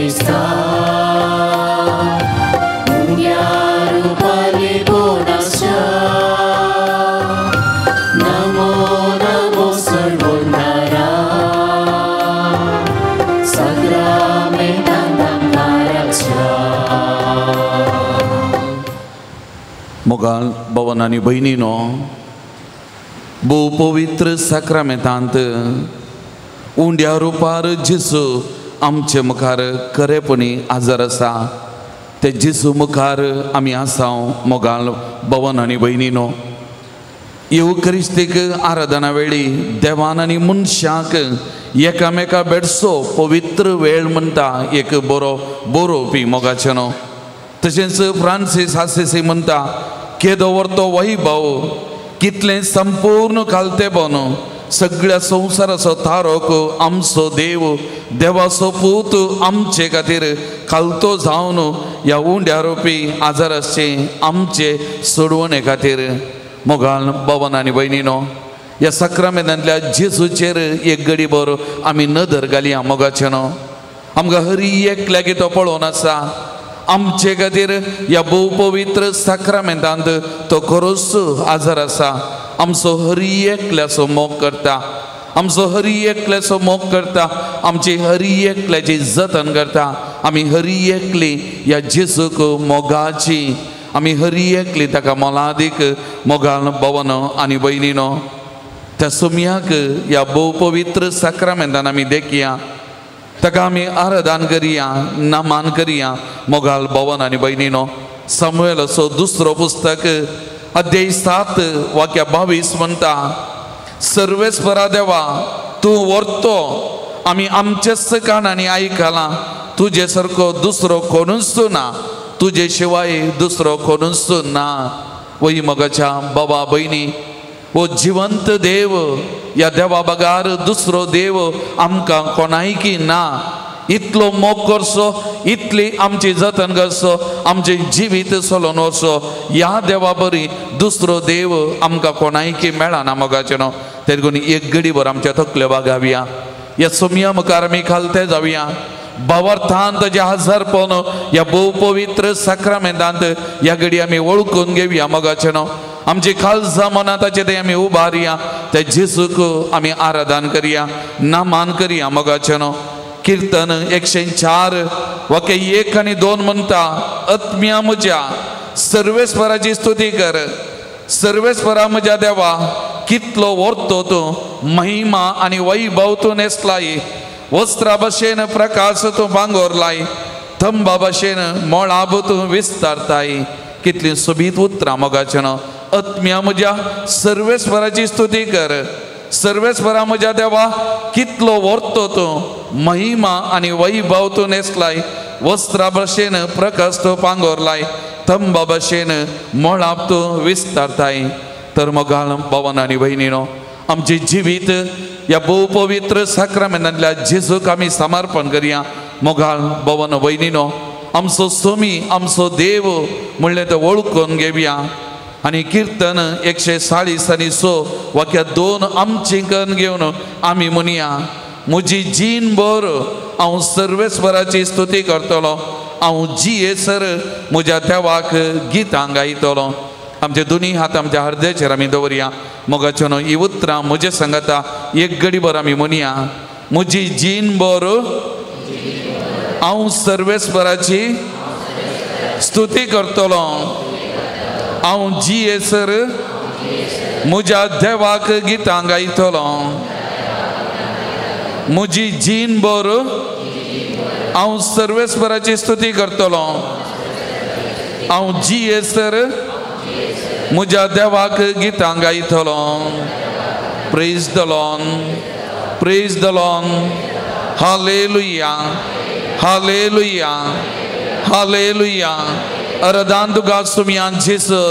क्रिस्ता उंड्या रुपार लिपून आसच्या नमो नमो सर्वोन्नारा साक्रामेंतांत आमकां राखच्या. मोगाळ भवन आनी भयणीनो, भोव पवित्र साक्रामेंतांत उंड्या रुपार जेजू आमचे मुखार खरेपणी आजार आसा. ते जेजू मुखार आमी आसा. मोगाळ भवन आनी भयणीनो, येवक्रिस्तीक आराधना वेळी देवान आनी मनशाक एकामेका भेटचो पवित्र वेळ म्हणटा एक बरो बरोवपी मोगाचें न्हू. तशेंच फ्रांसीस आसिसी म्हणटा, केदो व्हरतो वैभव कितलें संपूर्ण खालतेपण सगळ्या संवसाराचो तारक आमचो देव देवाचो पूत आमचे खातीर खालतो जावन ह्या उंड्या रोपी आजाराचे आमचे सोडवणे खातीर. मोगाळ भवन आनी भयणीनो, ह्या साक्रामेंतांतल्या जेजूचेर एक घडी भर आमी नदर घालया. मोगाचें न्हू, आमकां हरी एकल्याक तो पळोवन आसा. आमचे खातीर ह्या भोव पवित्र साक्रामेंतांत तो खरोच आजार आसा. आमचो हरी एकल्याचो मोग करता, आमचो हरी एकल्याचो मोग करता, आमची हरी एकल्याची जतन करता. आमी हरी एकली ह्या जेजूक मोगाची, आमी हरी एकली ताका मोलादीक. मोगान भवन आनी भयणीनो, त्या सुमयाक ह्या भोव पवित्र साक्रामेंतान आमी देखया, ताका आमी आराधन करया, नमान करया. मोगाल भवन आनी भयणीनो, सामुएलाचो दुसरो पुस्तक अध्याय 7 वाक्या 22 म्हणटा, सर्वेस्परा देवा तूं व्हरतो, आमी आमचेच कानांनी आयकलां, तुजे सारको दुसरो कोणूच ना, तुजे शिवाय दुसरो कोणूच ना. वही मोगाच्या बाबा भयणी, वो जिवंत देव, ह्या देवा बगार दुसरो देव आमकां कोणायकी ना. इतलो मोग करचो, इतली आमची जतन करचो, आमचें जिवीत चलोवन वचचो, ह्या देवा बरी दुसरो देव आमकां कोणायकी मेळना. मोगाचें न्हू, तेदून एक घडी भर आमच्या तकल्यो बागावया, ह्या सोमया मुखार आमी खालते जावया. भावार्थान ताजें हजारपण ह्या भोव पवित्र साक्रामेंतांत ह्या घडी आमी वळखून घेवया. मोगाचें न्हू, आमची खालसा मना ताचे ते आमी उबारया, त्या जेजूक आमी आराधन करया, नमान करया. मोगाचें न्हू, किर्तन 104 वाक्य 1 आनी 2 म्हणटा, आत्म्या म्हज्या सर्वेस्पराची स्तुती कर, सर्वेस्परा म्हज्या देवा कितलो व्हरतो तूं, महिमा आनी वैभव तूं न्हेसलाय, वस्त्रा भशेन प्रकाश तूं भांगोरलाय, थंबा भशेन मळाब तूं विस्तारताय. कितलीं सोबीत उतरां. मोगाचें न्हू, आत्म्या म्हज्या सर्वेस्पराची स्तुती कर, सर्वेस्परा म्हज्या देवा कितलो व्हरतो तूं, महिमा आनी वैभव तूं न्हेसलाय, वस्त्रा भशेन प्रकाश तूं पांगोरलाय, थंबा भशेन मळाब तूं विस्तारताय. तर मोगाळ भवन आनी भयणीनो, आमचें जिवीत ह्या भोव पवित्र साक्रामेंतांतल्या जेजूक आमी समर्पण करया. मोगाळ भवन भयणीनो, आमचो सोमी आमचो देव म्हणलें तें वळखून घेवया. आनी किर्तन 140 आनी 6 वाक्या 2 आमचें करून घेवन आमी म्हणया, म्हजी जीण भर हांव सर्वेस्पराची स्तुती करतलो, हांव जियेसर म्हज्या देवाक गितां गायतलो. आमचे दोनी हात आमच्या हृदयाचेर आमी दवरया. मोगाचें न्हू, ही उतरां म्हजे सांगता एक घडी भर आमी म्हणया, म्हजी जीण भर हांव सर्वेस्पराची स्तुती करतलो, हांव जियेसर म्हज्या देवाक गितां गायतलो. म्हजी जीण भर हांव सर्वेस्पराची स्तुती करतलो, हांव जियेसर म्हज्या देवाक गितां गायतलो. Praise the Lord, praise the Lord, hallelujah, hallelujah, hallelujah. अरदान तुका सुमयान जेजू,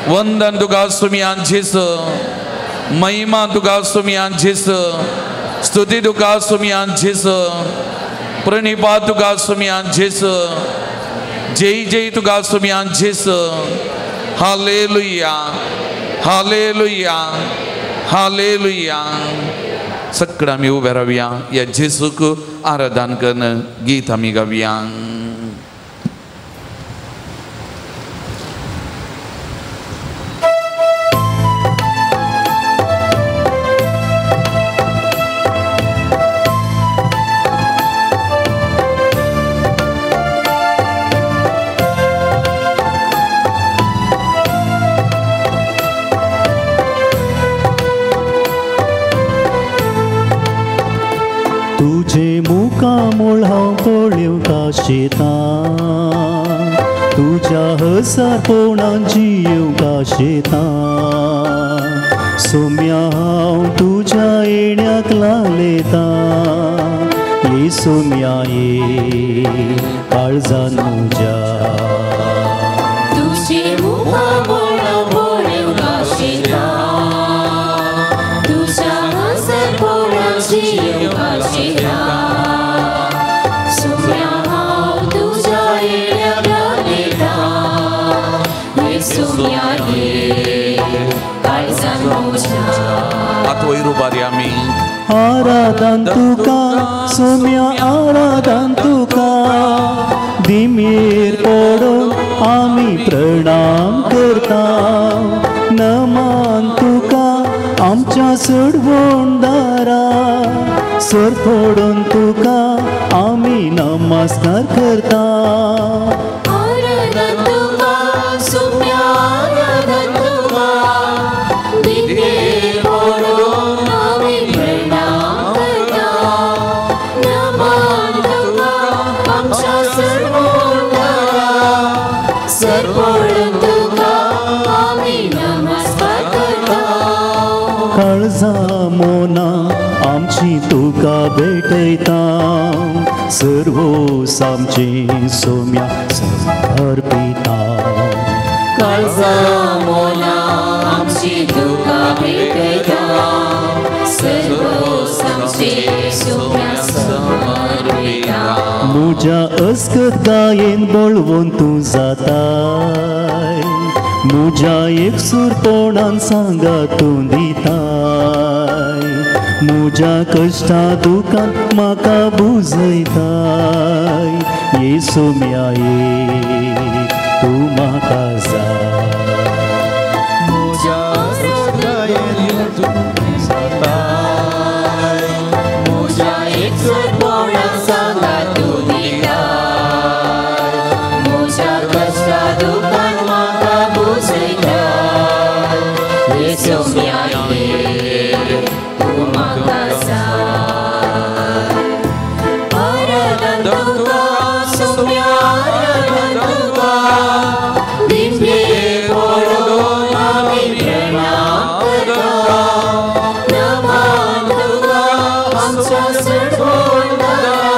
वंदन तुका सुमयान जेजू, महिमा तुका सुमयान जेजू, स्तुती तुका सुमयान जेजू, प्रणिपात तुका सुमयान जेजू, जय जय तुका सुमयान जेजू. Hallelujah, hallelujah, hallelujah. सगळं आमी उबे रावया, ह्या जेजूक आराधन करून गीत आमी गावया. मुखामळ हांव पळेवंक शेतां, तुज्या हसारपणान जियेवंक शेतां. सोम्या हांव तुज्या येण्याक लालेतां, ये सोम्या ये काळजान म्हज्या. तुजें मुखामळ हांव पळेवंक शेतां, तुज्या हसारपणान जियेवंक शेतां. आतां वयर उबारी आमी आराधन तुका सोम्या, आराधन तुका. दिमेर पडून आमी प्रणाम करता, नमान तुका आमच्या सोडवणदारा. सर पडून तुका आमी नमस्कार करता. आराधन तुका सोम्या, आराधन तुका. दिमेर पडून आमी प्रणाम करता, नमान तुका आमच्या सोडवणदारा. सर पडून तुका आमी नमस्कार करता. काळजा मोना आमची तुका भेटयता, सर्वोस आमची सोम्या समर्पिता. काळजा मोना आमची तुका भेटयता, सर्वोस आमची सोम्या समर्पिता. म्हज्या अस्कत गायेन बळवून तूं जाताय, म्हज्या एकसूरपणान सांगा तूं दिताय. म्हज्या कश्टा दुकान म्हाका बुजयताय, ये सोम्या ये तूं म्हाका जाय. म्हज्या गायेन तूं जाताय, म्हज्या एकसूरपणान सांगा तूं दिताय. म्हज्या कश्टा दुकान म्हाका बुजयताय, ये सोम्या ये तूं म्हाका जाय. आराधन तुका सोम्या, आराधन तुका. दिमेर पडून आमी प्रणाम करता, नमान तुका आमच्या सोडवणदारा.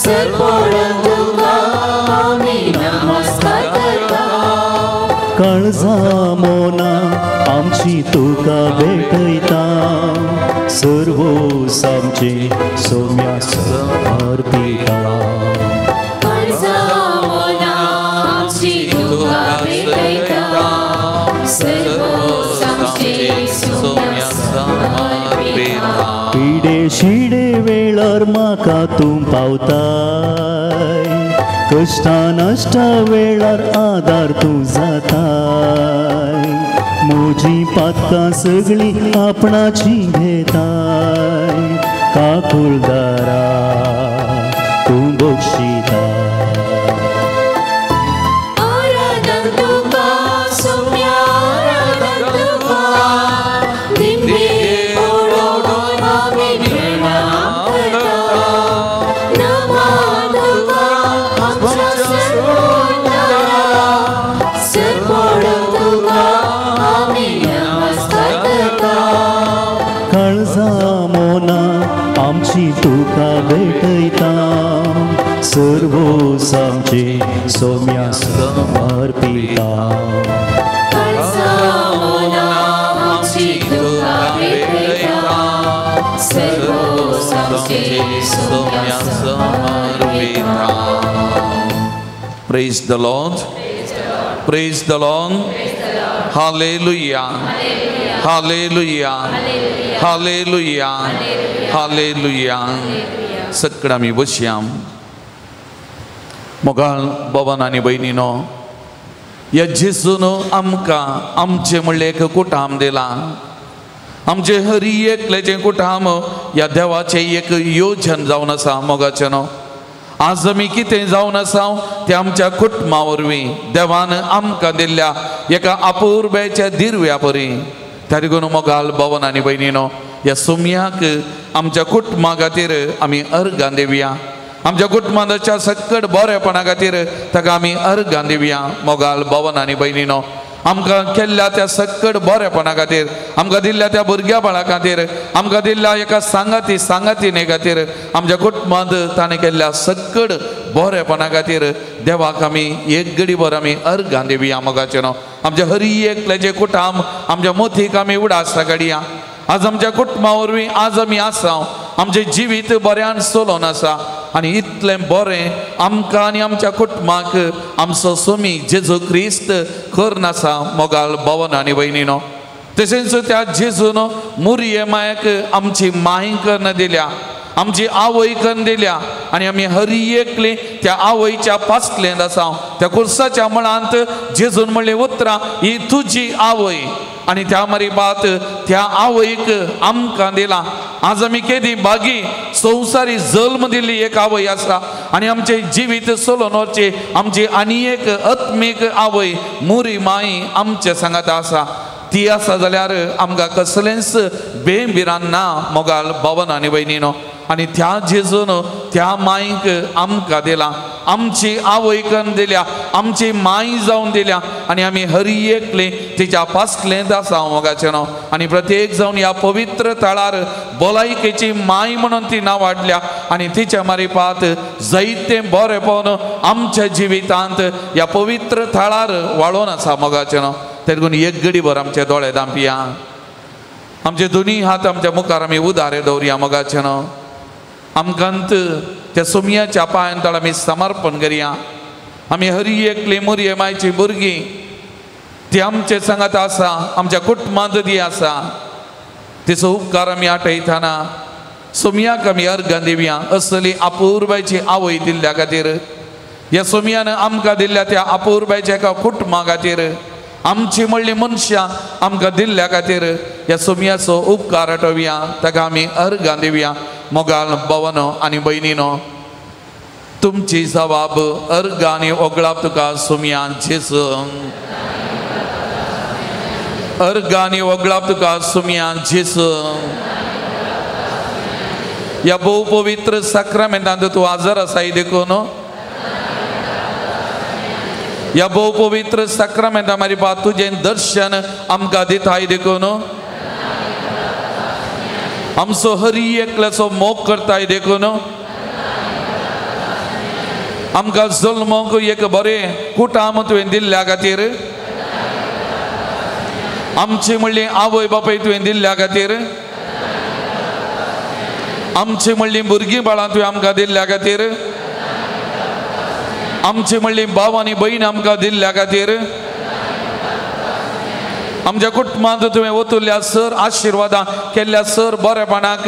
सर पडून तुका आमी नमस्कार करता. काळजा मोना आमची तुका भेटयता, सर्वोस आमची सोम्या समर्पिता. काळजा मोना आमची तुका भेटयता, सर्वोस आमची सोम्या समर्पिता. पिडे शिडे वेळार म्हाका तूं पावताय, कश्टा नाश्टा वेळार आदार तूं जाताय. म्हजी पातकां सगळीं आपणाची घेताय, काकुळदारा तूं बक्षिताय. आराधन तुका सोम्या, आराधन तुका. दिमेर पडून आमी प्रणाम करता, नमान तुका आमच्या सोडवणदारा. सर पडून तुका आमी नमस्कार करता. काळजा मोना आमची तुका भेटयता, सर्वोस आमची सोम्या समर्पिता. काळजा मोना आमची तुका भेटयता, सर्वोस आमची Saumya समर्पिता. Praise the Lord. Praise the Lord. Hallelujah, hallelujah, hallelujah, hallelujah. सगळं आमी बसया. मोगाळ बाबान आनी भयणीनो, ह्या जेजून आमकां आमचें म्हणलें एक कुटाम दिलां. आमचें हरी एकल्याचें कुटाम ह्या देवाचें एक योजन जावन आसा. मोगाचें न्हू, आज आमी कितें जावन आसा तें आमच्या कुटुंबा वरवीं देवान आमकां दिल्ल्या एका अपुरबायेच्या दिर्व्या परी. त्या देखून मोगाल बावन आनी भयणीनो, ह्या सुमयाक आमच्या कुटुंबा खातीर आमी अर्गां दिवया. आमच्या कुटुंबाच्या सकट बरेपणा खातीर ताका आमी अर्गां दिवया. मोगाल बावन आनी भयणीनो, आमकां केल्ल्या त्या सकट बरेपणा खातीर, आमकां दिल्ल्या त्या भुरग्या बाळा खातीर, आमकां दिल्ल्या एका सांगाती सांगातिणे खातीर, आमच्या कुटुंबांत ताणें केल्ल्या सकट बरेपणा खातीर देवाक आमी एक गडीभर आमी अर्गां दिवया. मोगाचें न्हू, आमच्या हरी एकल्याचें कुटाम आमच्या मोतीक आमी उडास काडया. आज आमच्या कुटुंबा वरवीं आज आमी आसा, आमचें जिवीत बऱ्यान चलोवन आसा आनी इतलें बरें आमकां आनी आमच्या कुटुंबाक आमचो स्वामी जेजू क्रिस्त करून आसा. मोगाल बावन आनी भयणीनो, तशेंच त्या जेजून मुरये मायक आमची माय करून दिल्या, आमची आवय करून दिल्या आनी आमी हरी एकली त्या आवयच्या पासलेंत आसा. त्या कुर्साच्या मळांत जेजून म्हणलें उतरां, ही तुजी आवय, आनी त्या मारीबात त्या आवयक आमकां दिला. आज आमी केदी बागी संवसारी जल्म दिल्ली एक आवय आसा आनी आमचें जिवीत चलोवन वचचें आमची आनी एक आत्मीक आवय मुरी माई आमचे सांगात आसा. ती आसा जाल्यार आमकां कसलेंच बेंबिरान ना. मोगाल बावन आनी भयणीनो, आनी त्या जेजून त्या माईक आमकां दिला, आमची आवय करून दिल्या, आमची माई जावन दिल्या आनी आमी हरी एकले तिच्या पासलेंत आसा. मोगाचें न्हू, आनी प्रत्येक जावन ह्या पवित्र थळार भलायकेची माई म्हणून ती नांव वाडल्या आनी तिच्या मारिपात जायतें बरेपण आमच्या जिवितांत ह्या पवित्र थळार वाळोवन आसा. मोगाचें न्हू, तेदून एक गडीभर आमचे दोळे धांपया, आमचे दोनी हात आमच्या मुखार आमी उदारे दवरया. मोगाचें न्हू, आमकांत त्या सोमयाच्या पांयान तळ आमी समर्पण करया. आमी हरी एकली मुरये मायची भुरगीं, ती आमचे सांगात आसा, आमच्या कुटुंबांत ती आसा. तिचो उपकार आमी आठयतना सोमयाक आमी अर्गां दिवया. असली अपुरबायची आवय दिल्ल्या खातीर, ह्या सोमयान आमकां दिल्ल्या त्या अपुरबायच्या एका कुटुंबा खातीर, आमची म्हणली मनशां आमकां दिल्ल्या खातीर ह्या सोमयाचो उपकार आठोवया, ताका आमी अर्गां दिवया. मोगाल बावनो आनी भयणीनो, तुमची जबाब अर्गां आनी ओगळाप तुका सोमया जेजू. अर्गां आनी ओगळाप तुका सोमया जेजू. ह्या भोव पवित्र साक्रामेंतांत तूं आजार आसाय देखून, ह्या भोव पवित्र साक्रामेंता मारिपा तुजें दर्शन आमकां दिताय देखून, आमचो हरी एकल्याचो मोग करताय देखून, आमकां जल्मोंक एक बरें कुटाम तुवें दिल्ल्या खातीर, आमची म्हणली आवय बापाय तुवें दिल्ल्या खातीर, आमची म्हणली भुरगीं बाळां तुवें आमकां दिल्ल्या खातीर, आमची म्हणली भाव आनी भयण आमकां दिल्ल्या खातीर, आमच्या कुटुंबांत तुवें ओतुल्ल्या सर आशिर्वादां केल्ल्या सर बरेपणाक,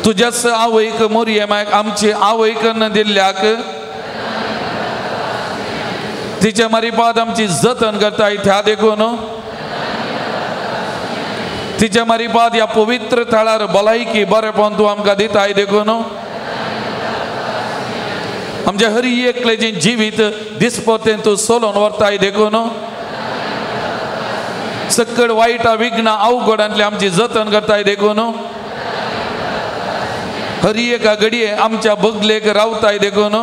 तुज्याच आवयक मोरये मायक आमची आवयक दिल्ल्याक, तिचे मारिपाद आमची जतन करताय त्या देखून, तिचे मारिपाद ह्या पवित्र थळार भलायकी बरेपण तूं आमकां दिताय देखून, आमच्या हरी एकल्याचें जिवीत दिसपतें तूं सोलोवन व्हरताय देखून, सकळ वायटा विघ्नां अवघडांतलें आमची जतन करताय देखून, हरी एका घडये आमच्या बगलेक रावताय देखून,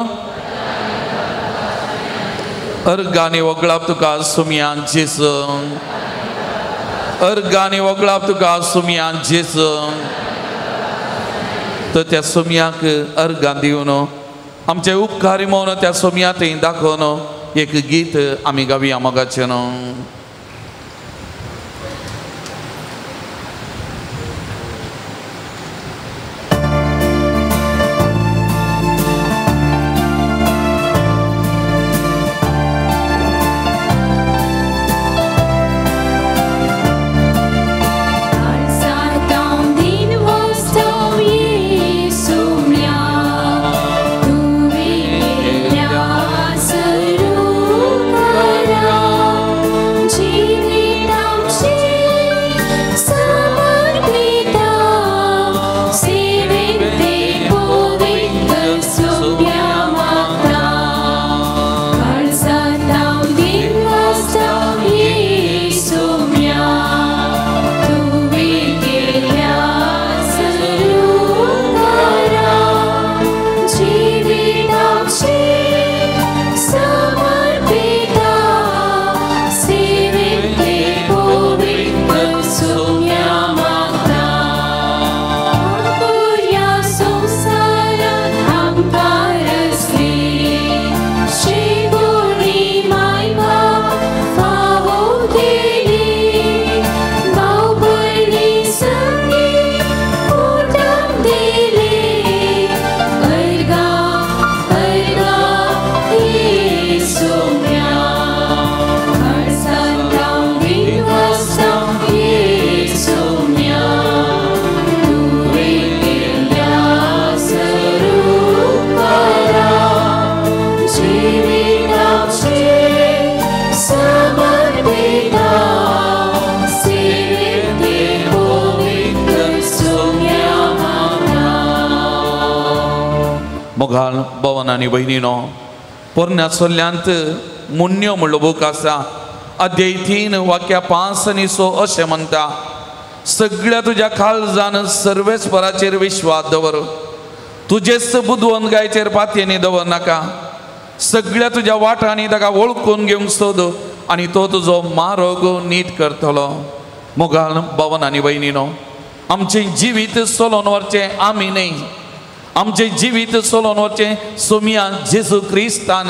अर्गांनी वगळाप तुका सुमयान जेजू, अर्गांनी वगळाप तुका सुमयान जेजू. तर त्या सुमयाक अर्गां दिवन आमचे उपकारी म्हणून त्या सोमया थंय दाखोवन एक गीत आमी गावया मोगाचें न्हू. मोगाळ भवन आनी भयणीनो, पोरण्या सोल्यांत मुन्यो म्हणलो बूक आसा, अध्याय 3 वाक्या 5 आनी 6 अशें म्हणटा, सगळ्या तुज्या काळजान सर्वेस्पराचेर विश्वास दवर, तुजेच बुदवंत गायचेर पातयेनी दवर नाका, सगळ्या तुज्या वाटांनी ताका वळखून घेवंक सोद आनी तो तुजो मार्ग नीट करतलो. मोगाळ भवन आनी भयणीनो, आमचें जिवीत चलोवन व्हरचें आमी न्हय, आमचें जिवीत चलोवन व्हरचें सोमिया जेजू क्रिस्तान.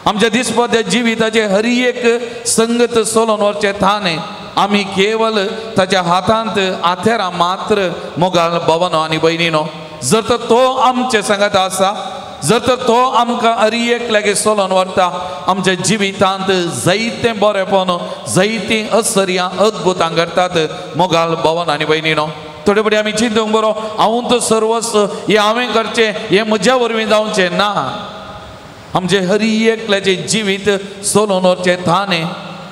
आमच्या दिसपट्ट्या जिविताचें हर एक संगत चलोवन व्हरचें थान आमी केवल ताच्या हातांत आथेरां मात्र. मोगाळ भवन आनी भयणीनो, जर तर तो आमचे सांगात आसा, जर तर तो आमकां हर एक लागीं चलोवन व्हरता, आमच्या जिवितांत जायतें बरेंपण, जायतीं असर्यां अद्भुतां घडटात. मोगाळ भवन आनी भयणीनो, थोडे फुडें आमी चिंतूंक बरो, हांव तो सर्वस्व, हें हांवें करचें, हें म्हज्या वरवीं जावचें ना. आमचें हर एकल्याचें जिवीत चलोवन व्हरचें थाने.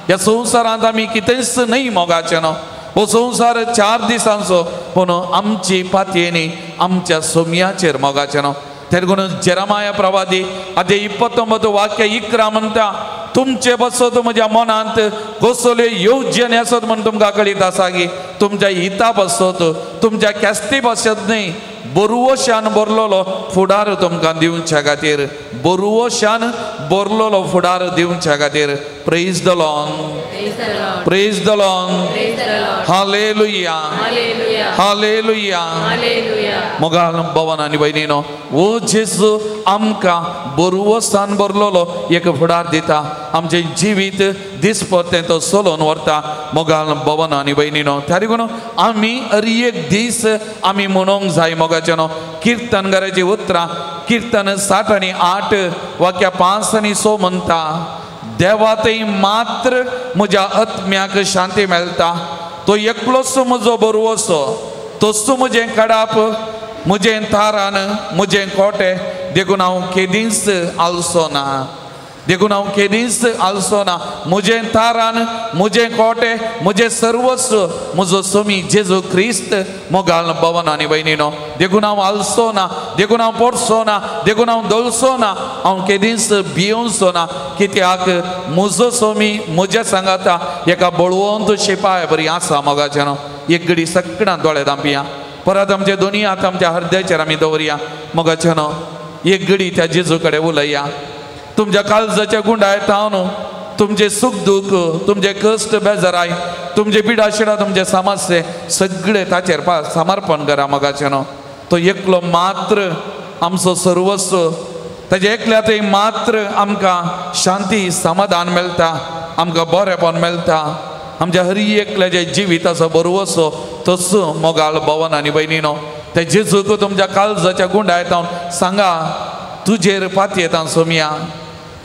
ह्या संवसारांत आमी कितेंच न्हय मोगाचें न्हू, हो संवसार 4 दिसांचो, पूण आमची पातयेनी आमच्या सोम्याचेर मोगाचें न्हू. तेरगुण जेरमाया प्रवादी अध्याय 29 वाक्य 11 म्हणटा, तुमचे बसत म्हज्या मनांत कसल्यो येवजणे आसत म्हण तुमकां कळीत आसा की तुमच्या हिता बसत, तुमच्या केस्ती बसत न्हय, बरवशान भरलेलो फुडार तुमकां दिवच्या खातीर, बरवशान भरलेलो फुडार दिवच्या खातीर. Praise the Lord, praise the Lord, hallelujah, hallelujah. मोगाळ भवन आनी भयणीनो, ओ जेजू आमकां बरवसान भरलेलो एक फुडार दिता, आमचें जिवीत दिसपट्टें तो चलोवन व्हरता. मोगाळ भवन आनी भयणीनो, त्या देखून आमी हर एक दीस आमी म्हणूंक जाय मोगाचें न्हू. किर्तनकाराची उतरां किर्तन 60 आनी 8 वाक्या 5 आनी 6 म्हणटा, देवा थंय मात्र म्हज्या आत्म्याक शांती मेळटा, तो एकलोच म्हजो बरवसो, तोच म्हजें कडाप, म्हजें तारान, म्हजें कोटे, देखून हांव केदींच आलसो ना, देखून हांव केदींच आलसो ना. म्हजें तारान, म्हजें कोटे, म्हजें सर्वस्व म्हजो सोमी जेजू क्रिस्त. मोगाळ भवन आनी भयणीनो, देखून हांव आलसो ना, देखून हांव पोडसो ना, देखून हांव दलसो ना, हांव केदींच भियोवचो ना, कित्याक म्हजो सोमी म्हज्या सांगाता एका बळवंत शिपाय बरी आसा. मोगाचें न्हू, एक घडी सगळ्यां दोळे धांपया, परत आमचे दोनी हात आमच्या हृदयाचेर आमी दवरया. मोगाचें न्हू, एक घडी त्या जेजू कडेन उलया, तुमच्या काळजाच्या गुंडाय तावन तुमचे सुख दुख, तुमचे कश्ट बेजाराय, तुमचे पिडाशिडा, तुमचे समस्ये सगळे ताचेर समर्पण करा. मोगाचें न्हू, तो एकलो मात्र आमचो सर्वस्व, ताजे एकल्या थंय मात्र आमकां शांती समाधान मेळटा, आमकां बरेंपण मेळटा. आमच्या हर एकल्याच्या जिविताचो बरवसो तस. मोगाळ भवन आनी भयणीनो, ते जेजूक तुमच्या काळजाच्या गुंडाय तावन सांगा, तुजेर पातयेता सोमिया,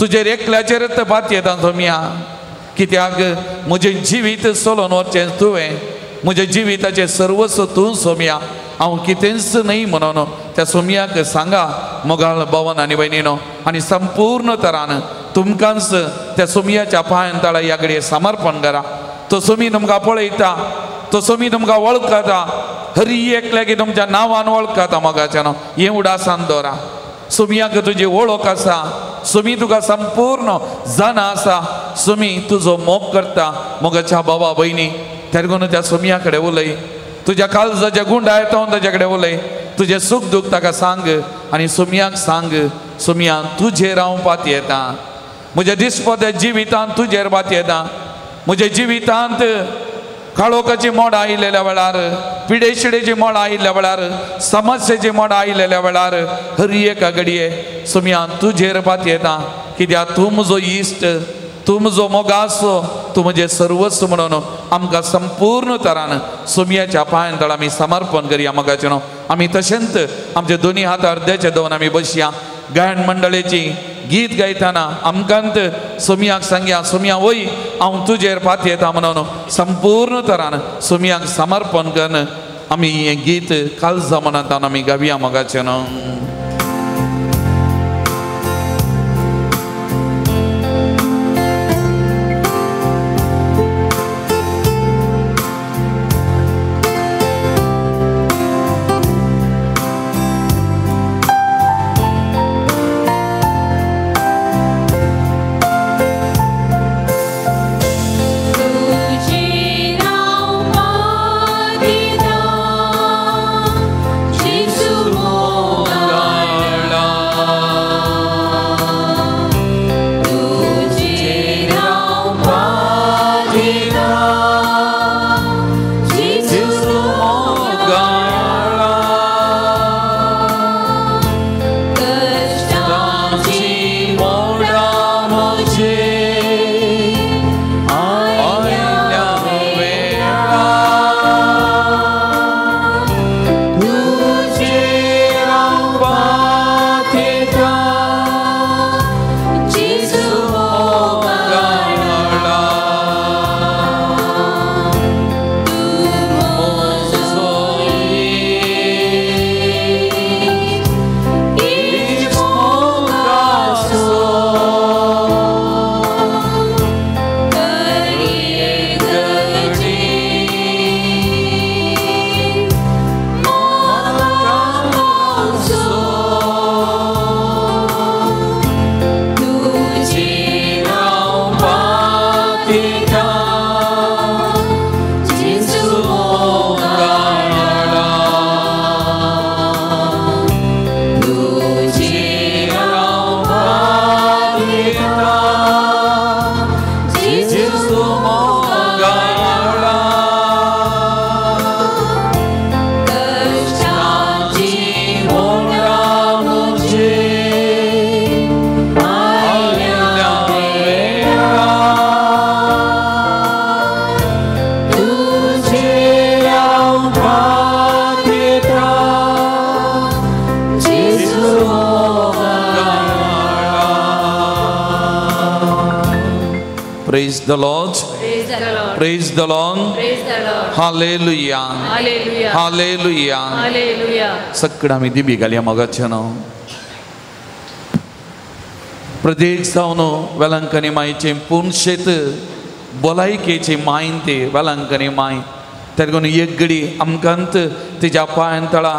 तुजेर एकल्याचेरच पातयेता सोमिया, कित्याक म्हजें जिवीत चलोवन व्हरचें तुवें, म्हज्या जिविताचें सर्वस्व तूं सोमिया, हांव कितेंच न्हय म्हणून त्या सोमियाक सांगा. मोगाळ भवन आनी भयणीनो, आनी संपूर्ण तरान तुमकांच त्या सोमियाच्या पांयान तळा ह्या घडये समर्पण करा. तो सोमी तुमकां पळयता, तो सोमी तुमकां वळखता, हर एकल्याक तुमच्या नांवान वळखता. मोगाचें न्हू, हें उडासान दवरा, सोमियाक तुजी वळख आसा, सोमी तुका संपूर्ण जाणा आसा, सोमी तुजो मोग करता. मोगाच्या बाबा भयणी, त्या देखून त्या सोमिया कडेन उलय, तुज्या काळजाच्या गुंडाय तावन ताच्या कडेन उलय, तुजें सूख दूख ताका सांग आनी सोमियाक सांग, सोमिया तुजेर हांव पातयेता, म्हज्या दिसपट्ट्या जिवितांत तुजेर पातयेता, म्हज्या जिवितांत काळोखाची मोड आयिल्ल्या वेळार, पिडेशिडेची मोड आयिल्ल्या वेळार, समस्येची मोड आयिल्ल्या वेळार हर एका घडये सोमिया तुजेर पातयेता, कित्याक तूं म्हजो इश्ट, तूं म्हजो मोगासो, तूं म्हजें सर्वस्व म्हणून आमकां संपूर्ण तरान सोमियाच्या पांयान तळ आमी समर्पण करया. मोगाचें न्हू, आमी तशेंच आमचे दोनी हात अर्द्याचे दवरून आमी बसया. गायन मंडळेची गीत गायतना आमकांत सोमियाक सांगया, सोमिया वय हांव तुजेर पातयेता म्हणून संपूर्ण तरान सोमियाक समर्पण करून आमी हें गीत काळजा मनांत आमी गावया. मोगाचें न्हू. Praise the Lord. Praise the Lord. Praise the Lord. Praise the Lord. Hallelujah. Hallelujah. Hallelujah. Hallelujah. सगळं आमी दिमी घालया मोगाचें न्हू. प्रत्येक जावन वेलंकनी मायचें पुनशेत भलायकेची मायन ती वेलंकनी माय तेका एक घडी आमकांत तिज्या पांयान तळा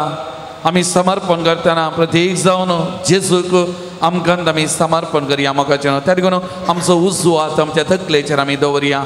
आमी समर्पण करतना प्रत्येक जावन जेजूक आमकांत आमी समर्पण करया मोगाचें न्हू. तेका आमचो उजवो हात आमच्या तकलेचेर आमी दवरया.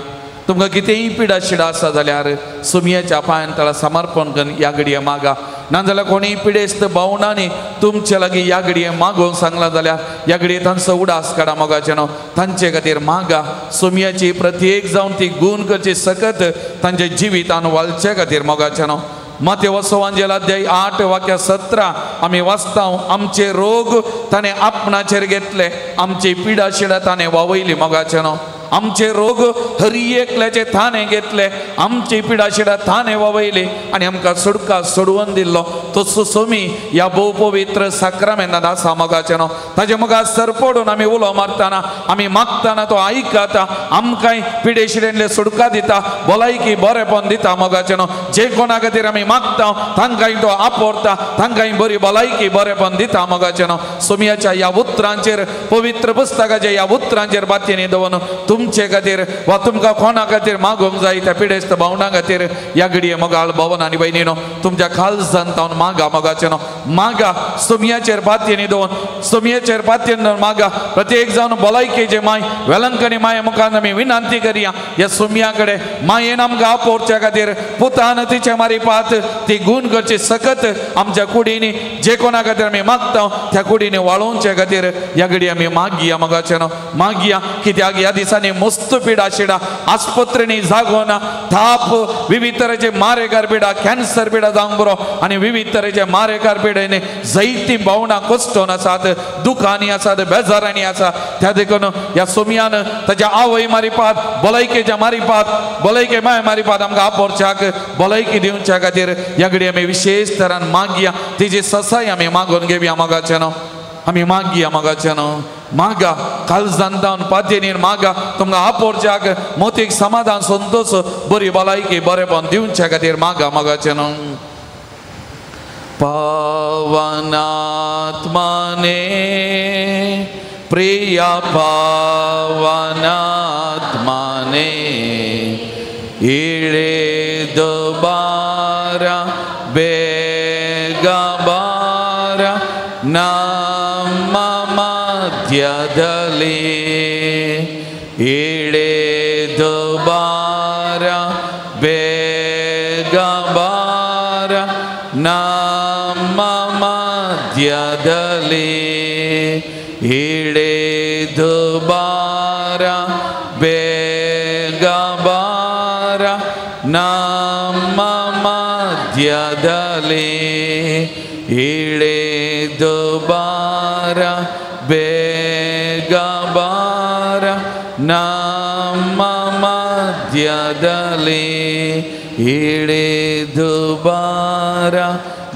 तुमकां कितेंय पिडा शिडा आसा जाल्यार सुमयाच्या पांयान तळा समर्पण करून ह्या घडये मागा. नाजाल्यार कोणीय पिडेस्त भावनांनी तुमचे लागीं ह्या घडये मागोवंक सांगलां जाल्यार ह्या घडये तांचो उडास काडा मोगाचें न्हू. तांचे खातीर मागा. सुमयाची प्रत्येक जावन ती गूण करची सकत तांच्या जिवितान वालचे खातीर मोगाचें न्हू. मातेव अध्याय 8 वाक्य 17 आमी वाचता, आमचे रोग ताणें आपणाचेर घेतले, आमची पिडा शिडा ताणें वावयली मोगाचें न्हू. आमचे रोग हरी एकल्याचे थाने घेतले, आमची पिडाशिडा थाने वावयली आनी आमकां सुटका सोडवून दिल्लो तसो सोमी ह्या भोव पवित्र साक्रामेंतांत आसा मोगाचें न्हू. ताजे मुखार सरपडून आमी उलो मारतना आमी मागतना तो आयकता, आमकांय पिडेशिडेंतले सुटका दिता, भलायकी बरेपण दिता मोगाचें न्हू. जे कोणा खातीर आमी मागता तांकांय तो आपोरता, तांकांय बरी भलायकी बरेपण दिता मोगाचें न्हू. सोमयाच्या ह्या उतरांचेर पवित्र पुस्तकाच्या ह्या उतरांचेर बातयेनी दवरून तुमचे खातीर वा तुमकां कोणा खातीर मागोवंक जाय त्या पिडेस्त भावना खातीर ह्या घडये मोगाळ भवन आनी भयणीनो तुमच्या खालसान तावन मागा मोगाचें न्हू. मागा सोमयाचेर पातयेनी दवरून, सोमयाचेर पातयेन दवरून मागा. प्रत्येक जावन भलायकेचे माय वेलंकनी माये मुखार आमी विनंती करया ह्या सोमया कडेन मायेन आमकां आपोवच्या खातीर पुतान तिचे मारिपात ती गूण करची सकत आमच्या कुडींनी जे कोणा खातीर आमी मागता त्या कुडींनी वाळोवचे खातीर ह्या घडये आमी मागया मोगाचें न्हू. मागया कित्याक ह्या दिसांनी मस्त पिडा शिडा आस्पत्रेनी जागो ना, थाप विविध तरेचे मारेकार पिडा, कॅन्सर पिडा जावंक बरो आनी विविध तरेचे मारेकार पिडेनी जायतीं भावनां कश्टोन आसात, दुखांनी आसात, बेजारांनी आसा. त्या देखून ह्या सोमयान ताच्या आवय मारिपात, भलायकेच्या मारिपात, भलायके माय मारिपात आमकां आपोरच्याक भलायकी दिवच्या खातीर ह्या घडये आमी विशेष तरान मागया. तिजी ससाय आमी मागून घेवया मोगाचें न्हू. आमी मागया मोगाचें न्हू. मागा कालजान जावन पातयेनीर मागा तुमकां आपोरच्याक मोतीक समाधान संतोष बरी भलायकी बरेपण दिवच्या खातीर मागा मोगाचें न्हू. पावनात्माने प्रिया पावनात्माने इळे दोबारा बेगा बारा नाम मध्यदले इळे दोबारा बेगा बारा नाम मध्यदले इळे दोबारा बेगा बारा नाम मध्यदले इळे दोबारा बेगा बारा नाम मध्यदले इळे दोबारा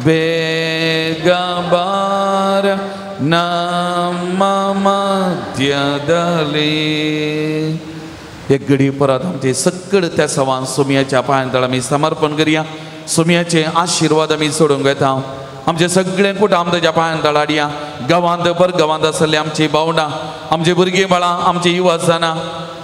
बेगा बारा नाम मध्यदले. एक घडी परत आमचे सगळं त्या सवान सोमयाच्या पांयां आमी समर्पण करया. सोमयाचे आशिर्वाद आमी सोडून घेता. आमचे सगळे कुटुंब ताच्या पांयां तळाडया. गांवांत परगांवांत आसले आमची भावंडां, आमची भुरगीं बाळां, आमची युवा जाणां,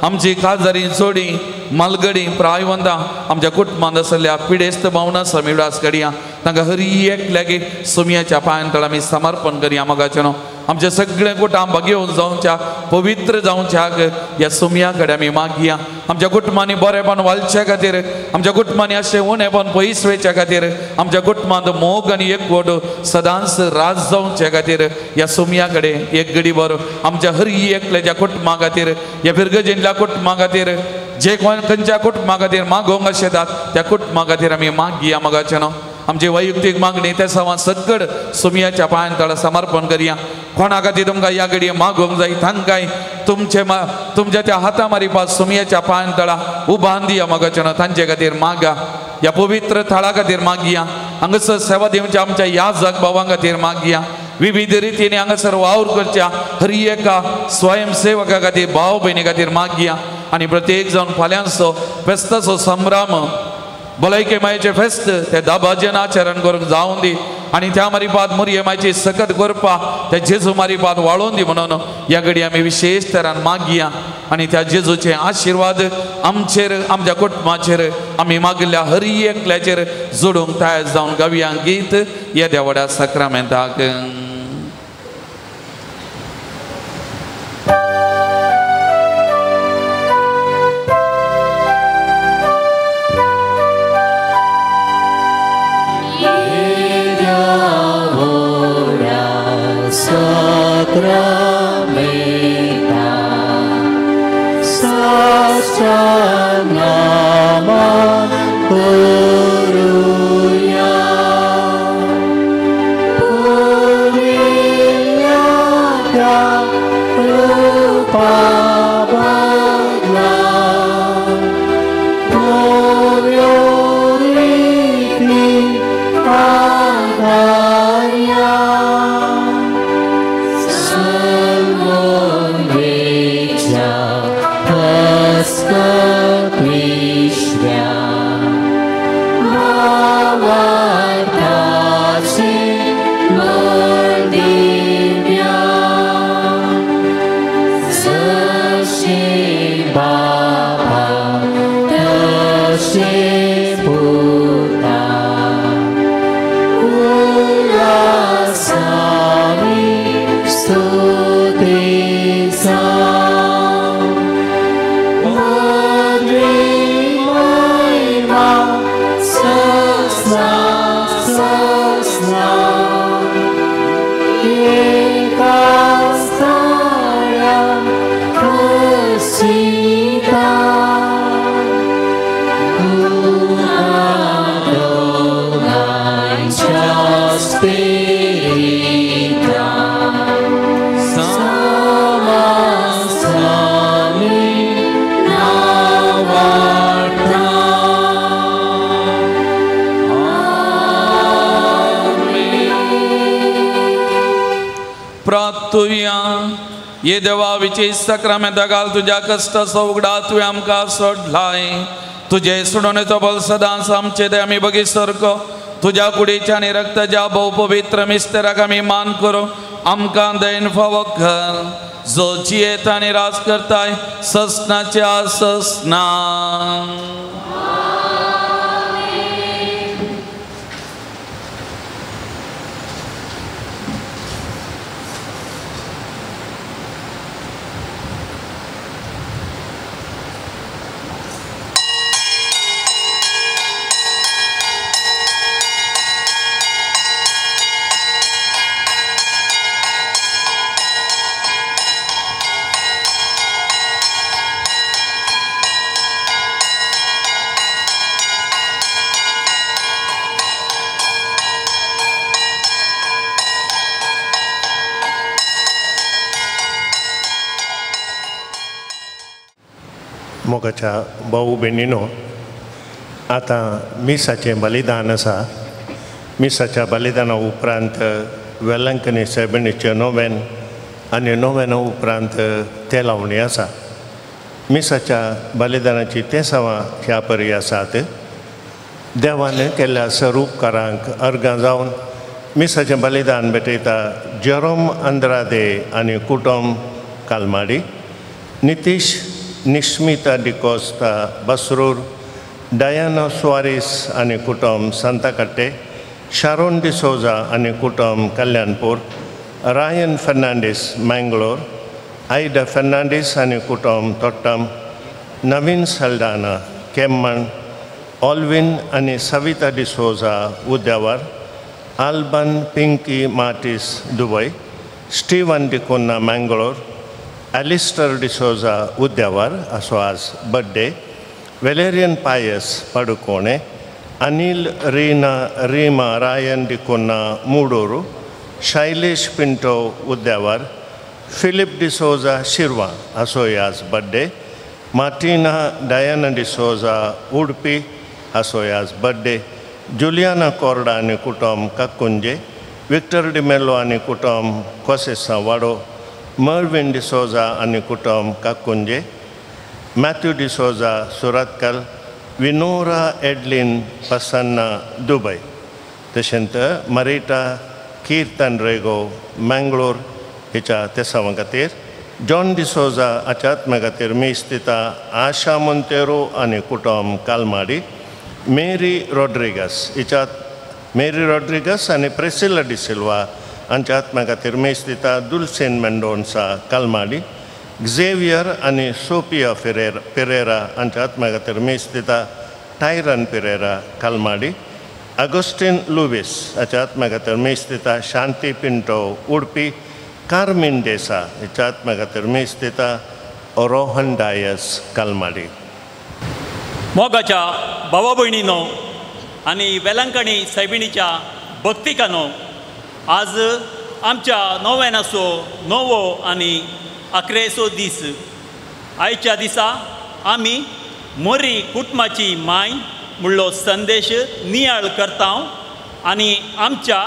आमची काजारी जोडी मालगडी प्रायवंदां, आमच्या कुटुंबांत आसल्या पिडेस्त भावनां समिडास करया. तांकां हरी एकल्याक सोमयाच्या पांयां तळा आमी समर्पण करया मोगाचें न्हू. आमचे सगळे कुटुंब भाग्यवंत जावच्या, पवित्र जावच्याक ह्या सोमया कडेन आमी मागया. आमच्या कुटुंबांनी बरेपण वालच्या खातीर, आमच्या कुटुंबांनी अशें उणेपण पयस वयच्या खातीर, आमच्या कुटुंबांत मोग आनी एकवट सदांच राज जावचे खातीर ह्या सोमया कडेन एक घडी बरो आमच्या हरी एकल्याच्या कुटुंबा खातीर, ह्या फिरगजेंतल्या कुटुंबा खातीर, जे कोण खंयच्या कुटुंबा खातीर मागोवंक अशेतात त्या कुटुंबा खातीर आमी मागया मोगाचें न्हू. आमची वैयक्तीक मागणी त्या सवां सगळ सोमयाच्या पांयां तळा समर्पण करया. कोणा खातीर तुमकां ह्या घडये मागोवंक जाय तांकांय तुमचे तुमच्या त्या हाता मारिपात सोमयाच्या पांयां तळा उबान दिया मोगाचें न्हू. तांचे खातीर मागा. ह्या पवित्र थळा खातीर मागया. हांगासर सेवा दिवच्या आमच्या याजक भावां खातीर मागया. विविध रितीने हांगासर वावर करच्या हर एका स्वयंसेवका खातीर, भाव भयणी खातीर मागया. आनी प्रत्येक जावन फाल्यांचो फेस्ताचो संभ्रम भलायके मायेचें फेस्त ते दाबाजेन आचरण करूंक जावन दी आनी त्या मारिपाद मुरये मायची सकत करपा त्या जेजू मारिपाद वाळोवन दी म्हणून ह्या घडी आमी विशेश तरान मागया आनी त्या जेजूचे आशिर्वाद आमचेर आमच्या कुटुंबाचेर आमी मागिल्ल्या हरी एकल्याचेर जोडूंक तयार जावन गावया गीत येद्या व्हडा साक्रामेंताक. ये देवा विशेष साक्रामेंता घाल तुज्या कश्टाचो उगडा तुवें आमकां सोडलाय तुजे सोडोवणेचो बल सदांच आमचे ते आमी बगी सारको तुज्या कुडीच्या आनी रक्ताच्या भोव पवित्र मिस्तेराक आमी मान करूं आमकां दयन फावो कर जो जियेता आनी राज करताय ससनाच्या ससना. मोगाच्या भाऊ भयणीनो, आतां मिसाचें बलिदान आसा. मिसाच्या बलिदाना उपरांत वेलंकनी सायबिणीचें नोवेन आनी नोवेना उपरांत तेलावणी आसा. मिसाच्या बलिदानाची तेसावां ह्या परी आसात. देवान केल्ल्या सरूपकारांक अर्गां जावन मिसाचें बलिदान भेटयता जेरोम आंद्रादे आनी कुटुंब कालमाडी, नितीश निश्मिता डिकोस्ता बसरूर, डयाना सुआरीस आनी कुटुंब सांताकाटे, शारोन डिसोजा आनी कुटुंब कल्याणपूर, रायन फर्नांडीस मँगलोर, आयडा फर्नांडीस आनी कुटुंब तोट्टम, नवीन सल्डाना केम्मण, ऑल्विन आनी Savita D'Souza Udyavar, Alban Pinky Martis Dubai, Steven D'Cunha Mangalore, Alistair D'Souza Udyavar असो आज बड्डे, वेलेरियन पायस पडुकोणे, अनिल रीना रीमा रायन डिकोन्ना मुडोरू, शैलेश पिंटो उद्यावर, फिलिप डिसोजा शिरवा असोय आज बड्डे, मार्टिना डायना डिसोजा उडपी असोय आज बड्डे, जुलियाना कोर्डा आनी कुटुंब काकुंजे, विक्टर डिमेलो आनी कुटुंब कोसेसा वाडो, मर्विन डिसोजा आनी कुटुंब काकुंजे, मॅथ्यू डिसोजा सुरतकल, विनोरा एडलिन पसन्ना दुबय, तशेंच मरिटा कीर्तन रेगो मँगलोर हिच्या तेसांवा खातीर, जॉन डिसोजा हाच्या आत्म्या खातीर मीस दिता आशा मोंतेरो आनी कुटुंब कालमाडी, मेरी रॉड्रिगस हिच्या मेरी रॉड्रिगस आनी प्रेसिला डिसिल्वा हांच्या आत्म्या खातीर मीस दिता दुलसेन मेंडोन्सा कालमाडी, झेवियर आनी सोपिया पेरेरा हांच्या आत्म्या खातीर मीस दिता टायरन पेरेरा कालमाडी, अगोस्टीन लुवीस हाच्या आत्म्या खातीर मीस दिता शांती पिंटो उडपी, कार्मीन डेसा हिच्या आत्म्या खातीर मीस दिता रोहन डायस कालमाडी. मोगाच्या भावा भयणीनो आनी वेलंकणी सायबिणीच्या भक्तिकानो, आज आमच्या नोवेनाचो नवो आनी अकरेचो दीस. आयच्या दिसा आमी मोरी कुटुंबाची माय म्हणलो संदेश नियाळ करता आनी आमच्या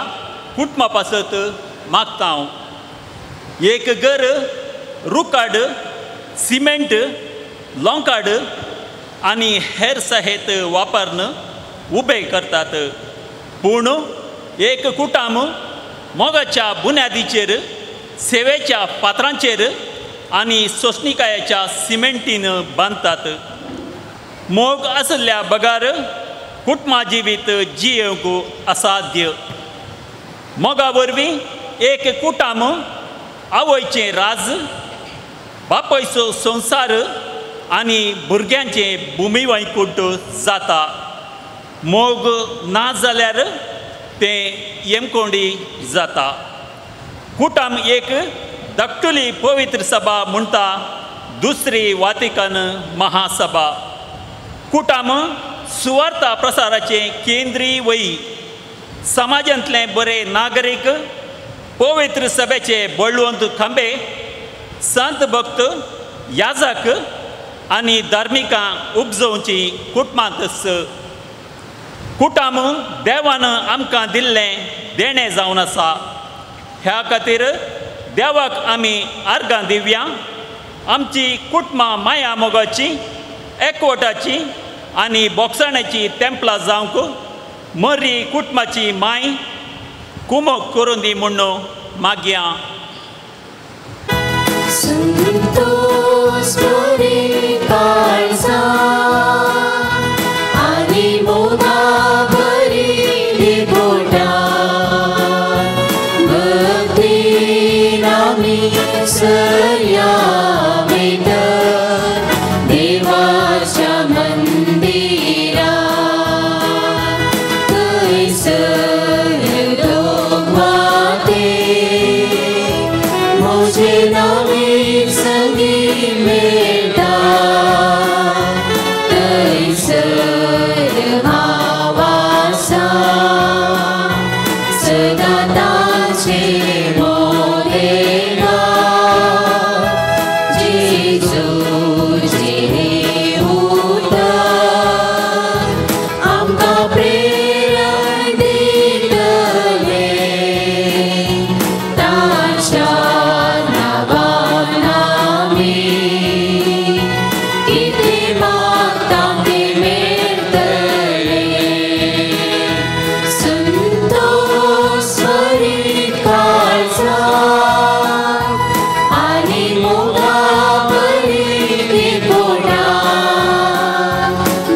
कुटुंबा पासत मागता. एक घर रुकाड, सिमेंट, लोंकाड आनी हेर सहेत वापरून उबे करतात, पूण एक कुटुंब मोगाच्या बुन्यादीचेर, सेवेच्या पात्रांचेर आनी सोंसणिकायेच्या सिमेंटीन बांदतात. मोग आसल्या बगार कुटुंबा जिवीत जियेवंक असाध्य. मोगा वरवीं एक कुटुंब आवयचें राज, बापायचो संवसार आनी भुरग्यांचें भुमी वैकुंठ जाता. मोग ना जाल्यार तें येमकोंडी जाता. कुटुंब एक धाकटुली पवित्र सभा म्हणटा दुसरी वातिकन महासभा. कुटुंब सुवार्ता प्रसाराचें केंद्रीय वही, समाजांतले बरे नागरीक, पवित्र सभेचे बळवंत खांबे, संत भक्त, याजक आनी धार्मिकां उपजोवची कुटुंबांतच. कुटुंब देवान आमकां दिल्लें देणें जावन आसा. ह्या खातीर देवाक आमी आर्गां दिवया. आमची कुटुंबां माया मोगाची, एकवटाची आनी बोगसाण्याची तेंपलां जावंक मरी कुटुंबाची माय कुमक करून दी म्हूण मागया. संतोष बरी काळजा आनी मोगा बरी पोटा, भक्तीन आमी सरया भितर देवाच्या मंदिरा, थंयसर दोगवाते म्हजे नवीन संगी मेळटा, थंयसर हांव आसा सदां ताचे मोदेगा, जेजूचें हें उतर आमकां प्रेरण दितलें, ताच्या नांवान आमी कितें मागता तें मेळटलें. संतोष भरीत काळजा आनी मोगा भरिल्ली पोटा,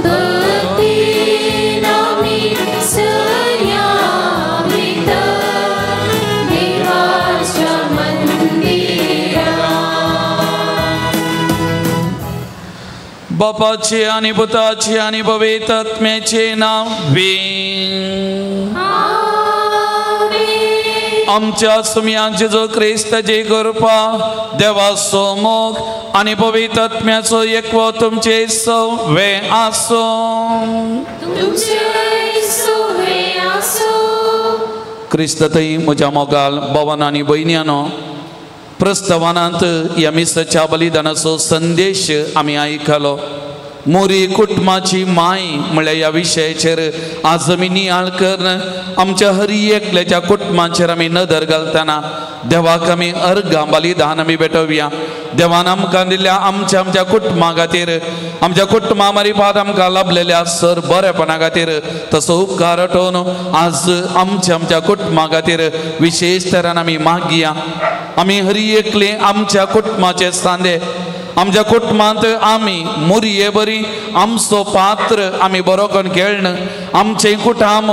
भक्तीन आमी सरया भितर देवाच्या मंदिरा. बापाचे आनी पुताचे आनी पवित्र आत्म्याचे नांव. आमच्या सुमया जेजू क्रिस्ताची कृपा, देवाचो मोग आनी पवित्र आत्म्याचो एकवो तुमचे सवे आसूं. क्रिस्ततई म्हज्या मोगाल भवन आनी भयण्यांनो, प्रस्तावनांत ह्या मिसाच्या बलिदानाचो संदेश आमी आयकलो. मोरी कुटुंबाची माय म्हणल्यार ह्या विशयाचेर आज आमी नियाळ करून आमच्या हरी एकल्याच्या कुटुंबाचेर आमी नदर घालतना देवाक आमी अर्घां बलिदान आमी भेटोवया. देवान आमकां दिल्ल्या आमच्या आमच्या कुटुंबा खातीर, आमच्या कुटुंबा मारिफात आमकां लाभलेल्या सर बरेपणा खातीर तसो उपकार आठोवन आज आमच्या आमच्या कुटुंबा खातीर विशेश तरान आमी मागया. आमी हरी एकले आमच्या कुटुंबाचे सांदे, आमच्या कुटुंबांत आमी मोरये बरी आमचो पात्र आमी बरो करून खेळन आमचें कुटुंब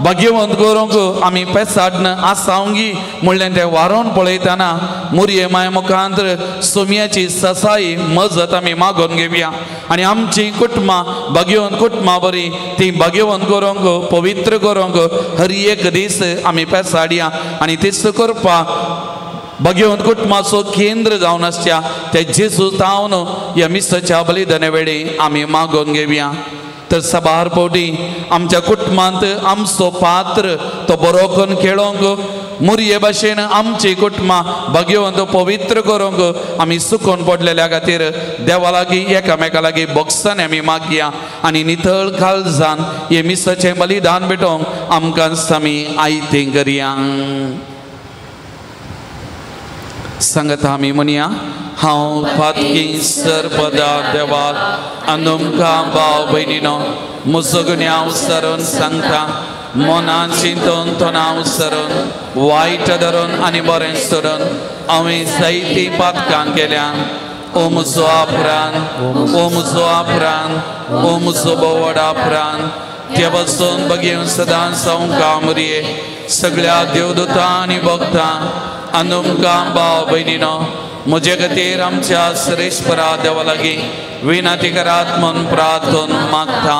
भाग्यवंत करूंक आमी पेसाडन आसावंगी म्हणल्यार तें वारोवन पळयतना मोरये माय मुखांत सोम्याची ससाई मजत आमी मागोवन घेवया आनी आमची कुटुंबां भाग्यवंत कुटुंबां बरी ती भाग्यवंत करूंक पवित्र करूंक हर एक दीस आमी पेसाडया आनी तीच करपाक भाग्यवंत कुटुंबाचो केंद्र जावन आसच्या त्या जेजू तावन ह्या मिसाच्या बलिदाना वेळी आमी मागोवन घेवया. तर साबार फावटी आमच्या कुटुंबांत आमचो पात्र तो बरो करून खेळोंक मोरये भाशेन आमची कुटुंबां भाग्यवंत पवित्र करूंक आमी सुकोवन पडलेल्या खातीर देवा लागीं एकामेका लागीं बोगसांनी आमी मागया आनी नितळ काळजान हे मिसाचें बलिदान भेटोवंक आमकां आमी आयतें करया. सांगता आमी म्हणया, हांव पातकी सरपदा देवा आनी भाव भयणीनो म्हजो गुन्यांव सरून सांगता, मनान चिंतून तणाव सरून वायट धरून आनी बरें सोडून हांवें जायतीं पातकां केल्या. ओ म्हजो अपरान, ओ म्हजो अपरान, ओ म्हजो बोवडा अपरान, ते बसून बगीन सदांच हांव कामरये सगळ्या देवदूतां आनी भक्तां आनी भाव भयणीनो म्हजे खातीर आमच्या श्रेश्वरा देवा लागीं विनंती करात म्हूण प्रार्थन मागता.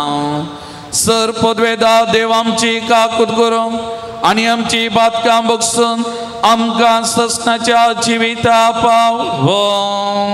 सर पदवेदा देव आमची काकूत करूंक आनी आमची बातकां बगसून आमकां ससनाच्या जिविता पावोवं.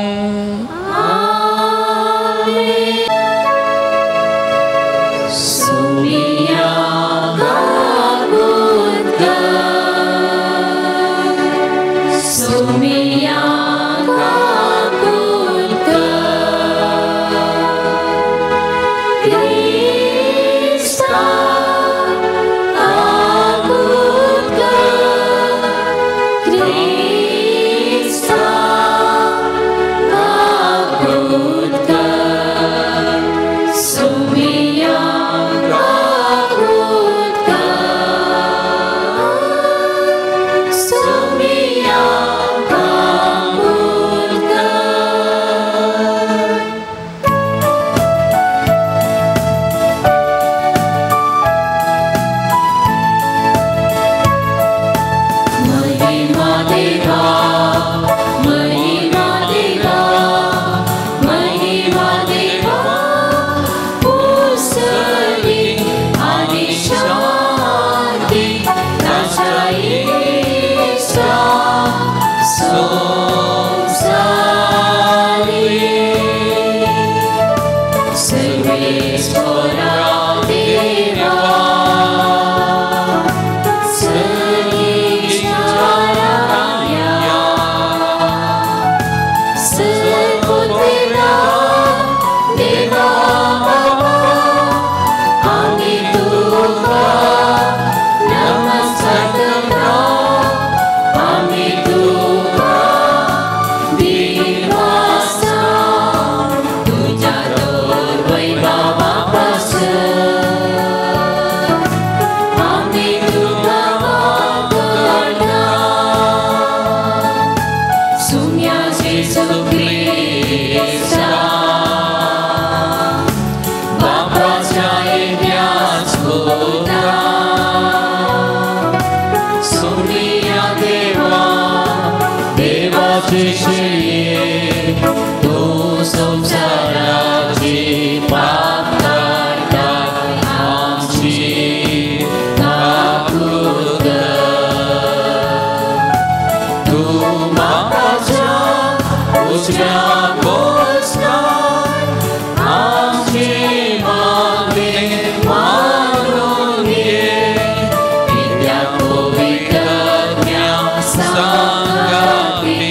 Sangati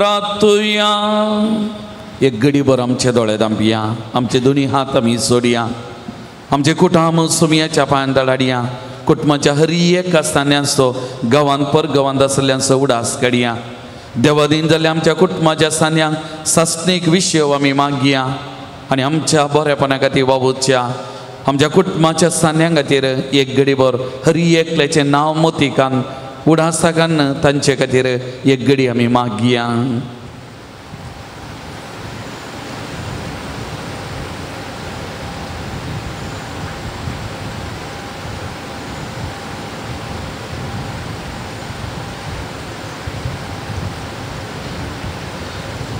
प्रार्थुया. एक गडीभर आमचे दोळे दांपया, आमचे दोनी हात आमी सोडया, आमचे कुटाम सुमयाच्या पांयान धाडया, कुटुंबाच्या हरी एक आसतान्यांचो गांवांत पर गांवांत आसल्यांचो उडास काडया. देवादीन जाल्ल्या आमच्या कुटुंबाच्या सान्यांक सासणीक विशय आमी मागया आनी आमच्या बरेपणा खातीर वावुरच्या आमच्या कुटुंबाच्या सान्यां खातीर एक गडीभर हरी एकल्याचें नांव मोतिकान उडासाकान तांचे खातीर एक गडी आमी मागया.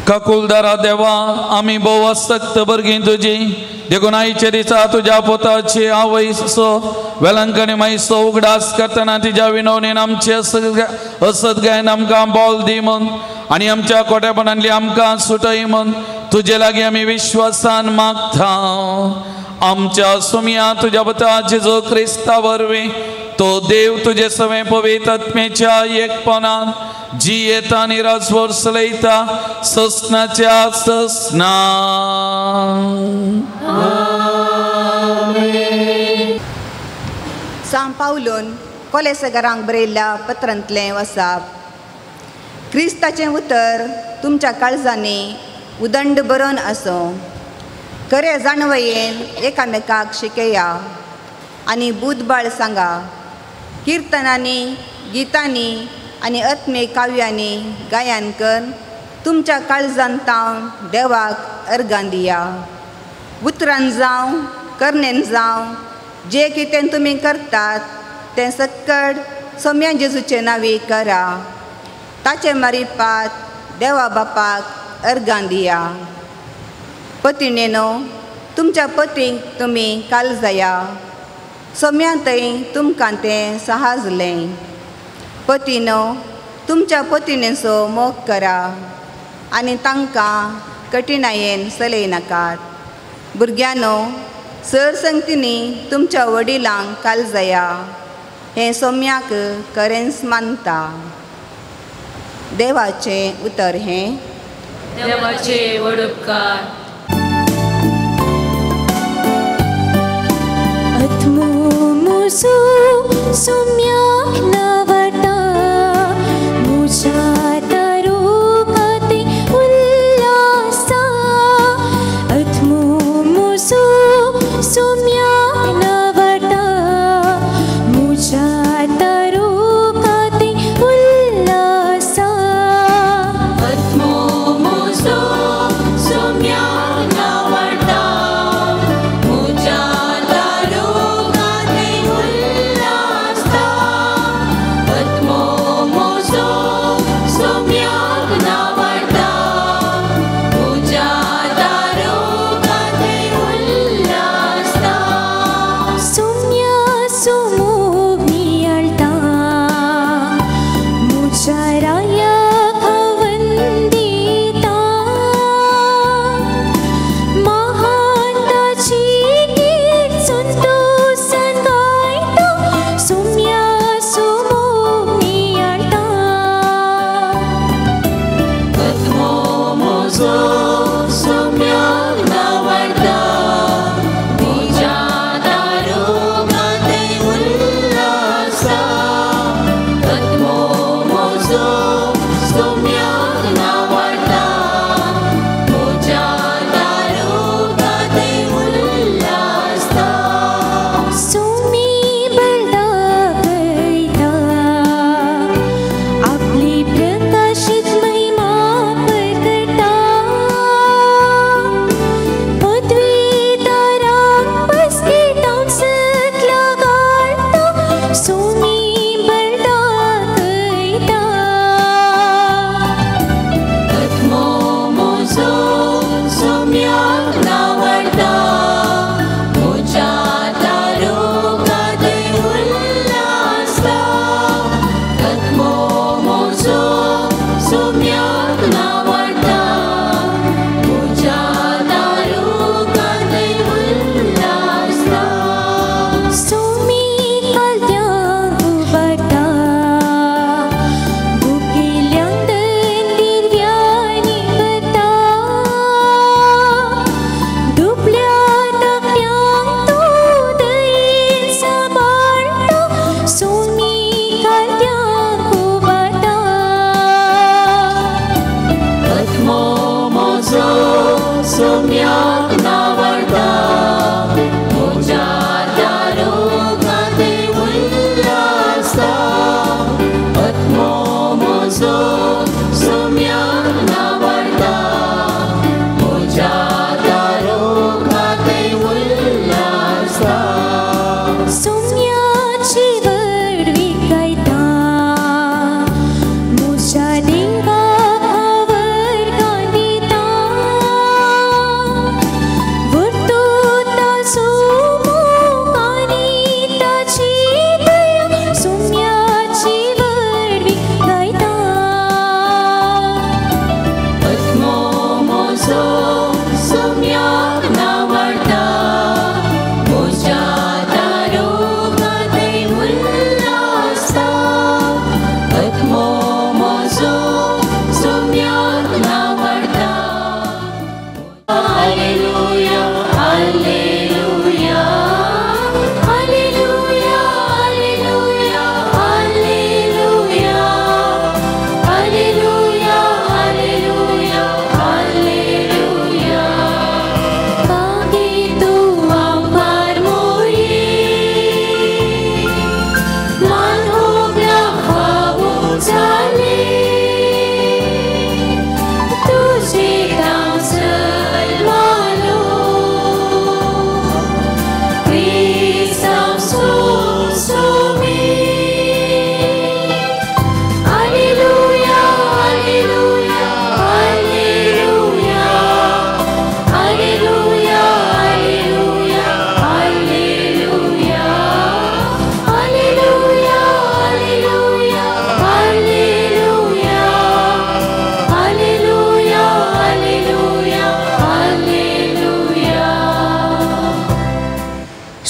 काकुलदारा देवा, आमी भोव आसक्त भुरगीं तुजी, देखून आयचे दिसा तुज्या पोताची आवयचो वेलंकणी मायचो उगडास करतना तिज्या विनवणेन आमचे असत गायन आमकां बोल दी म्हूण आनी आमच्या कोट्यापणांतली आमकां सुटय म्हूण तुजे लागीं आमी विश्वासान मागता. आमच्या सुमया तुज्या पुता जेजू क्रिस्ता वरवीं तो देव तुजे सवें पवित्र आत्म्याच्या एकपणान जियेता आनी राजभर चलयता ससनाच्या ससना. सांव पावलून कोलेसगरांक बरयल्ल्या पत्रांतलें वसाप. क्रिस्ताचें उतर तुमच्या काळजांनी उदंड बरोवन आसूं. खरें जाणवयेन एकामेकाक शिकया आनी बुदबाळ सांगा. किर्तनांनी, गितांनी आनी आत्मीक काव्यांनी गायन कर तुमच्या काळजान तावन देवाक अर्गां दिया. उतरान जावं करणेन जावं जें कितें तुमी करतात तें सक्कड सोम्या जेजूचे नांवी करा. ताचे मारिपात देवा बापाक अर्गां दिया. पतिणेनो, तुमच्या पतींक तुमी कालजया. सोम्या थंय तुमकां तें सहाजलें. पतीनो, तुमच्या पतिणेचो मोग करा आनी तांकां कठिणायेन चलयनाकात. भुरग्यांनो, सर संगतींनी तुमच्या वडिलांक कालजया. हें सोम्याक खरेंच मानता. देवाचें उतर हें. देवाचे व्हड उपकार. सुम्याक नावटा मुझ्या तारुकाती उल्लासा. आत्मो मुजो सुम्याक नावटा मुझ्या तारुकाती उल्लासा. आत्मो मुजो सुम्याक नावटा मुझ्या तारुकाती उल्लासा. आत्मो मुजो सुम्याक नावटा मुझ्या तारुकाती उल्लासा.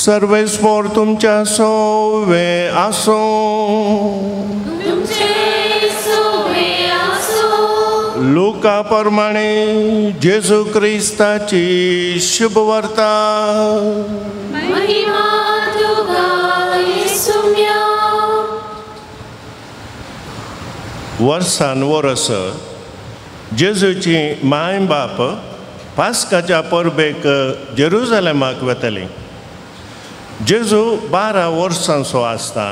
सर्वेस्पोर तुमच्या सोवे आसूं. लुका प्रमाणे जेजू क्रिस्ताची शुभवार्ता. वर्सान वर्स जेजूची माय बाप पास्काच्या परबेक जेरुजलेमाक वताली. जेजू 12 वर्सांचो आसता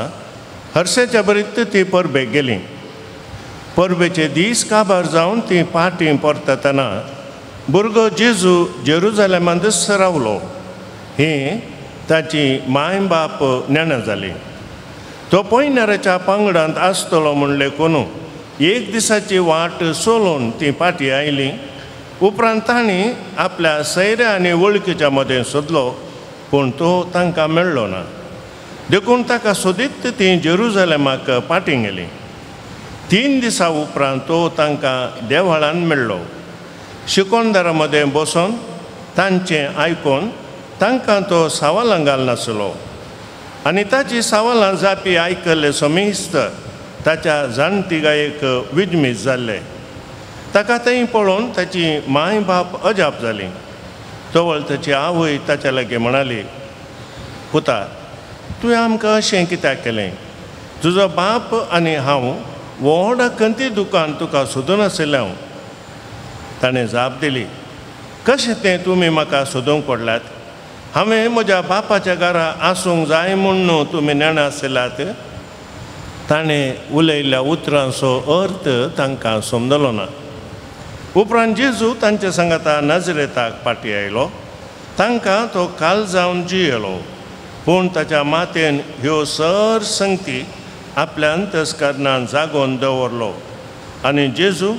हर्षेच्या बरीत ती परबेक गेली. परबेचे दीस काबार जावन ती पाटी परततना भुरगो जेजू जेरुजलेमांतच रावलो ही ताची माय बाप नेणा जाली. तो पयणाऱ्याच्या पंगडांत आसतलो म्हणले कोणू एक दिसाची वाट सोलून ती पाटी आयली. उपरांत तांणी आपल्या सैऱ्या आनी वळखीच्या मदें सोदलो पूण तो तांकां मेळ्ळो ना. देखून ताका सोदीत ती जेरुजलेमाक पाटी गेली. 3 दिसां उपरांत तो तांकां देवळान मेळ्ळो. शिकोणदारा मदें बसून तांचें आयकून तांकां तो सवालां घालनासलो आनी ताची सवालां जापी आयकल्ले समिस्त ताच्या जाणतिगायेक विजमीत जाल्ले. ताका थंय पळोवन ताची माय बाप अजाप जाली. तवळ ताची आवय ताच्या लागीं म्हणाली, पुता तुवें आमकां अशें कित्याक केलें? तुजो बाप आनी हांव व्हड खंती दुकान तुका सोदून आशिल्लें हांव. ताणें जाप दिली, कशें तें तुमी म्हाका सोदूंक पडल्यात? हांवें म्हज्या बापाच्या घरा आसूंक जाय म्हूण न्हू तुमी नेणा आशिल्लात. ताणें उलयल्ल्या उतरांचो अर्थ तांकां समजलो ना. उपरांत जेजू तांचे सांगाता नजरेताक पाटी आयलो. तांकां तो काल जावन जियेलो पूण ताच्या मातेन ह्यो सर संगती आपल्या अंतस्करणान जागोवन दवरलो आनी जेजू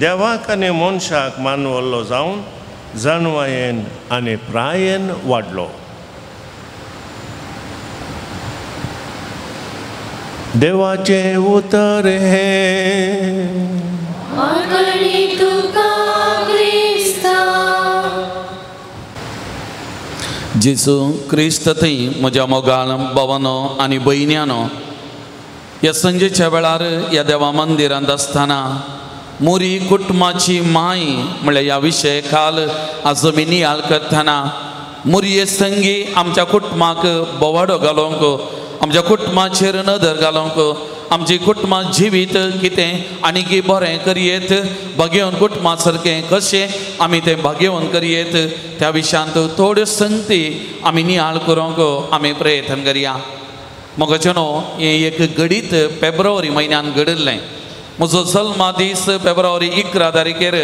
देवाक आनी मनशाक मानवल्लो जावन जाणवायेन आनी प्रायेन वाडलो. देवाचें उतर हें. जेजू क्रिस्त थंय म्हज्या मोगाळ भावानो आनी भयण्यानो, ह्या संजेच्या वेळार ह्या देवा मंदिरांत आसतना मोरी कुटुंबाची माय म्हणल्यार ह्या विशय काल आज आमी नियाळ करतना मोरये संगी आमच्या कुटुंबाक बोवाडो घालूंक, आमच्या कुटुंबाचेर नदर घालूंक, आमची कुटुंबां जिवीत कितें आनी की बरें करयेत, भाग्यवन कुटुंबा सारकें कशें आमी तें भाग्यवन करयेत त्या विशयांत थोड्यो संगती आमी नियाळ करूंक आमी प्रयत्न करया. म्हज्या न्हू हें एक घडीत फेब्रुवारी म्हयन्यान घडिल्लें. म्हजो जल्मा दीस फेब्रुवारी 11 तारखेर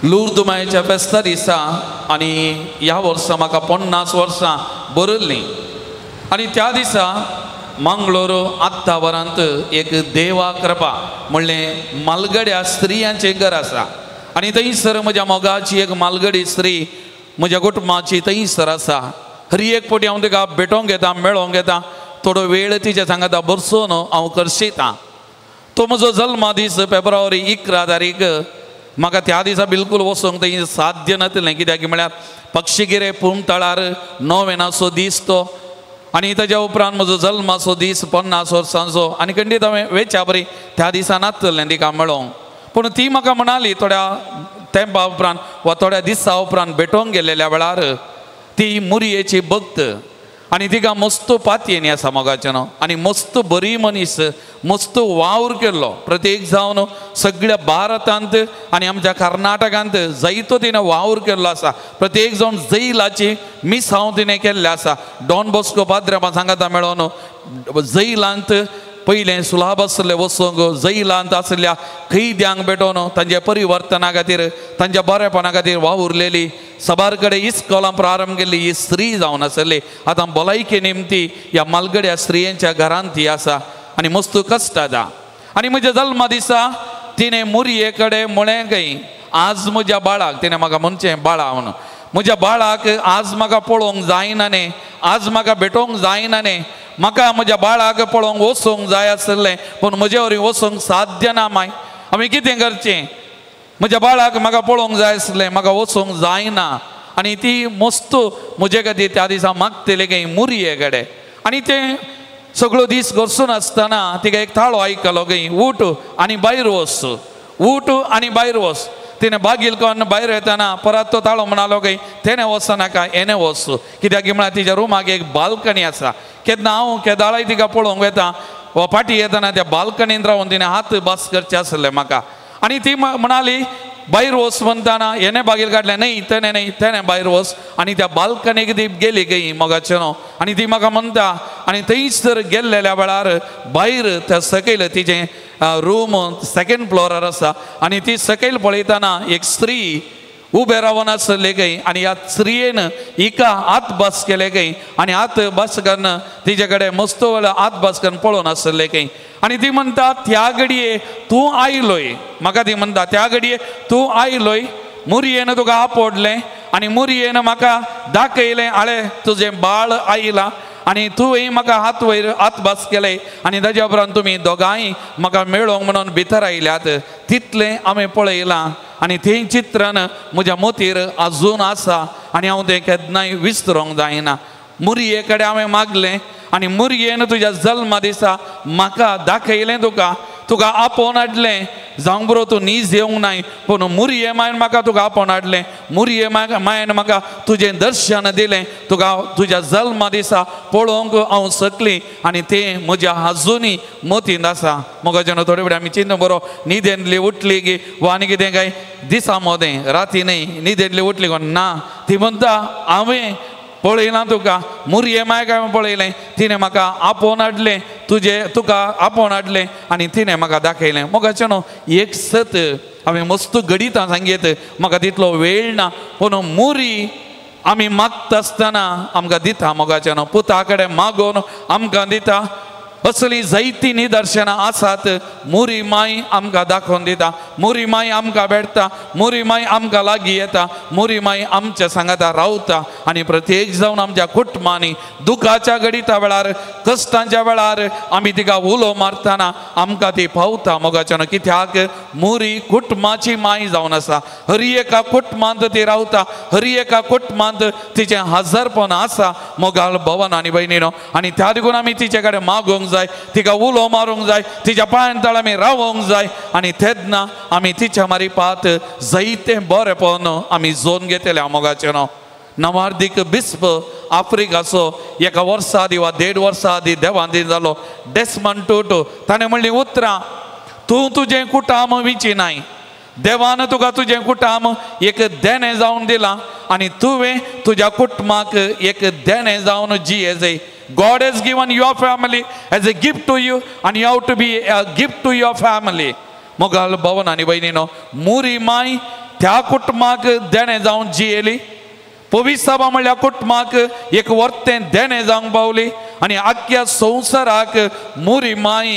लुर्द मायेच्या फेस्ता दिसा आनी ह्या वर्सा म्हाका 50 वर्सां बरयल्लीं. आनी त्या दिसा मंगळूर आत्तावरांत एक देवा कृपा म्हणलें मालगड्या स्त्रियांचें घर आसा आनी थंयसर म्हज्या मोगाची एक मालगडी स्त्री म्हज्या कुटुंबाची थंयसर आसा. हर एक फावटी हांव तिका भेटोवंक येता, मेळोवंक येता, थोडो वेळ तिच्या सांगाता बरसून हांव करशिता. तो म्हजो जल्मा दीस फेब्रुवारी 11 तारीख म्हाका त्या दिसा बिलकूल वचूंक थंय साध्य नासलें. कित्याक म्हळ्यार पक्षिगिरे पुमतळार नोवेनाचो दीस तो आनी ताज्या उपरांत म्हजो जल्माचो दीस 50 वर्सांचो आनी खंडीत हांवें वेच्या बरी त्या दिसा नासलें तिका मेळोवंक. पूण ती म्हाका म्हणाली थोड्या तेंपा उपरांत वा थोड्या दिसा उपरांत भेटोवंक गेल्ल्या वेळार ती मुरयेची भक्त आनी तिका मस्त पातयेनी आसा मोगाचें न्हू आनी मस्त बरी मनीस, मस्त वावर केल्लो प्रत्येक जावन सगळ्या भारतांत आनी आमच्या कर्नाटकांत जायतो तिणें वावर केल्लो आसा. प्रत्येक जावन जैलाची मिसांव तिणें केल्लें आसा. डॉन बॉस्को पाद्र्यां सांगाता मेळोन जैलांत पयलें सुलाभ आसलें वचूंक, जैलांत आसल्या कैद्यांक भेटोवन तांच्या परिवर्तना खातीर तांच्या बरेपणा खातीर वावुरलेली. सबार कडेन इस्कोलां प्रारंभ केल्ली ही स्त्री जावन आसली. आतां भलायके निमती ह्या मालगड्या स्त्रियांच्या घरांत ती आसा आनी मस्त कश्ट जाता. आनी म्हज्या जल्मा दिसा तिणें मुरये कडेन म्हळें खंय आज म्हज्या बाळाक, तिणें म्हाका म्हणचें बाळा म्हणून, म्हज्या बाळाक आज म्हाका पळोवंक जायना न्ही, आज म्हाका भेटोवंक जायना न्ही, म्हाका म्हज्या बाळाक पळोवंक वचूंक जाय आसलें पूण म्हजे वरी वचूंक साध्य ना माय, आमी कितें करचें? म्हज्या बाळाक म्हाका पळोवंक जाय आसलें, म्हाका वचूंक जायना. आनी ती मस्त म्हजे खातीर त्या दिसा मागतली खंय मुरये कडेन. आनी तें सगळो दीस घरसून आसतना तिका एक ताळो आयकलो खंय, उठ आनी भायर वच, उठ आनी भायर वच. तिणें बागील करून भायर येतना परत तो ताळो म्हणालो खंय तेणें वचनाका हेणें वच, कित्याक म्हळ्यार तिच्या रुमाक एक बाल्कनी आसा. केन्ना हांव केदाळाय तिका पळोवंक वता वा फाटीं येतना त्या बाल्कनीन रावन तिणें हात बास करचे आसले म्हाका. आनी ती म्हणाली भायर वच म्हणटाना हेणें बागील काडलें, न्हय तेणें न्हय तेणें भायर वच. आनी त्या बाल्कनीक ती गेली खंय मोगाचें न्हू. आनी ती म्हाका म्हणटा आनी थंयच तर गेल्लेल्या वेळार भायर त्या सकयल तिचें रूम सेकेंड फ्लोरार आसा आनी ती सकयल पळयतना एक स्त्री उबें रावन आसले खंय आनी ह्या स्त्रियेन हिका हात बस केले खंय आनी हात बस करून तिचे कडेन मस्त वेळ हात बस करून पळोवन आसले खंय. आनी ती म्हणटा त्या घडये तूं आयलोय, म्हाका ती म्हणटा त्या घडये तूं आयलोय, मुरयेन तुका आपोडलें आनी मुरयेन म्हाका दाखयलें आळे तुजें बाळ आयलां आनी तुवें म्हाका हात वयर हात बस केले आनी ताज्या उपरांत तुमी दोगांय म्हाका मेळोंक म्हणून भितर आयल्यात. तितलें हांवें पळयलां आनी तें चित्रण म्हज्या मोतीर आजून आसा आनी हांव तें केन्नाय विसरूंक जायना. मुरये कडेन हांवें मागलें आनी मुरयेन तुज्या जल्मा दिसा म्हाका दाखयलें, तुका तुका आपोवन हाडलें. जावंक बरो तूं नीज येवंक नाय पूण मुरये मायन म्हाका तुका आपोवन हाडलें, मुरये मायन म्हाका तुजें दर्शन दिलें, तुका तुज्या जल्मा दिसा पळोवंक हांव शकली आनी तें म्हज्या आजुनूय मतींत आसा. मोगाच्यान थोडे फुडें आमी चिंतूं बरो न्हिदेंतली उठली की वा आनी कितें काय दिसा मोदें राती न्हय न्हिदेंतली उठली कोण ना. ती म्हणटा हांवें पळयलां तुका, मुरये मायक हांवें पळयलें, तिणें म्हाका आपोवन हाडलें, तुजें तुका आपोवन हाडलें आनी तिणें म्हाका दाखयलें. मोगाचें न्हू एक सत हांवें मस्त घडितां सांगीत, म्हाका तितलो वेळ ना, पूण मुरी आमी मागता आसतना आमकां दिता. मोगाचें न्हू पुता कडेन मागून आमकां दिता. असली जायतीं निदर्शनां आसात. मुरी माय आमकां दाखोवन दिता, मुरी माय आमकां भेटता, मुरी माय आमकां लागीं येता, मुरी माय आमच्या सांगाता रावता आनी प्रत्येक जावन आमच्या कुटुंबांनी दुखाच्या घडिता वेळार कश्टांच्या वेळार आमी तिका उलो मारतना आमकां ती पावता. मोगाच्यान कित्याक मुरी कुटुंबाची माय जावन आसा. हर एका कुटुंबांत ती रावता, हर एका कुटुंबांत तिचें हजारपण आसा. मोगाळ भवन आनी भयणीनो आनी त्या देखून आमी तिचे कडेन मागूंक जाय, तिका उलो मारूंक जाय, तिच्या पांयां तळ आमी रावोंक जाय आनी तेन्ना आमी तिच्या मारिपात जायतें बरेंपण आमी जोन घेतले. मोगाचें न्हू नवार्दीक बिस्प आफ्रिकाचो एका वर्सा आदी वा 1.5 वर्सां आदी देवांदीन जालो डेस्मंड टुटू. ताणें म्हणलीं उतरां, तूं तुजें कुटाम विचिनाय, देवान तुका तुजें कुटाम एक देणें जावन दिलां आनी तुवें तुज्या कुटुंबाक एक देणें जावन जिये जाय. God has given your family as a gift to you and you have to be a gift to your family. मोगाल भवन आनी भयणीनो मुरी माय त्या कुटुंबाक देणें जावन जियेली. पविसाबा म्हणल्यार कुटुंबाक एक वर्तें देणें जावंक पावली आनी आख्ख्या संवसाराक मुरी माय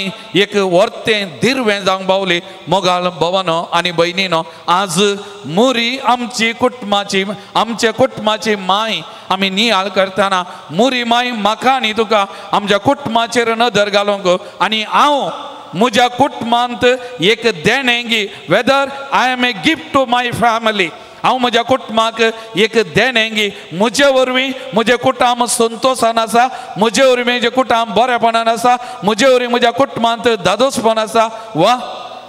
एक वर्तें दिरवें जावंक पावली. मोगाल भवन आनी भयणीनो आज मुरी आमची कुटुंबाची आमच्या कुटुंबाची माय आमी नियाळ करतना मुरी माय म्हाका आनी तुका आमच्या कुटुंबाचेर नदर घालूंक आनी हांव म्हज्या कुटुंबांत एक देणें गी, whether I am a gift to my family. हांव म्हज्या कुटुंबाक एक देणें गी, म्हजे वरवीं म्हजें कुटुंब संतोशान आसा, म्हजे वरवीं म्हजें कुटुंब बरेपणान आसा, म्हजे वरवीं म्हज्या कुटुंबांत दादोसपण आसा, वा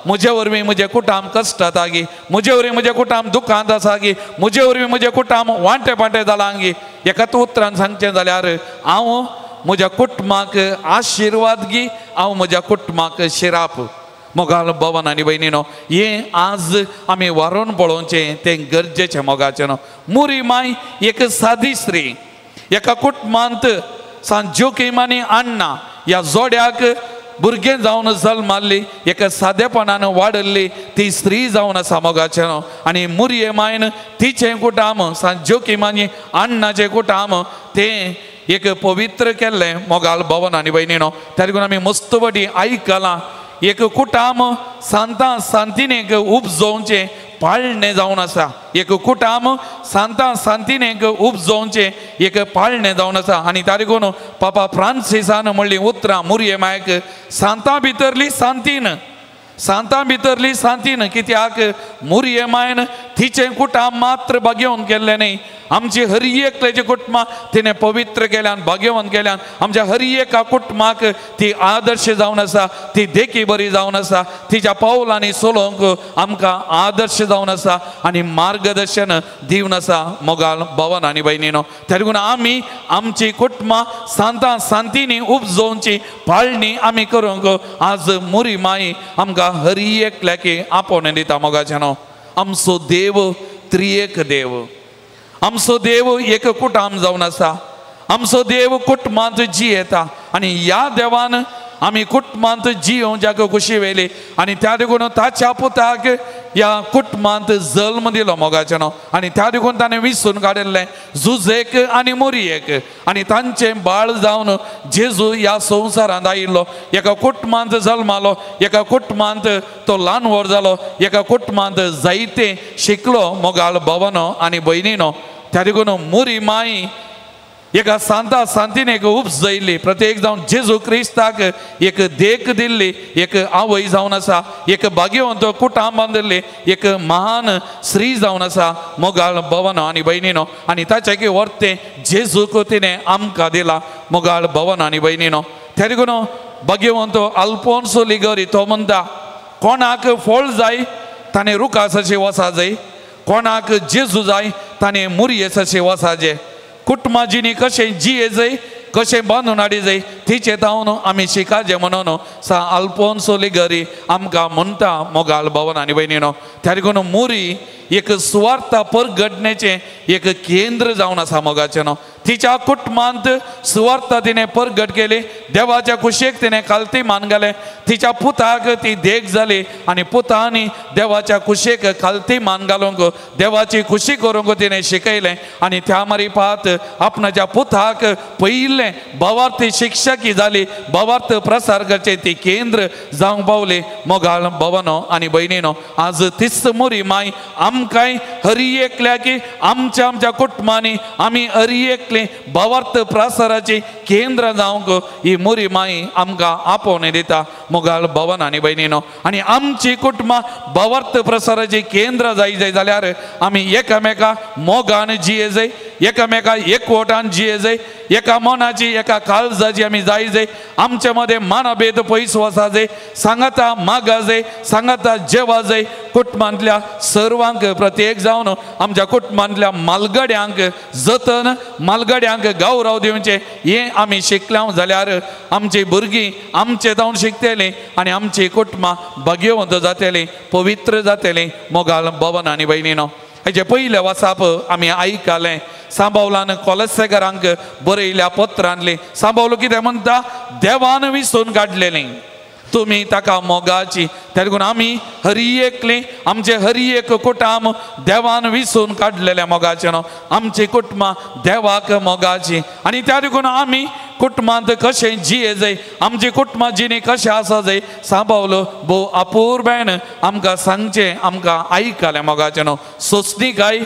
म्हजे वरवीं म्हजें कुटुंब कश्टात गी, म्हजे वरवीं म्हजें कुटुंब दुखांत आसा गी, म्हजे वरवीं म्हजें कुटुंब वांटे पांटे जालां गी. एकाच उतरान सांगचें जाल्यार हांव म्हज्या कुटुंबाक आशिर्वाद गी, हांव म्हज्या कुटुंबाक शिराप. मोगाल भवन आनी भयणीनो हें आज आमी वारोवन पळोवचें तें गरजेचें. मोगाचें न्हू मुरी माय एक सादी स्त्री एका कुटुंबांत सांत जोकीम आनी अण्णा ह्या जोड्याक भुरगें जावन जल्माल्ली, एका सादेपणान वाडल्ली ती स्त्री जावन आसा. मोगाचें न्हू आनी मुरये मायन तिचें कुटुंब सांत जोकीम आनी अण्णाचें कुटुंब तें एक पवित्र केल्लें. मोगाल भवन आनी भयणीनो त्या देखून आमी मस्त वटी आयकलां एक कुटुंब सांतां सांतिनेक उपजोवचें पाळणें जावन आसा. एक कुटुंब सांतां सांतिनेक उपजोवचें एक पाळणें जावन आसा आनी त्या देखून पापा फ्रांसिसान म्हणलीं उतरां मुरये मायक, सांतां भितरली सांतीन, सांतां भितरली सांतीन. कित्याक मुरये मायन तिचें कुटाम मात्र भाग्यवंत केल्लें न्ही, आमची हर एकल्याची कुटुंबां तिणें पवित्र केल्यान, भाग्यवंत केल्यान. आमच्या हर एका कुटुंबाक ती आदर्श जावन आसा, ती देखी बरी जावन आसा. तिच्या पावलांनी चलोवंक आमकां आदर्श जावन आसा आनी मार्गदर्शन दिवन आसा मोगाल भवन आनी भयणीनो. त्या देखून आमी आमची कुटुंबां सांता सांतींनी उपजोवची पाळणी आमी करूंक आज मुरी माई आमकां हर एकल्याक आपोवणें दिता मोगाच्यानो. आमचो देव त्रिएक देव, आमचो देव एक कुटाम जावन आसा, आमचो देव कुटुंबांत जियेता आनी ह्या देवान आमी कुटुंबांत जियोवच्याक खुशी वेली आनी त्या देखून ताच्या पुताक ह्या कुटुंबांत जल्म दिलो मोगाच्यानो. आनी त्या देखून ताणें विसून काडिल्लें जुजेक आनी मोरयेक आनी तांचें बाळ जावन जेजू ह्या संवसारांत आयिल्लो. एका कुटुंबांत जल्मालो, एका कुटुंबांत तो ल्हान व्हड जालो, एका कुटुंबांत जायते शिकलो मोगाळ भवनो आनी भयणीनो. त्या देखून मोरी माई एका सांता सांतीन एक उपजयल्ली, प्रत्येक जावन जेजू क्रिस्ताक एक देख दिल्ली, एक आवय जावन आसा, एक भाग्यवंत कुटाम बांदिल्ली, एक महान स्त्री जावन आसा मोगाळ भवनो आनी भयणीनो. आनी ताचे वर्तें जेजूक तिणें आमकां दिला मोगाळ भवन आनी भयणीनो. त्या देखून भाग्यवंत अल्फोन्सो लिगोरी तो म्हणटा, कोणाक फळ जाय ताणें रुखासाची वसा जाय, कोणाक जेजू जाय ताणें मुरयेसाची वसा जाय. कुटुंबा जिणी कशें जिये जाय, कशें बांदून हाडी जाय तिचे तावन आमी शिकाचें म्हणून सा अल्फोन्सो लिगोरी आमकां म्हणटा मोगाल भवन आनी भयणीनो. त्या देखून मोरी एक सुवार्था परगटण्याचें एक केंद्र जावन आसा मोगाचें. तिच्या कुटुंबांत सुवार्था तिणें परगट केली, देवाच्या कुशेक तिणें खालती मान घालें, तिच्या पुताक ती देख जाली आनी पुतांनी देवाच्या कुशेक खालती मान घालूंक, देवाची खुशी करूंक तिणें शिकयलें. आनी त्या मारिपात आपणाच्या पुताक पयलें भावार्थी शिक्षकी जाली, भावार्थ प्रसार करचें ती केंद्र जावंक पावली मोगाळ भवनो आनी भयणीनो. आज तीच मोरी माय आमकांय हर एकल्याक आमच्या आमच्या कुटुंबांनी आमी हर एकले भावार्थ प्रसाराची केंद्र जावंक ही मोरी माई आमकां आपोवणें दिता मोगाळ भवन आनी भयणीनो. आनी आमची कुटुंबां भावार्थ प्रसाराची केंद्र जाय जाय जाल्यार आमी एकामेका मोगान जिये जाय, एकामेका एकवटान जिये जाय, एका मनाची एका काळजाची आमी जाय जाय. आमचे मदें मानाभेद पयस वचा जाय, सांगाता मागा जाय, सांगाता जेवा जाय. कुटुंबांतल्या सर्वांक प्रत्येक जावन आमच्या कुटुंबांतल्या मालगड्यांक जतन, मालगड्यांक गौरव दिवचें हें आमी शिकल्या जाल्यार आमची भुरगीं आमचे जावन शिकतलीं आनी आमची कुटुंबां भाग्यवंत जातलीं, पवित्र जातलीं मोगाल भवन आनी भयणीनो. हेजे पयलें वाचप आमी आयकलें सांबावलान कोलसेकरांक बरयल्या पत्रांतली. सांबावलो कितें म्हणटा, देवान विसून काडलेली तुमी ताका मोगाची. त्या देखून आमी हर एकली आमचे हर एक कुटाम देवान विसून काडलेल्या मोगाचें न्हू, आमची कुटुंबां देवाक मोगाची. आनी त्या देखून आमी कुटुंबांत कशें जिये जाय, आमची कुटुंबां जिणी कशें आसा जाय सांबावलो भोव अपुरबायेन आमकां सांगचें, आमकां आयकलें मोगाचें न्हू. सोंसणीकाय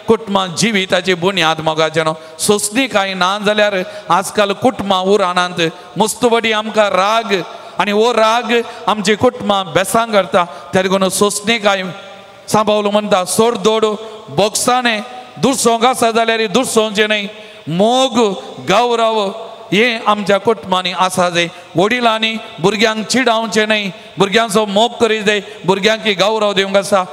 कुटुंबां जिविताची बुन्याद मोगाचें न्हू. सोंसणीकाय ना जाल्यार आजकाल कुटुंबां उराणांत मुस्तवडी आमकां राग आनी हो राग आमची कुटुंबां बेसां करता. त्या देखून सोंसणीकाय सांबावलो म्हणटा, सोडदोड बोगसाणें दुसोंक आसा जाल्यार दुसोवचें न्हय, मोग गौरव हें आमच्या कुटुंबांनी आसा जाय. वडिलांनी भुरग्यांक चिडावचें न्हय, भुरग्यांचो मोग करी जाय, भुरग्यांक गौरव दिवंक आसा,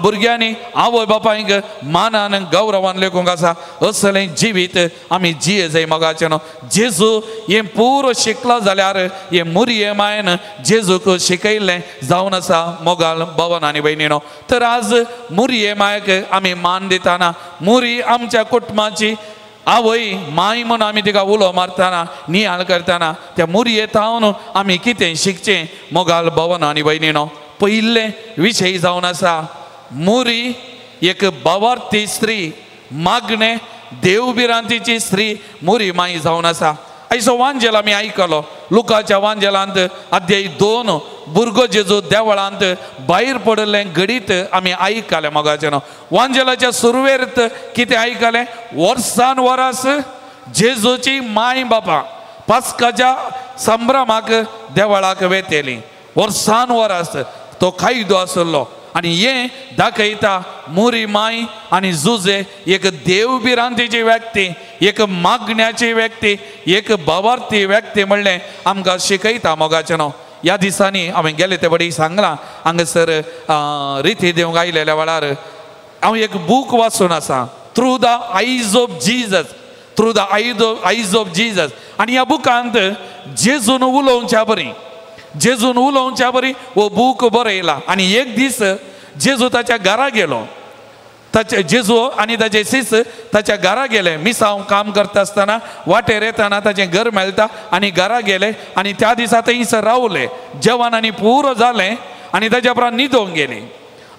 भुरग्यांनी आवय बापायक मानान गौरवान लेखूंक आसा. असलें जिवीत आमी जिये जाय मोगाचें न्हू. जेजू हें पुरो शिकलो जाल्यार हें मुरये मायन जेजूक शिकयल्लें जावन आसा मोगाळ भवन आनी भयणीनो. तर आज मुरये मायक आमी मान दितना, मुरी आमच्या कुटुंबाची आवय माय म्हूण आमी तिका उलो मारतना, नियाळ करतना त्या मुरये थावन आमी कितें शिकचें मोगाळ भवन आनी भयणीनो. पयिल्लें विशय जावन आसा मोरी एक भावार्थी स्त्री, मागणे देवभिरांतीची स्त्री मोरी माई जावन आसा. आयचो वांजेल आमी आयकलो लुकाच्या वांजेलांत अध्याय 2 भुरगो जेजू देवळांत भायर पडिल्लें घडीत आमी आयकलें मोगाचें न्हू. वांजेलाच्या सुरवेर कितें आयकलें, वर्सान वरास जेजूची माय बापा पास्काच्या संभ्रमाक देवळाक वेतेली. वर्सान वरास तो कायदो आसलो आनी हें दाखयता मुरी माय आनी जुजे एक देव भिरांतीची व्यक्ती, एक मागण्याची व्यक्ती, एक भावार्थी व्यक्ती म्हणलें आमकां शिकयता मोगाचें न्हू. ह्या दिसांनी हांवें गेले ते बडी सांगलां हांगासर रिती दिवंक आयलेल्या वेळार हांव एक बूक वाचून आसा, through the eyes of Jesus, through the eyes of Jesus. आनी ह्या बुकांत जेजून उलोवच्या बरी, जेजून उलोवच्या बरी हो बूक बरयला. आनी एक दीस जेजू ताच्या घरा गेलो, ताचे जेजू आनी ताचे शिस ताच्या घरा गेले. मिसांव काम करता आसतना वाटेर येतना ताचें घर मेळटा आनी घरा गेले आनी त्या दिसा थंयसर रावले. जेवण आनी पुरो जालें आनी ताच्या उपरांत न्हिदोंक गेली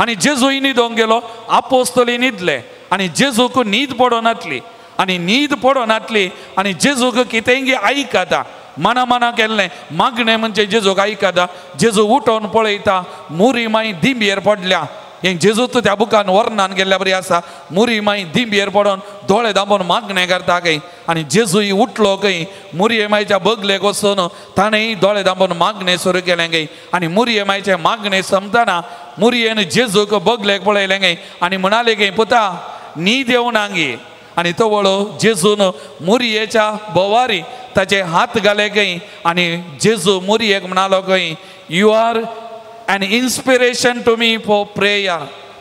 आनी जेजूय न्हिदोंक गेलो, आपोस्तोली न्हिदले आनी जेजूक न्हीद पडोनातली आनी न्हीद पडोनातली आनी जेजूक कितेंय आयकता मना मना केल्लें मागणें म्हणजे जेजूक आयकता. जेजू उठोवन पळयता मुरी माई दिंबयेर पडल्या. हें जेजू त्या बुकान वर्णन केल्ल्या बरी आसा. मुरी माई दिंबयेर पडोन दोळे दांबोवन मागणें करता खंय आनी जेजूय उठलो खंय मुरये मायच्या बगलेक वचून ताणें दोळे दांबोवन मागणें सुरू केलें खंय आनी मुरये मायचें मागणें सोंपतना मुरयेन जेजूक बगलेक पळयलें खंय आनी म्हणाले खंय, पुता न्हीद येवना गे. आनी तो वळो जेजून मुरयेच्या भोवारी ताचे हात घाले खंय आनी जेजू मुरयेक म्हणालो खंय, you are an inspiration to me for prayer.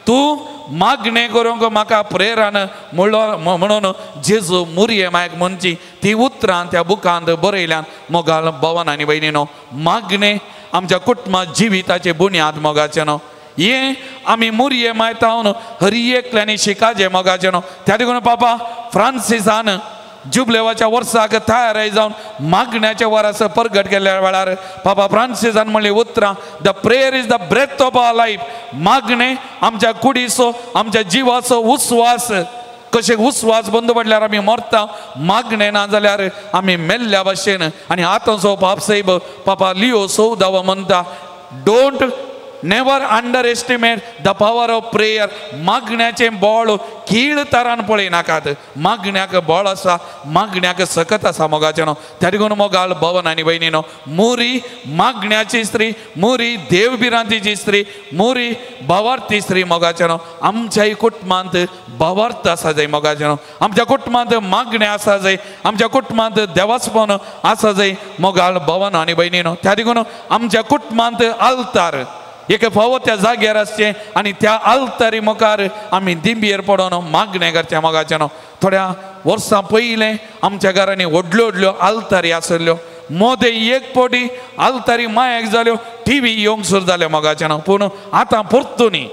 तूं मागणें करूंक म्हाका प्रेरण म्हणून जेजू मुरये मायक म्हणची ती उतरां त्या बुकांत बरयल्यान. मोगाल भवन आनी भयणीनो, मागणें आमच्या कुटुंबा जिविताचे बुन्याद मोगाचें न्हू. हें आमी मुरये मायतावन हरी एकल्यांनी शिकाचें मोगाचें न्हू. त्या देखून पापा फ्रांसिसान जुबलेवाच्या वर्साक तयार जावन मागण्याच्या वरास परगट केल्ल्या वेळार पापा फ्रांसिसान म्हणली उतरां, the prayer is the breath of our life. मागणें आमच्या कुडीचो आमच्या जिवाचो उस्वास. कशें उस्वास बंद पडल्यार आमी मरता, मागणें ना जाल्यार आमी मेल्ल्या भाशेन. आनी आतांचो पाप साहेब पापा लियो 14 म्हणटा, don't never underestimate the power of prayer. मागण्याचें बळ कीळ तरान पळयनाकात. मागण्याक बळ आसा, मागण्याक सकत आसा मोगाचें न्हू. त्या देखून मोगाल भवन आनी भयणीनो, मुरी मागण्याची स्त्री, मुरी देवभिरांतीची स्त्री, मुरी भावार्थी स्त्री मोगाचें न्हू. आमच्याय कुटुंबांत भावार्थ आसा जाय मोगाचें न्हू. आमच्या कुटुंबांत मागणें आसा जाय, आमच्या कुटुंबांत देवासपण आसा जाय मोगाल भवन आनी भयणीनो. त्या देखून आमच्या कुटुंबांत आल्तार एक फावो त्या जाग्यार आसचें आनी त्या आल्तारी मुखार आमी दिंबयेर पडोन मागणें करचें मोगाचें न्हू. थोड्या वर्सां पयलें आमच्या घरांनी व्हडल्यो व्हडल्यो आल्तारी आसल्यो. मोदें एक पटी आल्तारी मायक जाल्यो, टिवी येवंक सुरू जाल्यो मोगाचें न्हू. पूण आतां परतून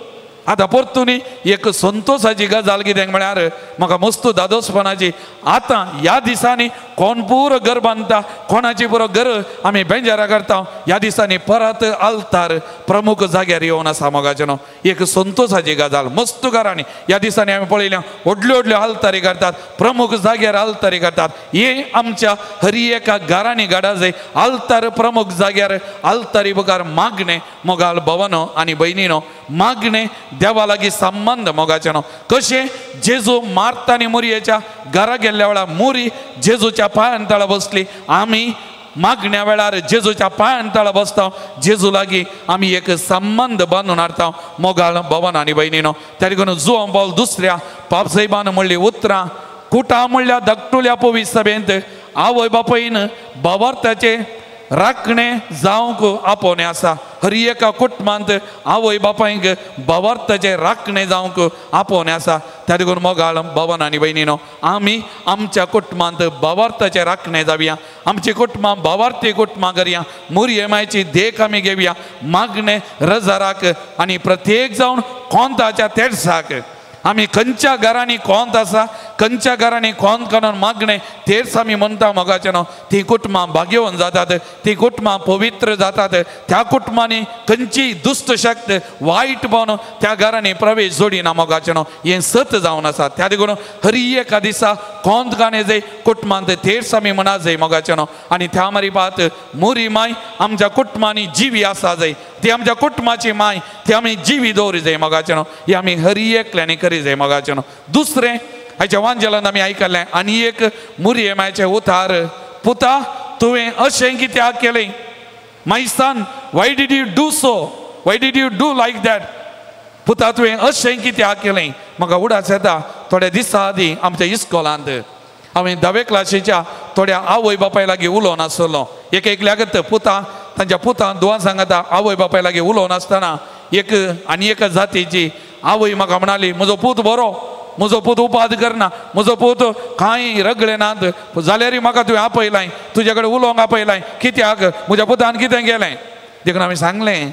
आतां परतून एक संतोशाची गजाल कितें म्हळ्यार म्हाका मस्त दादोसपणाची, आतां ह्या दिसांनी कोण पुरो घर बांदता, कोणाची पुरो घर आमी बेंजारा करता, ह्या दिसांनी परत आल्तार प्रमुख जाग्यार येवन आसा मोगाचें न्हू. एक संतोशाची गजाल मस्त घरांनी ह्या दिसांनी आमी पळयल्या व्हडल्यो व्हडल्यो आल्तारी करतात, प्रमुख जाग्यार आल्तारी करतात. हे आमच्या हरी एका घरांनी घडा जाय आल्तार प्रमुख जाग्यार आल्तारी मुखार मागणें मोगाल भवनो आनी भयणीनो, मागणें देवा लागीं संबंद मोगाचें न्हू. कशें जेजू मार्ता आनी मुरयेच्या घरा गेल्ल्या वेळार मुरी जेजूच्या पांयां तळा बसली. आमी मागण्या वेळार जेजूच्या पांयां तळा बसता, जेजू लागीं आमी एक संबंद बांदून हाडता मोगाळ भवन आनी भयणीनो. त्या देखून जुवां पावल दुसऱ्या पापसाहेबान म्हणली उतरां, कुटा म्हणल्या धाकटुल्या पवित्र सभेंत आवय बापायन भावार्थाचे राखणे जावंक आपोवणें आसा. हर एका कुटुंबांत आवय बापायक भावार्थाचे राखणे जावंक आपोवणें आसा. त्या देखून मोगाळ भवन आनी भयणीनो, आमी आमच्या कुटुंबांत भावार्थाचे राखणे जावया, आमची कुटुंबां भावार्थी कुटुंबां करया, मुरये मायची देख आमी घेवया, मागणें रजाराक आनी प्रत्येक जावन कोंताच्या तेडसाक आमी खंयच्या घरांनी कोंत आसा, खंयच्या घरांनी कोंत करून मागणें तेच आमी म्हणटा मोगाचें न्हू. ती कुटुंबां भाग्यवंत जातात, ती कुटुंबां पवित्र जातात. त्या कुटुंबांनी खंयची दुश्ट शक्त वायट पवन त्या घरांनी प्रवेश जोडिना मोगाचें न्हू. हें सत जावन आसा. त्या देखून हरी एका दिसा कोंत गाणें जाय कुटुंबांत तेच आमी म्हणा जाय मोगाचें न्हू. आनी त्या मारी मुरी माय आमच्या कुटुंबांनी जिवी आसा जाय, ती आमच्या कुटुंबाची माय, ती आमी जिवी दवरी जाय मोगाचें न्हू. ही आमी हरी एकल्यांनी करी जाय मोगाचें न्हू. दुसरें हाच्या वांजेलान आमी आयकलें आनी एक मुरये मायचें उतार, पुता तुवें अशें कित्याक केलें, my son why did you do so, why did you do like that. पुता तुवें अशें कित्याक केलें. म्हाका उडास येता थोड्या दिसां आदीं आमच्या इस्कोलांत हांवें धावे क्लासीच्या थोड्या आवय बापाय लागीं उलोवन आसलो. एक एकल्याक पुता तांच्या पुतान दुवान सांगता आवय बापाय लागीं उलोवन आसतना एक आनी एका जातीची आवय म्हाका म्हणाली म्हजो पूत बरो, म्हजो पूत उपाद करना, म्हजो पूत कांय रगले नात, जाल्यारय म्हाका तुवें आपयलाय, तुजे कडेन उलोवंक आपयलाय कित्याक, म्हज्या पुतान कितें केलें. देखून हांवें सांगलें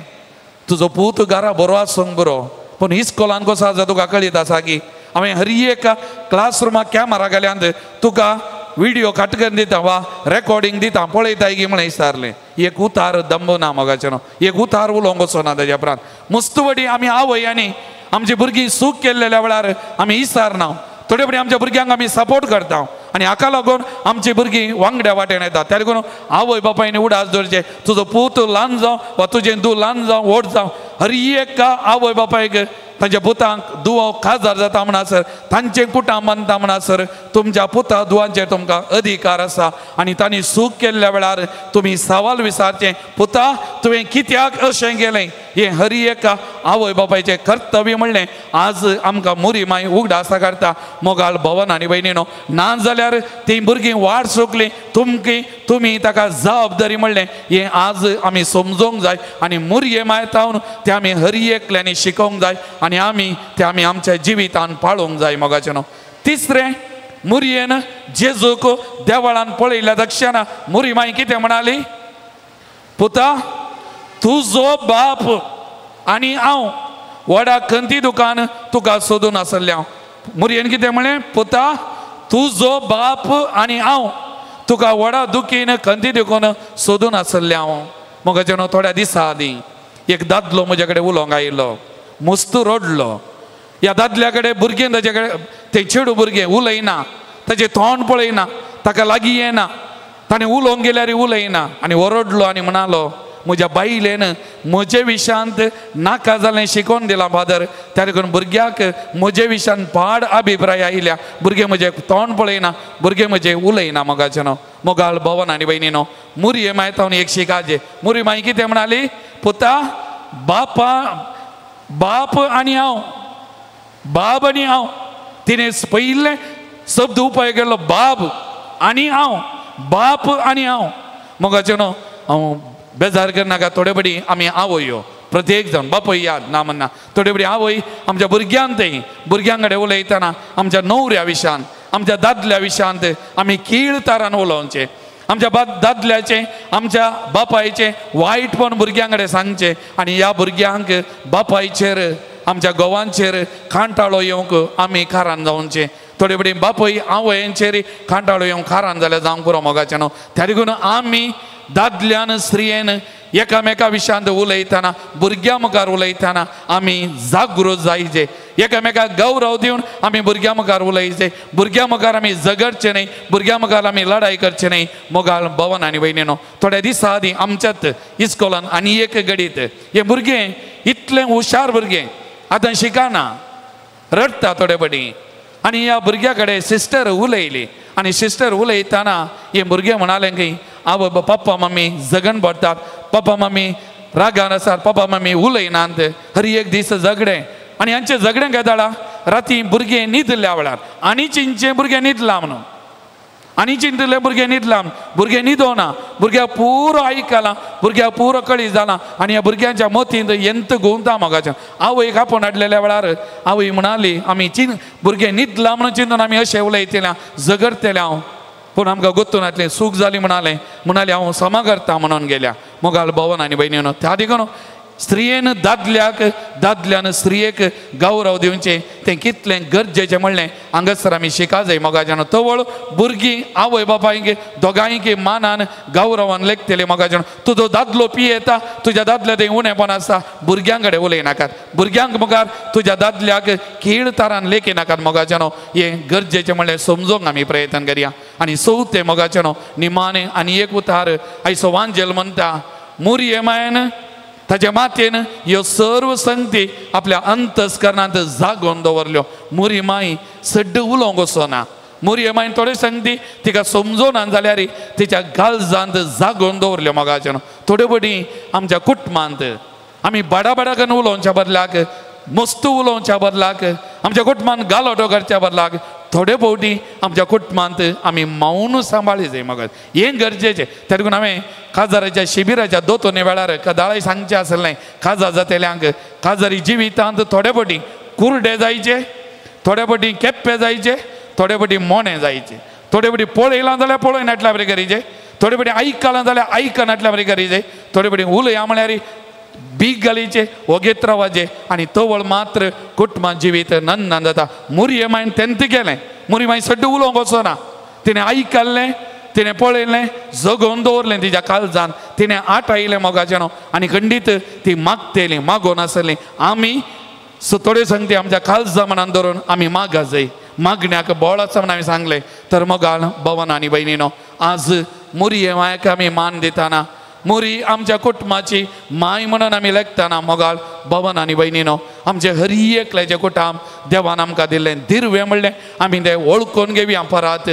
तुजो पूत घरा बरो आसूंक बरो, पूण इस्कोलान कसो आसा तुका कळीत आसा की हांवें हर एक क्लासरुमाक कॅमरा घाल्यात, तुका विडियो काट करून दिता वा रेकॉर्डिंग दिता पळयताय की म्हणून विचारलें. एक उतार दंब ना मोगाचें, एक उतार उलोवंक वचना ताज्या उपरांत. मुस्तवडी आमी आवय आनी आमची भुरगीं सूख केल्ल्या वेळार आमी विचारना, थोडे फुडें आमच्या भुरग्यांक आमी सपोर्ट करता आनी हाका लागून आमची भुरगीं वांगड्या वाटेन येता. त्या लागून आवय बापायन उडास दवरचें, तुजो पूत ल्हान जावं वा तुजें धूव ल्हान जावं व्हड जावं, हर एका आवय बापायक तांच्या पुतांक दुवो खाजार जाता म्हणसर, तांचें कुटां बांदता म्हणसर तुमच्या पुता दुवांचेर तुमकां अधिकार आसा आनी तांणी सूख केल्ल्या वेळार तुमी सवाल विचारचें, पुता तुवें कित्याक अशें केलें. हें हर एका आवय बापायचें कर्तव्य म्हणलें आज आमकां मोरी माय उगडासा काडटा मोगाळ भवन आनी भयणीनो. ना जाल्यार तीं भुरगीं वाट चुकलीं तुमकी तुमी ताका जबाबदारी म्हणलें हें आज आमी समजूंक जाय आनी मुरये माय तावन तें आमी हर एकल्यांनी शिकोवंक जाय आनी आमी ते आमी आमच्या जिवितान पाळोवंक जाय मोगाचें न्हू. तिसरें, मुरयेन जेजूक देवळान पळयल्या दक्षिणा मुरी माय कितें म्हणाली, पुता तुजो बाप आनी हांव व्हडा खंती दुकान तुका सोदून आसलें हांव. मुरयेन कितें म्हणलें, पुता तुजो बाप आनी हांव तुका व्हडा दुखीन खंती दुखून सोदून आसलें हांव. मोगाचें न्हू थोड्या दिसां आदीं एक दादलो म्हजे कडेन उलोवंक आयलो, मस्त रडलो. ह्या दादल्या कडेन भुरगें ताजे कडेन तें चेडूं भुरगें उलयना, ताजें तोंड पळयना, ताका लागीं येना, ताणें उलोवंक गेल्यार उलयना आनी ओरडलो आनी म्हणालो म्हज्या बायलेन म्हजे विशांत नाका जालें शिकोवन दिलां फादर, त्या देखून भुरग्याक म्हजे विशांत पाड अभिप्राय आयल्या, भुरगें म्हजें तोंड पळयना, भुरगें म्हजें उलयना. मोगाचें न्हू मोगाळ भवन आनी भयणीनो, मुरये माय तावन एक शिकाचें. मुरी माय कितें म्हणाली, पुता बापा बाप आनी हांव, बाब आनी हांव. तिणें पयलें शब्द उपाय केलो बाब आनी हांव, बाप आनी हांव. मोगाचें न्हू हांव बेजार करनाका, थोडे बडी आमी आवयो प्रत्येक जाण बापूय याद ना म्हणना, थोडे बडी आवय आमच्या भुरग्यांक तें भुरग्यां कडेन उलयतना आमच्या नवऱ्या विशांत आमच्या दादल्या विशांत आमी कीळ तारान उलोवचें, आमच्या दादल्याचें आमच्या बापायचें वायटपण भुरग्यां कडेन सांगचें आनी ह्या भुरग्यांक बापायचेर आमच्या घोवांचेर कांटाळो येवंक आमी कारान जावचें. थोडे बडी बापूय आवयांचेर कांटाळो येवंक कारान जाल्यार जावंक पुरो मोगाचें न्हू. त्या देखून आमी दादल्यान स्त्रियेन एकामेका विशांत उलयतना भुरग्यां मुखार उलयतना आमी जागृत जायचे, एकामेकाक गौरव दिवन आमी भुरग्यां मुखार उलयचे, भुरग्यां मुखार आमी झगडचें न्हय, भुरग्यां मुखार आमी लढाई करचे न्हय. मोगाळ भवन आनी भयणीनो, थोड्या दिसां आदीं आमच्याच इस्कोलान आनी एक घडीत हें भुरगें इतलें हुशार भुरगें आतां शिकना, रडटा थोडे बडी आनी ह्या भुरग्या कडेन सिस्टर उलयली आनी सिस्टर उलयतना हें भुरगें म्हणालें की आवय पप्पा मम्मी झगण पडटात, पप्पा मम्मी रागान आसात, पप्पा मम्मी उलयनात, हर एक दीस झगडें. आनी हांचें झगडें केदाळा राती भुरगें न्हिदल्या वेळार आनी चिंचें भुरगें न्हिदलां म्हणून आनी चिंतलें भुरगें न्हिदलां, भुरगें न्हिदोना, भुरग्याक पुरो आयकलां, भुरग्याक पुरो कळी जालां आनी ह्या भुरग्यांच्या मतींत यंत घुंवता मोगाचें. आवयक आपोवन हाडलेल्या वेळार आवय म्हणाली आमी भुरगें न्हिदलां म्हणून चिंतून आमी अशें उलयतलें झगडटलें हांव, पूण आमकां गोत्तून घातलें सूख जाली म्हणालें, म्हणालें हांव समा करता म्हणून गेल्या. मोगाळ भवन आनी भयणीनो, त्या देखून स्त्रियेन दादल्याक दादल्यान स्त्रियेक गौरव दिवचें तें कितलें गरजेचें म्हणलें हांगासर आमी शिका जाय मोगाच्यान. तवळ भुरगीं आवय बापायक दोगांयक मानान गौरवान लेखतले मोगाच्यान. तुजो दादलो पियेता, तुज्या दादल्या तें उणेपण आसा, भुरग्यां कडेन उलयनाकात, भुरग्यांक मुखार तुज्या दादल्याक कीळ तारान लेखिनाकात मोगाच्यान. हें गरजेचें म्हणलें समजूंक आमी प्रयत्न करया. आनी चवथें मोगाच्यान निमाणें आनी एक उतार आयचो वांजेल म्हणटा मुरये मायन ताच्या मातयेन ह्यो सर्व संगती आपल्या अंतस्करणांत जागोवन दवरल्यो. मुरी माई सड्ड उलोवंक वचना, मुरये माईन थोड्यो संगती तिका समजोना जाल्यार तिच्या गालजांत जागोवन दवरल्यो मोगाच्यान. थोड्यो बडी आमच्या कुटुंबांत आमी बाडाबाडा करून उलोवच्या बदल्याक मस्तू उलोवच्या बदलाक, आमच्या कुटुंबान गालोटो करच्या बदलाक थोडे फावटी आमच्या कुटुंबांत आमी मौन सांबाळी जाय मगो, हें गरजेचें. त्या देखून हांवें काजाराच्या शिबिराच्या दोतोनी वेळार कदाळय सांगचें आसलें काजार जातेल्यांक, काजारी जिवितांत थोडे फावटी कुरडे जायचे, थोडे फावटी केप्पे जायचे, थोडे फावटी मोणे जायचे, थोडे फावटी पळयलां जाल्यार पळय नाटल्या बरें करीचे, थोडे फावटी आयकलां जाल्यार आयकनाटल्या बरें करीचे, थोडे फावटी उलया म्हळ्यार बीग घालीचे वगेत रावाचे आनी तवळ मात्र कुटुंबां जिवीत नन्नान जाता. मुरये मायन तेंत केलें, मुरी माय सड्ड उलोवंक वचना, तिणें आयकल्लें, तिणें पळयलें, जगोवन दवरलें तिच्या काळजान, तिणें आटायलें मोगाचें न्हू आनी खंडीत ती मागतेली, मागोवन आसली. आमी थोडे संगती आमच्या काळजा मनान धरून आमी मागा जाय, मागण्याक बळ आसा म्हण आमी सांगलें. तर मोगाळ भवन आनी भयणीनो, आज मुरये मायक आमी मान दितना, मुरी आमच्या कुटुंबाची माय म्हणून आमी लेखतना मोगाळ भवन आनी भयणीनो, आमचे हर एकल्याचें कुटुंब देवान आमकां दिल्लें दिर्वें म्हणलें आमी तें वळखून घेवया परत.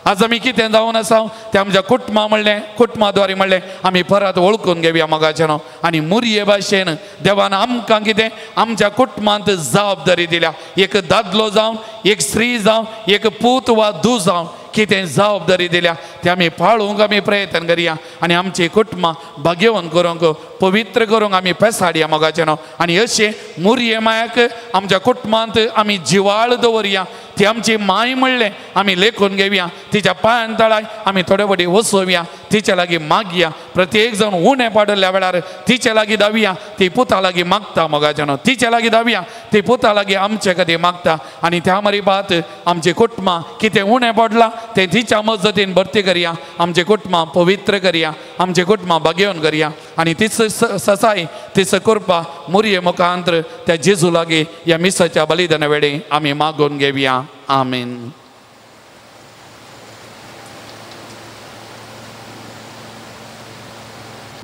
आज आमी कितें जावन आसा तें आमच्या कुटुंबा म्हणलें, कुटुंबा द्वारे म्हणलें आमी परत वळखून घेवया मोगाचें न्हू. आनी मुरये भाशेन देवान आमकां कितें आमच्या कुटुंबांत जबाबदारी दिल्या, एक दादलो जावन, एक स्त्री जावन, एक पूत वा धूव जावन कितें जबाबदारी दिल्या ते आमी पाळूंक आमी प्रयत्न करया आनी आमची कुटुंबां भाग्यवंत करूंक, पवित्र करूंक आमी पेसाडया मोगाचें न्हू. आनी अशें मुरये मायाक आमच्या कुटुंबांत आमी जिवाळ दवरया, ती आमची माय म्हणलें आमी लेखून घेवया, तिच्या पांयान तळाय आमी थोडे फावटी वसोवया, तिच्या लागीं मागया, प्रत्येक जाण उणें पाडल्या वेळार तिच्या लागीं धांवया, ती पुता लागीं मागता मोगाचें न्हू, तिच्या लागीं धांवया, ती पुता लागीं आमचे खातीर मागता. आनी त्या मरिबात आमची कुटुंबां कितें उणें पडलां तें तिच्या मजतीन भरती करया, आमचे कुटुंबां पवित्र करया, आमचे कुटुंबां भाग्यवन करया आनी तीच ससाय, तीच कृपा मुरये मुखांतर त्या जेजू लागीं ह्या मिसाच्या बलिदाना वेळी आमी मागून घेवया. आमेन.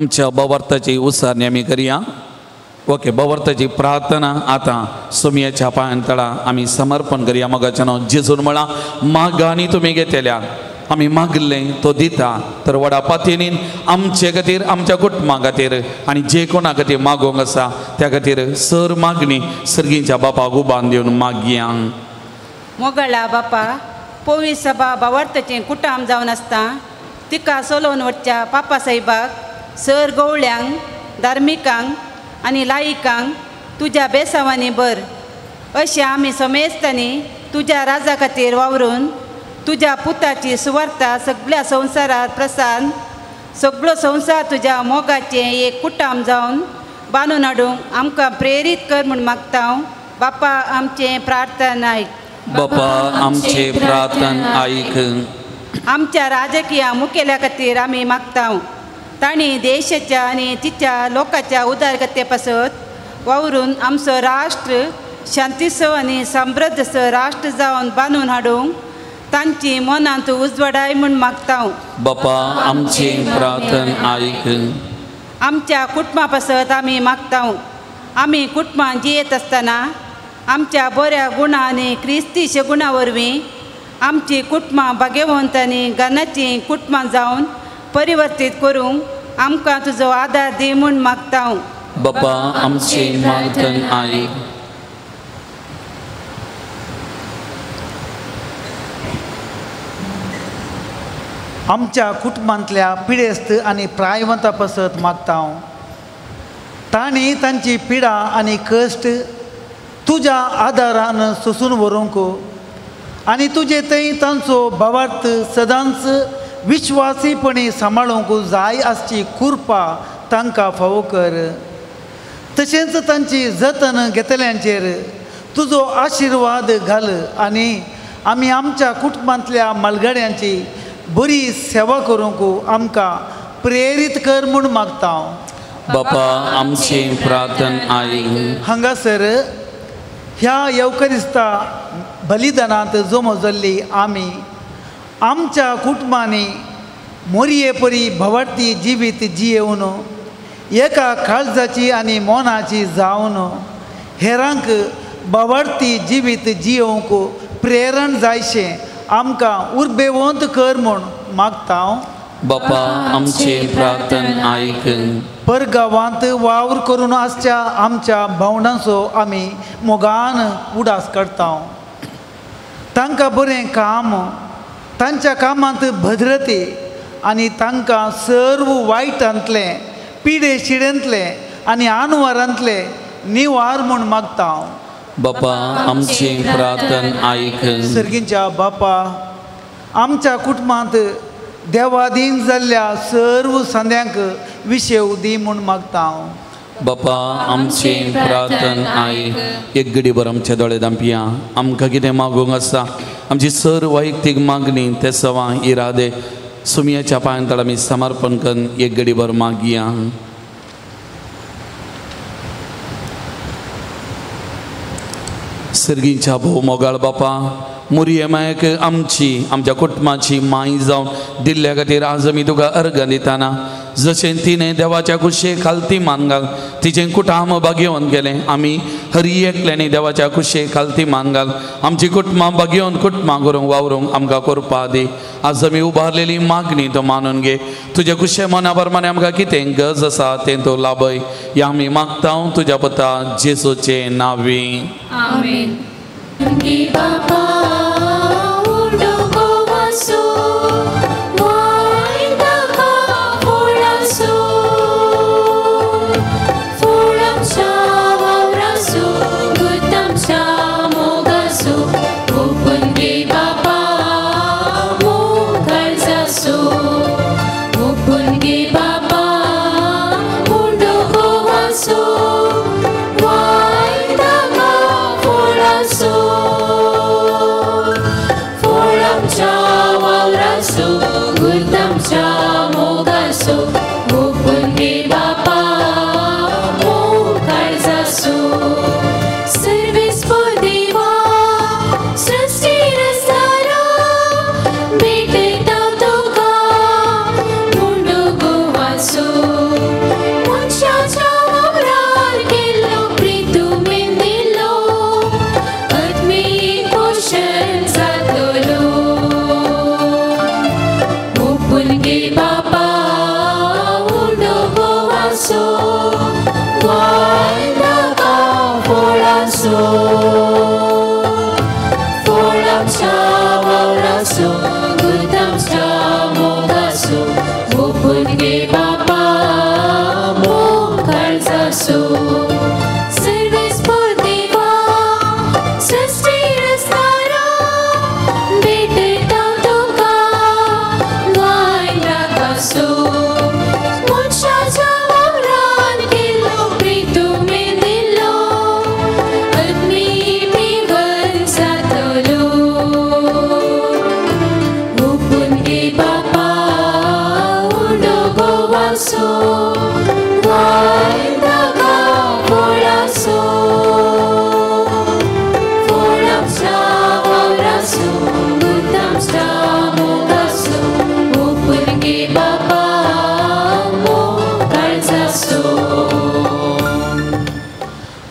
आमच्या बवार्थाची उसारणी आमी करया. ओके, बवार्थाची प्रार्थना आतां सोमयाच्या पांयान तळा आमी समर्पण करया. मोगाचें नांव जेजून म्हळां, मागांनी तुमी घेतल्या, आमी मागलें तो दिता. तर व्हडा पातयेन आमचे खातीर, आमच्या कुटुंबा खातीर आनी जे कोणा खातीर मागोवंक आसा त्या खातीर सर मागणी सर्गीच्या बापाक उबान दिवन मागया. मोगळा बापा, पोवी सभा बावार्थाचें कुटाम जावन आसता तिका सोलोवन वचच्या पापा साहेबाक, सर गवळ्यांक, धार्मिकांक आनी लायिकांक तुज्या बेसावांनी भर. अशें आमी समेस्तांनी तुज्या राजा खातीर वावरून तुज्या पुताची सुवार्ता सगळ्या संवसारात प्रसान, सगळो संवसार तुज्या मोगाचें एक कुटाम जावन बांदून हाडूंक आमकां प्रेरीत कर म्हूण मागता. बापा आमचें प्रार्थना आयक. बापा आमचें प्रार्थना आयक. आमच्या राजकीय मुखेल्या खातीर आमी मागता, तांणी देशाच्या आनी तिच्या लोकांच्या उदरगते पासत वावरून आमचो राष्ट्र शांतीचो आनी समृद्धसो राष्ट्र जावन बांदून हाडूंक तांची मनांत उजवाडाय म्हूण मागता. बापा आमचें प्रार्थना आयक. आमच्या कुटुंबा पासत आमी मागता, आमी कुटुंबां जियेत आसतना आमच्या बऱ्या गुणा आनी क्रिस्ती गुणा वरवीं आमची कुटुंबां भाग्यवंत आनी गानाचीं कुटुंबां जावन परिवर्तीत करूंक आमकां तुजो आदार दी म्हूण मागता. बापा आमचें प्रार्थना आयक. आमच्या कुटुंबांतल्या पिडेस्त आनी प्रायवंता पासत मागता, तांणी तांची पिडा आनी कश्ट तुज्या आदारान सोसून व्हरूंक आनी तुजे थंय तांचो भावार्थ सदांच विश्वासीपणी सांबाळूंक जाय आसची कृपा तांकां फावो कर. तशेंच तांची जतन घेतल्यांचेर तुजो आशिर्वाद घाल आनी आमी आमच्या कुटुंबांतल्या मालगड्यांची बरी सेवा करूंक आमकां प्रेरीत कर म्हूण मागता. बापा आमचें प्रार्थना आयक. हांगासर ह्या येवकरिस्ता बलिदानांत जमो जाल्ली आमी आमच्या कुटुंबांनी मोरये परी भवार्थी जिवीत जियेवन एका काळजाची आनी मनाची जावन हेरांक भवार्थी जिवीत जियोवंक प्रेरण जायशें आमकां उर्बेवंत कर म्हूण मागता. बापा आमचे प्रार्थन आयक. परगांवांत वावर करून आसच्या आमच्या भावंडांचो आमी मोगान उडास काडटा. तांकां बरें काम, तांच्या कामांत भद्रते आनी तांकां सर्व वायटांतलें, पिडे शिडेंतलें आनी आनवारांतलें निवार म्हूण मागता. बापा आमचे प्रार्थन आयक. सर्गींच्या बापा, आमच्या कुटुंबांत देवादीन जाल्ल्या सर्व संद्यांक विशेव दी म्हूण मागता. बापा आमचे प्रार्थन आयक. एक घडीभर आमचे दोळे धांपया. आमकां कितें मागूंक आसा आमची सर्व वैयक्तीक मागणी ते सवां इरादे सुमयाच्या पांयांत आमी समर्पण करून एक घडीभर मागया. सर्गीच्या भोव मोगाळ बापा, मुरये मायक आमची आमच्या कुटुंबाची माय जावन दिल्ल्या खातीर आज आमी तुका अर्घ दिताना जशें तिणें देवाच्या कुशे खालती मान घाल तिचें कुटाम बागेवन गेलें, आमी हरी एकल्यांनी देवाच्या कुशे खालती मान घाल आमची कुटुंबां बागेवन कुटुंबां करूंक वावरूंक आमकां करपा दी. आज आमी उबारलेली मागणी तूं मानून घे. तुज्या कुशे मना प्रमाणे आमकां कितें गरज आसा तें तूं लाभय. ह्या आमी मागता तुज्या पुता जेजूचे नांवी. आमेन.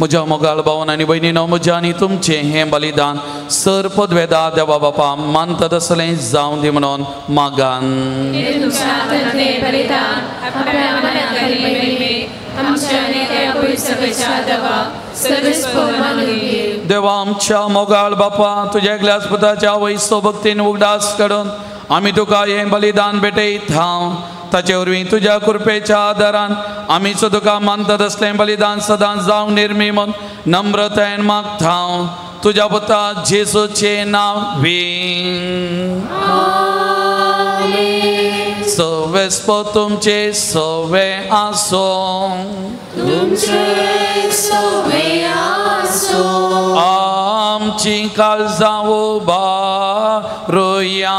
म्हज्या मोगाळ भावन आनी भयणीनो, म्हज्या आनी तुमचें हें बलिदान सर पदवेदा देवा बापा मानतात असलें जावं दी म्हणून मागान. देवा आमच्या मोगाळ बापा, तुज्या एकल्याच पुताच्या वयसो भक्तीन उगडास काडून आमी तुका हें बलिदान भेटयता. ताचे वरवीं तुज्या कृपेच्या आदारान आमीचो तुका मानतात असलें बलिदान सदां जावंक निर्मी म्हूण नम्रतायेन मागता. तुज्या पुता जेजूचें नांव सवेस्प तुमचे सवे आसो. आमची काळजां उबारुया.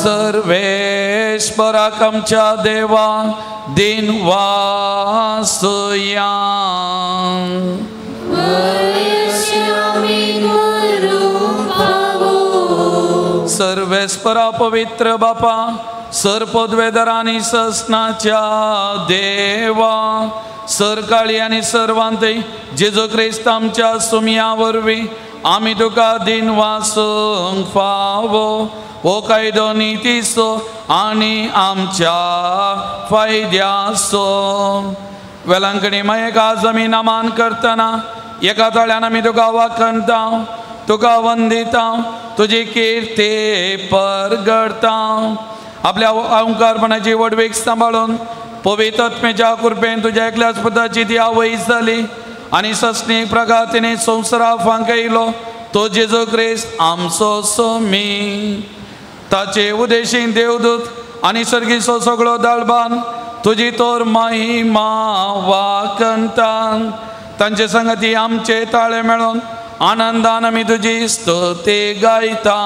सर्वेश्वराक आमच्या देवा दिन वासुया. सर्वेश्वरा पवित्र बापा, सर पदवेदरांनी ससनाच्या देवा, सरकाळी आनी सर्वांतय जेजू क्रिस्त आमच्या सुमया वरवीं आमी तुका दिनवासूंक फावो हो कायदो नितीचो आनी आमच्या फायद्याचो. वेलांकणी मायेक आज आमी नमन करतना एका ताळ्यान आमी तुका वाखणता, तुका वंदिता, तुजी किर्ती परगडता. आपल्या ओंकारपणाची वडवीक सांबाळून पवित्र आत्म्याच्या कृपेन तुज्या एकल्याच पुताची ती आवय जाली आनी सस्नी प्रगातीने संवसारा फांकयलो तो जेजू क्रिस्त आमचो स्वामी. ताचे उदेशीन देवदूत आनी सर्गीचो सगळो दळबान तुजी तोर महिमा वाखणता. तांचे संगती आमचे ताळे मेळोन आनंदान आमी तुजी स्तुती गायता.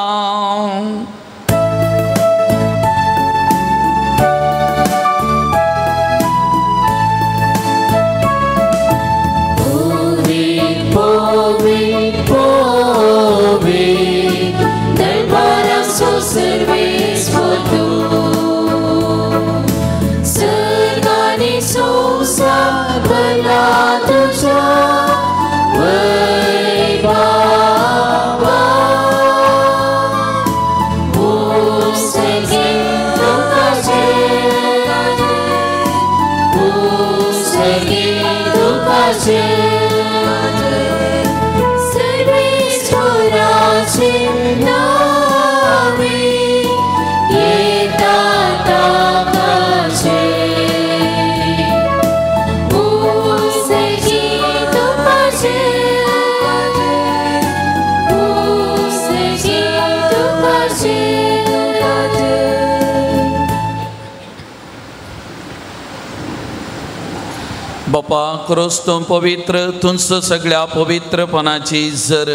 बापा क्रिस्त पवित्र तुंच सगळ्या पवित्रपणाची जर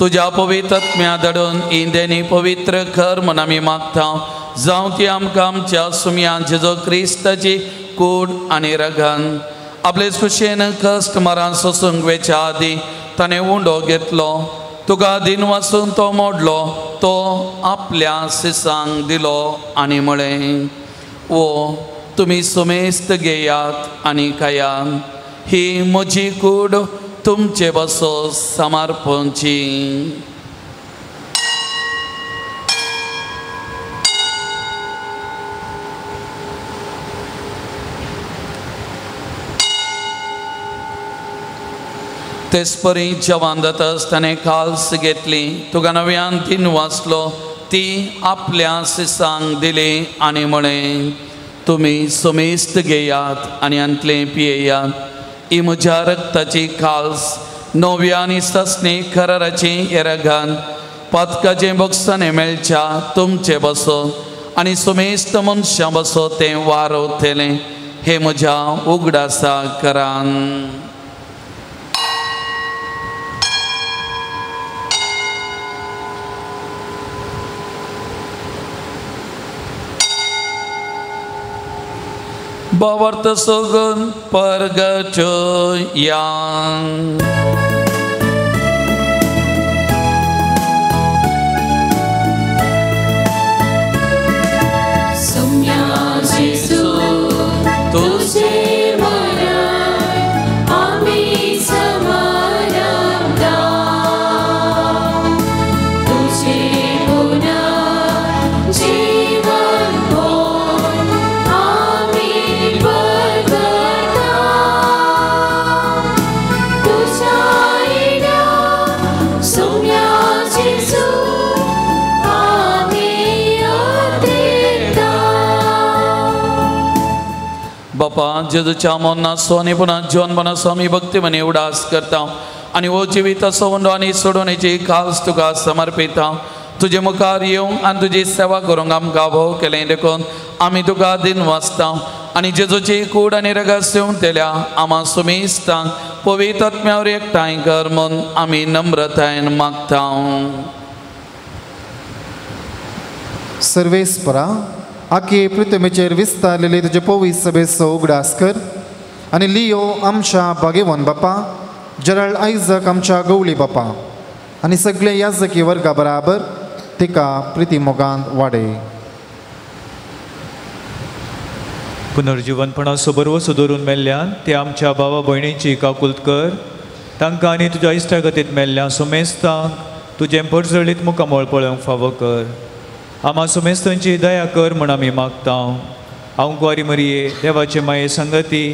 तुज्या पवित्र आत्म्या धाडून इंदेनी पवित्र कर म्हूण आमी मागता. जावं ती आमकां आमच्या सुमयान जेजू क्रिस्ताची कूड आनी रगन आपले खुशयेन कश्ट मरान सोसूंक वेच्या आदीं ताणें उंडो घेतलो, तुका दिन वासून तो मोडलो, तो आपल्या सिसांक दिलो आनी म्हळें, ओ तुमी सुमेस्त घेयात आनी खायात, ही म्हजी कूड तुमचे बसो समर्पणची. तेचपरी जेवण जाताच ताणें काल्स घेतली, तुका नव्यान दिन वाचलो, ती आपल्या सिसांक दिली आनी म्हळें, तुमी सुमेस्त घेयात आनी आंतलें पियेयात, ही म्हज्या रक्ताची काल्स नव्या आनी ससनी कराराची येरगान पातकाचें बोगसाणें मेळच्या तुमचें बसो आनी सुमेस्त मनशां बसो तें वारवतलें हें म्हज्या उगडासा करान. भावार्थ सगून परगटया. तुझे मरण आम्ही समरता, तुझे पुन्हा जीवन होऊन आम्ही बदलता, तुझ्या येण्या सौम्या जेजू आम्ही अतेता. बापा जेजूच्या मरणाचो आनी पुन्हा जीवनपणाचो आमी भक्तीमने उडास करता आनी हो जिविताचो उंडो आनी सोडवणेची खास तुका समर्पिता. तुजे मुखार येवंक आनी तुजी सेवा करूंक आमकां भोव केलें देखून आमी तुका दिन वाचता आनी जेजूची कूड आनी रगत येवंक आमा सुमेस्तांक पवित्र आत्म्यावर एकठांय कर म्हूण आमी नम्रतायेन मागता. सर्वेस्परा आखे पृथ्वीचेर विस्तारलेले तुजे पवित्र सभेचो उगडास कर आनी लियो आमच्या भागेवन बापा, जरळ आयजक आमच्या गवळी बापा आनी सगळे याजकी वर्गा बराबर तिका प्रिती मोगान वाडय. पुनर्जिवनपणाचो बरवसो दवरून मेल्ल्यान ते आमच्या भावा भयणींची काकुल्त कर. तांकां आनी तुज्या इश्टागतींत मेल्ल्या सुमेस्तांक तुजें परजळीत मुखामळ पळोवंक फावो कर. आमा सुमेस्तांची दया कर म्हूण आमी मागता. हांव कुवारी मरिये देवाचे माये संगती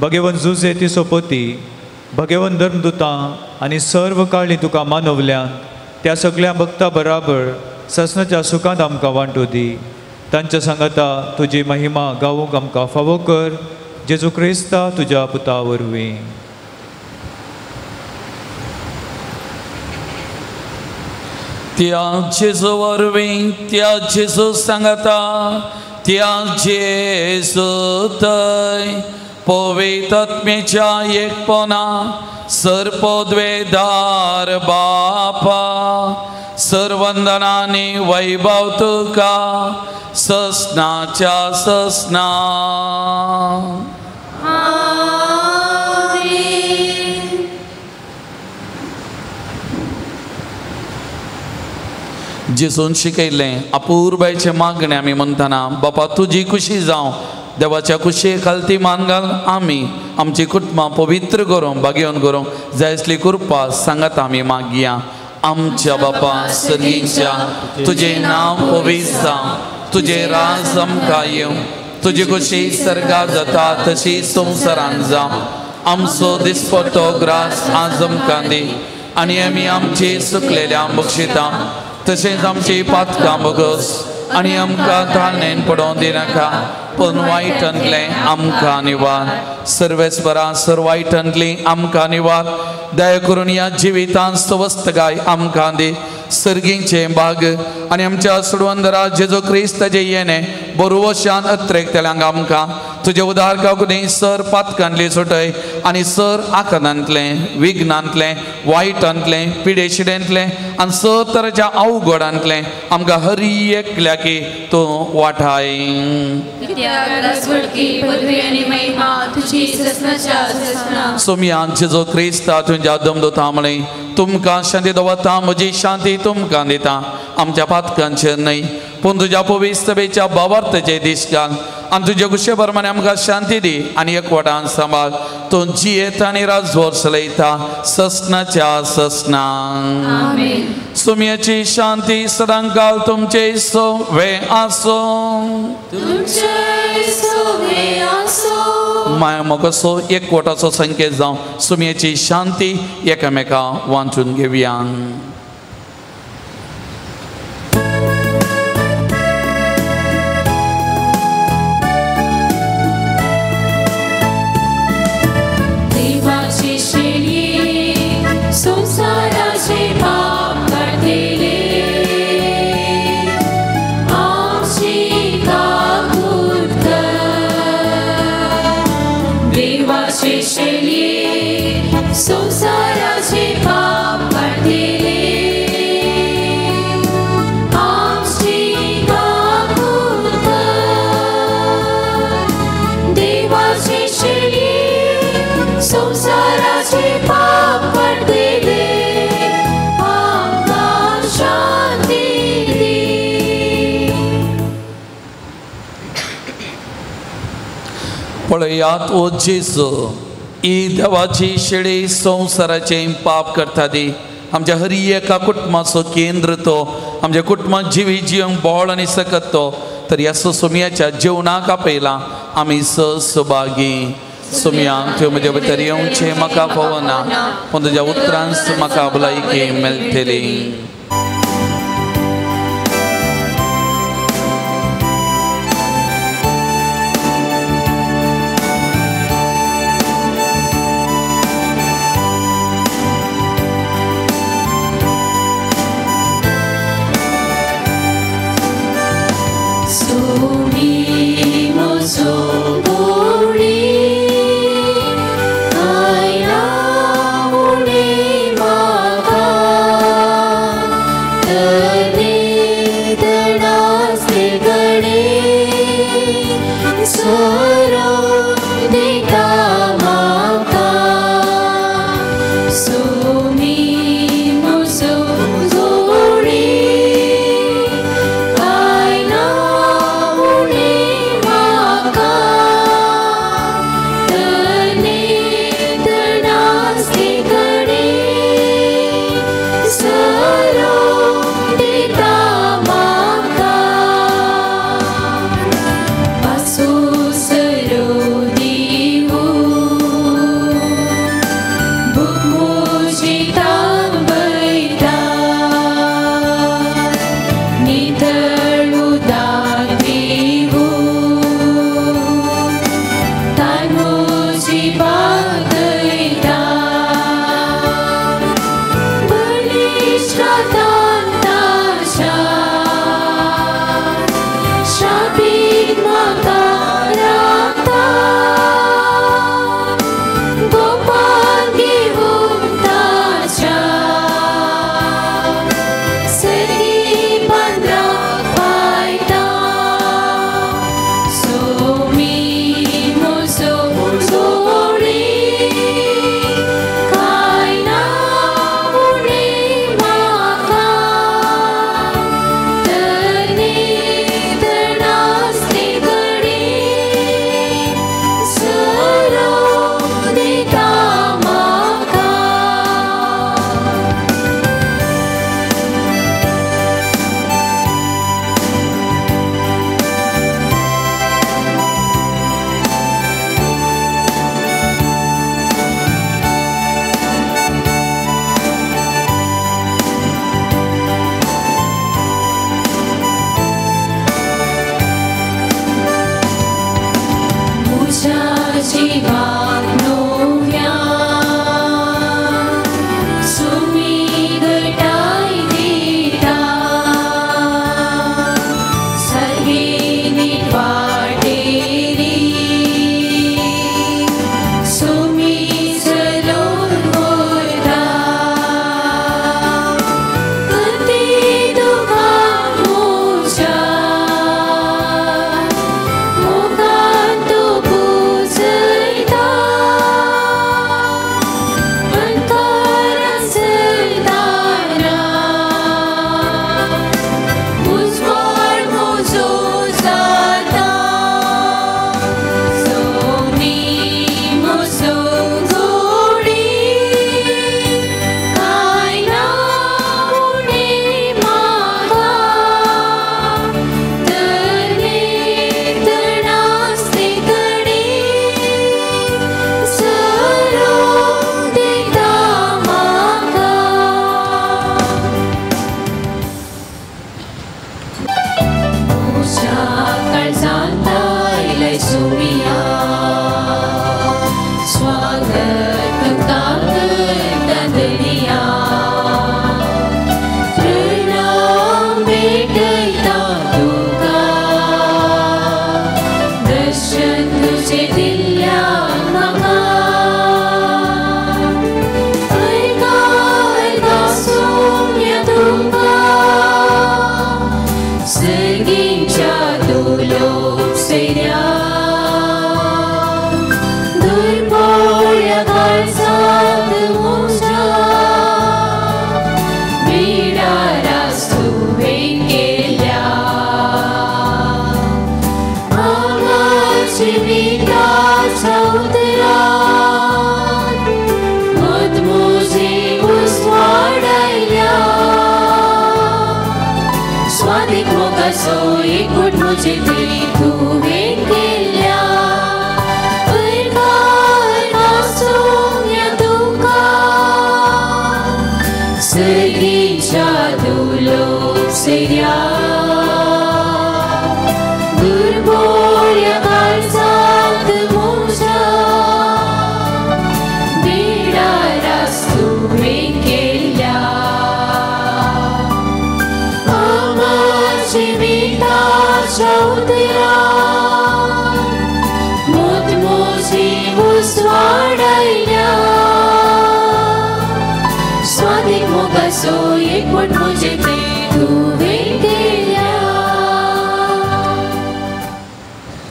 भगेवन जुजे ती सोपती भगेवन धर्मदुतां आनी सर्व काळी तुका मानवल्यान त्या सगळ्या भक्ता बराबर ससनाच्या सुखांत आमकां वांटू दी. तांच्या सांगाता तुजी महिमा गावूंक आमकां फावो कर. जेजू क्रिस्ता तुज्या पुता वरवीं. त्या जेजू वरवीं, त्या जेजू सांगाता, त्या जेजू थंय पवित्र एकपणा सर्पद्वेदार बापा सर्वंदनानी वैभव तुका ससनाच्या ससना. जेजून शिकयलें अपुरबायचें मागणें आमी म्हणटना बापा तुजी खुशी जावं देवाच्या कुशे खालती मान घाल आमी आमची कुटुंबां पवित्र करूंक भागेवन करूंक जाय आसली कृपा सांगात आमी मागया. आमच्या बापा सर्गीच्या तुजें नांव पवित्र जावं, तुजें राज आमकां येवं, तुजी खुशी सर्गात जाता तशी संवसारांत जावं. आमचो दिसपट्टो ग्रास आज आमकां दी आनी आमी आमची सुकलेल्या बक्षिता तशेंच आमची पातकां बगस आनी आमकां धारणेन पडोवंक दिनाका पूण वायटांतलें आमकां निवार. सर्वेस्परा सर वायटांतली आमकां निवार. दया करून ह्या जिवितांत सवस्तकाय आमकां दी. सर्गींचें भाग आनी आमच्या सोडवंदरा जेजू क्रिस्ताचें येणें बरोवशान अत्रेकतल्यांक आमकां तुजें उदार काकुनी सर पातकांतली सुटय आनी सर आकादांतलें विघ्नांतलें वायटांतलें पिडेशिडेंतलें आनी सर तरेच्या अवघडांतलें आमकां हर एकल्याकी तूं वाठाय. सोमया जेजू क्रिस्ता तुज्या दमदोता म्हळें तुमकां शांती दवरता म्हजी शांती तुमकां दिता. आमच्या पातकांचेर न्हय पूण तुज्या पवित्रतेच्या भावार्थाचे दीस घाल आनी तुजे खुशे प्रमाणे आमकां शांती दी आनी एकवटान सांबाळ. तूं जियेता आनी राजभर चलयता ससनाच्या ससना. सुमयाची शांती सदांकाल तुमचे सोवे आसूं. माया मोगाचो एकवटाचो संकेत जावं. सुमयाची शांती एकामेका वांचून घेवया. संसाराचे पाप काडटले आमची काकूत कर. देवाचे शेळये संसाराचे पाप काडटले आमची काकूत कर. देवाचे शेळये संसाराचे पाप काडटले आमकां शांती दी. पळयात ओ जेजू ही देवाची शेळी संवसाराचें पाप करता ती. आमच्या हर एका कुटुंबाचो केंद्र तो आमच्या कुटुंबात जिवी जिवंक बोळ आनी सकत तो तर ह्या सोमयाच्या जेवणाक आपयला आमी सभागी. सोमया त्यो म्हज्या भितर येवचें म्हाका फावना पूण तुज्या उतरांच म्हाका भलायकी मेळटली. Somi muso gori,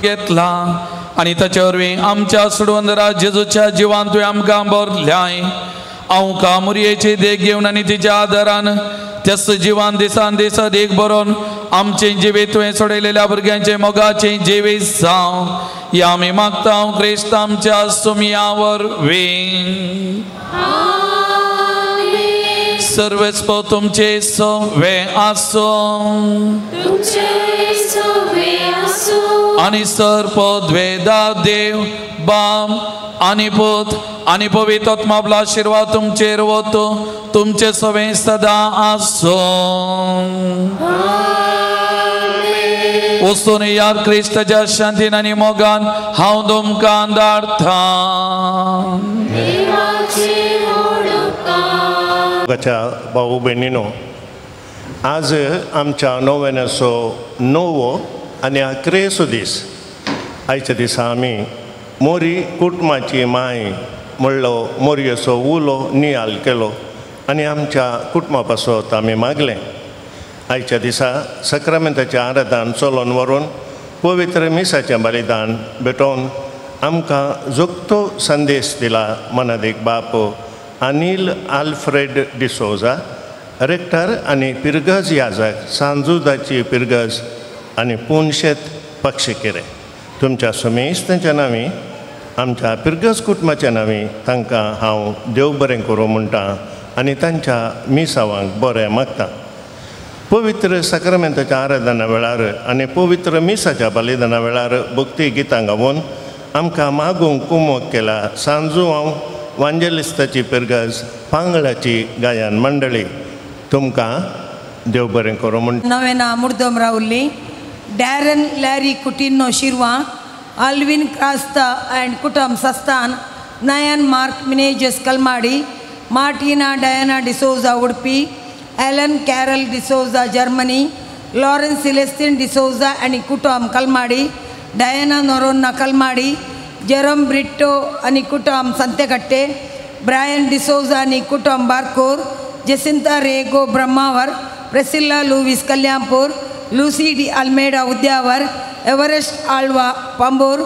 घेतला आनी ताचे वरवीं आमच्या सोडवंदरा जेजूच्या जिवान तुवें आमकां भरल्याय. हांव कामुरयेची देख घेवन आनी तिच्या आदारान त्याच जिवान दिसान दीस देख बरोवन आमचें जिवीत तुवें सोडयलेल्या भुरग्यांचे मोगाचें जिवीत जावं ह्या आमी मागता क्रिस्त आमच्या सुमया वरवीं. सर्वेस्पो तुमचे सवे आसूं आनी सर्पद्वेदा देव बाम आनी पूत आनी पवित्र आत्मा आपलो आशिर्वाद तुमचेर वतो तुमचे सवे सदां आसूं. वचून याद क्रिस्ताच्या शांतीन आनी मोगान हांव तुमकां धाडटा. मोगाच्या भाऊ भयणीनो, आज आमच्या नोवेनाचो णवो आनी अकरेचो दीस. आयच्या दिसा आमी मोरी कुटुंबाची माय म्हणलो मोरयेचो उलो नियाल केलो आनी आमच्या कुटुंबा पासत आमी मागलें. आयच्या दिसा सक्रामेंताचें आराधन चलोवन व्हरून पवित्र मिसाचें बलिदान भेटोवन आमकां जोगतो संदेश दिला मनादीक बाप अनील आल्फ्रेड डिसोजा, रेक्टर आनी पिरगज याजक सांजुदाची पिरगज आनी पुनशेत पक्षिकेरे. तुमच्या सुमेस्तांच्या नांवी, आमच्या पिरगज कुटुंबाच्या नांवी तांकां हांव देव बरें करूं म्हणटा आनी तांच्या मिसावांक बरें मागता. पवित्र सक्रामेंताच्या आराधना वेळार आनी पवित्र मिसाच्या बलिदाना वेळार भक्ती गितां गावन आमकां मागूंक कुमोक केला सांजू हांव वांजेलिस्ताची पिरगज पांगळाची गायन मंडळी. तुमकां देव बरें करूं म्हण. नवेना मुर्दम रावली Darren Larry Coutinho Shirva, Alvin Crasta and Kutam Sastan, Nayan Mark Menezes Kalmadi, Martina Diana D'Souza Udupi, Alan Carol D'Souza Germany, Lawrence Celestine D'Souza and Kutam Kalmadi, Diana Noronha Kalmadi, Jerome Britto and Kutam Santekatte, Brian D'Souza and Kutam Barkur, Jacinta Rego Brahmavar, Priscilla Lewis Kalyanpur, Lucy D Almeida Udyavar, Everest Alva Pambur,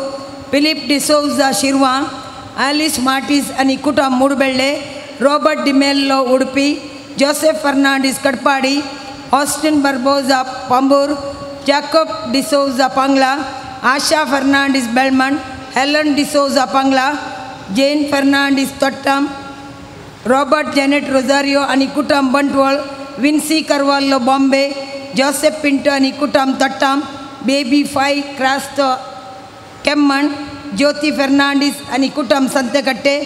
Philip D'Souza Shirva, Alice Martis and Kutam Mudubelle, Robert D'Mello Udupi, Joseph Fernandez Katpadi, Austin Barboza Pambur, Jacob D'Souza Pangla, Asha Fernandez Bellman, Helen D'Souza Pangla, Jane Fernandez Tottam, Robert Janet Rosario and Kutam Bantwal, Vincy Carvalho Bombay, Joseph Pinto and Kutam Tottam, Baby Phi Crasto Kemman, Jyoti Fernandez and Kutam Santekatte,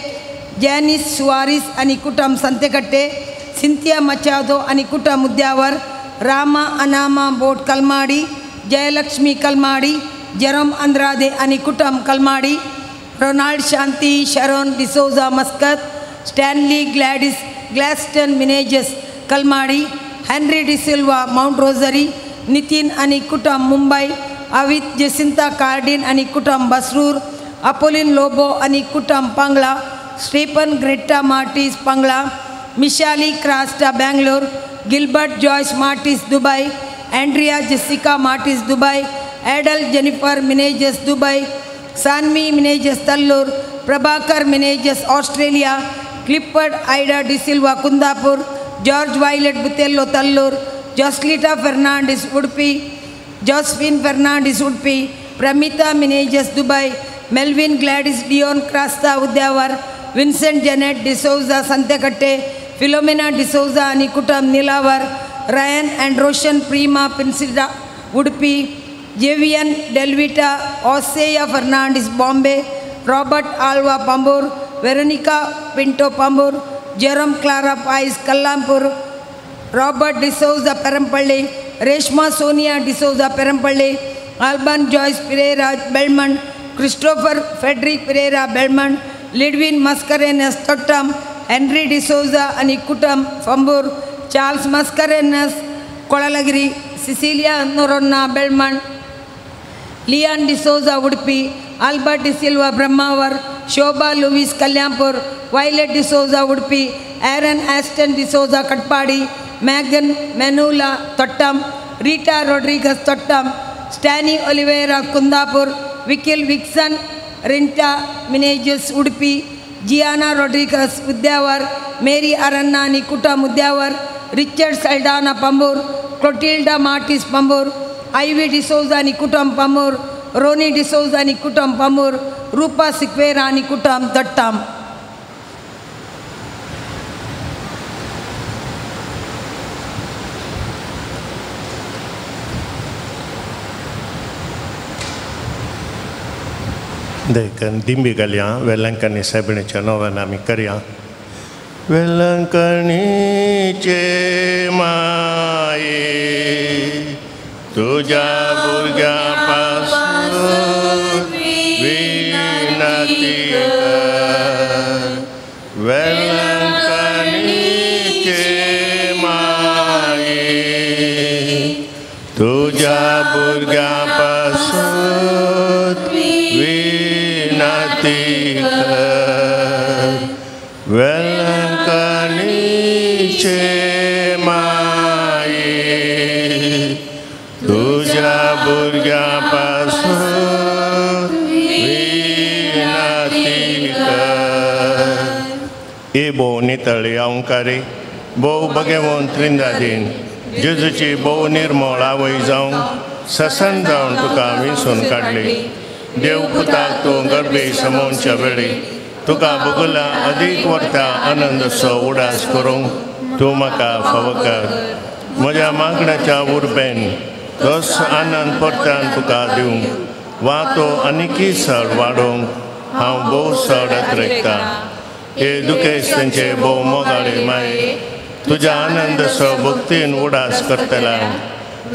Janice Suarez and Kutam Santekatte, Cynthia Machado and Kutam Udyavar, Rama Anama Bot Kalmadi, Jayalakshmi Kalmadi, Jerome Andrade and Kutam Kalmadi, Ronald Shanti, Sharon D'Souza Muscat, Stanley Gladys Glaston Menezes Kalmadi, Henry D'Silva Mount Rosary, Nitin and Kutam Mumbai, Avit Jacinta Cardin and Kutam Basrur, Apolline Lobo and Kutam Pangla, Stephen Greta Martis Pangla, Mishali Krasta Bangalore, Gilbert Joyce Martis Dubai, Andrea Jessica Martis Dubai, Adel Jennifer Menezes Dubai, Sanmi Menezes Tallur, Prabhakar Menezes Australia, Clifford Ida D'Silva Kundapur, George Violet Butello Tallur, Joslita Fernandez Udupi, Josephine Fernandez Udupi, Pramita Menezes Dubai, Melvin Gladys Dion Krasta Udyavar, Vincent Janet D'Souza Santekatte, Philomena D'Souza Anikutam Nilavar, Ryan and Roshan Prima Pinsida Udupi, Jevian Delvita Osea Fernandez Bombay, Robert Alva Pambur, Veronica Pinto Pambur, Jerome Clara Pais Kallampur, Robert D'Souza Perampalli, Reshma Sonia D'Souza Perampalli, Alban Joyce Pereira Bellman, Christopher Frederick Pereira Bellman, Lidwin Mascarenhas Tottam, Henry D'Souza Anikutam Pambur, Charles Mascarenhas Kolalagiri, Cecilia Noronna Bellman, Leon D'Souza Udupi, Albert D'Silva Brahmavar, Shobha Lewis Kalyanpur, Violet D'Souza Udupi, Aaron Aston D'Souza Katpadi, Megan Manula Tottam, Rita Rodriguez Tottam, Stani Oliveira Kundapur, Vikil Vixen Rinta Menezes Udupi, Gianna Rodriguez Udyavar, Mary Aranna Nikuta Udyavar, Richard Saldana Pambur, Clotilda Martis Pambur, Ivy D'Souza Nikutam Pambur, Roni D'Souza Nikutam Pambur, Rupa Siqueira Nikutam Tottam. देखन दिंबी घालया वेलंकणी सायबिणीच्या नोवेन आमी करया. वेलंकणीचे माये तुज्या भुरग्या पासून विनती कर, वेलंकणीचे तुज्या भुरग्यां पासून विनती कर वेलंकणीचे माये तुज्या भुरग्यां पासून विनती कर. ए भोव नितळी अहंकारी भोव भगेवन त्रिंदादीन जेजूची भोव निर्मळ आवय जावन ससन जावन तुका विसून काडली. देव पुताक तूं गर्भे समोवच्या वेळी तुका भोगला अदीक वर्ता आनंदसो उडास करूंक तूं म्हाका फावो कर. म्हज्या मागण्याच्या उर्बेन तोच आनंद परत्यान तुका दिवंक वा तो आनीकय चड वाडोवंक हांव भोव चड अत्रेकतां. हे दुखेस तेंचे भोव मोगाळे माये तुज्या आनंदसो भक्तीन उडास करतला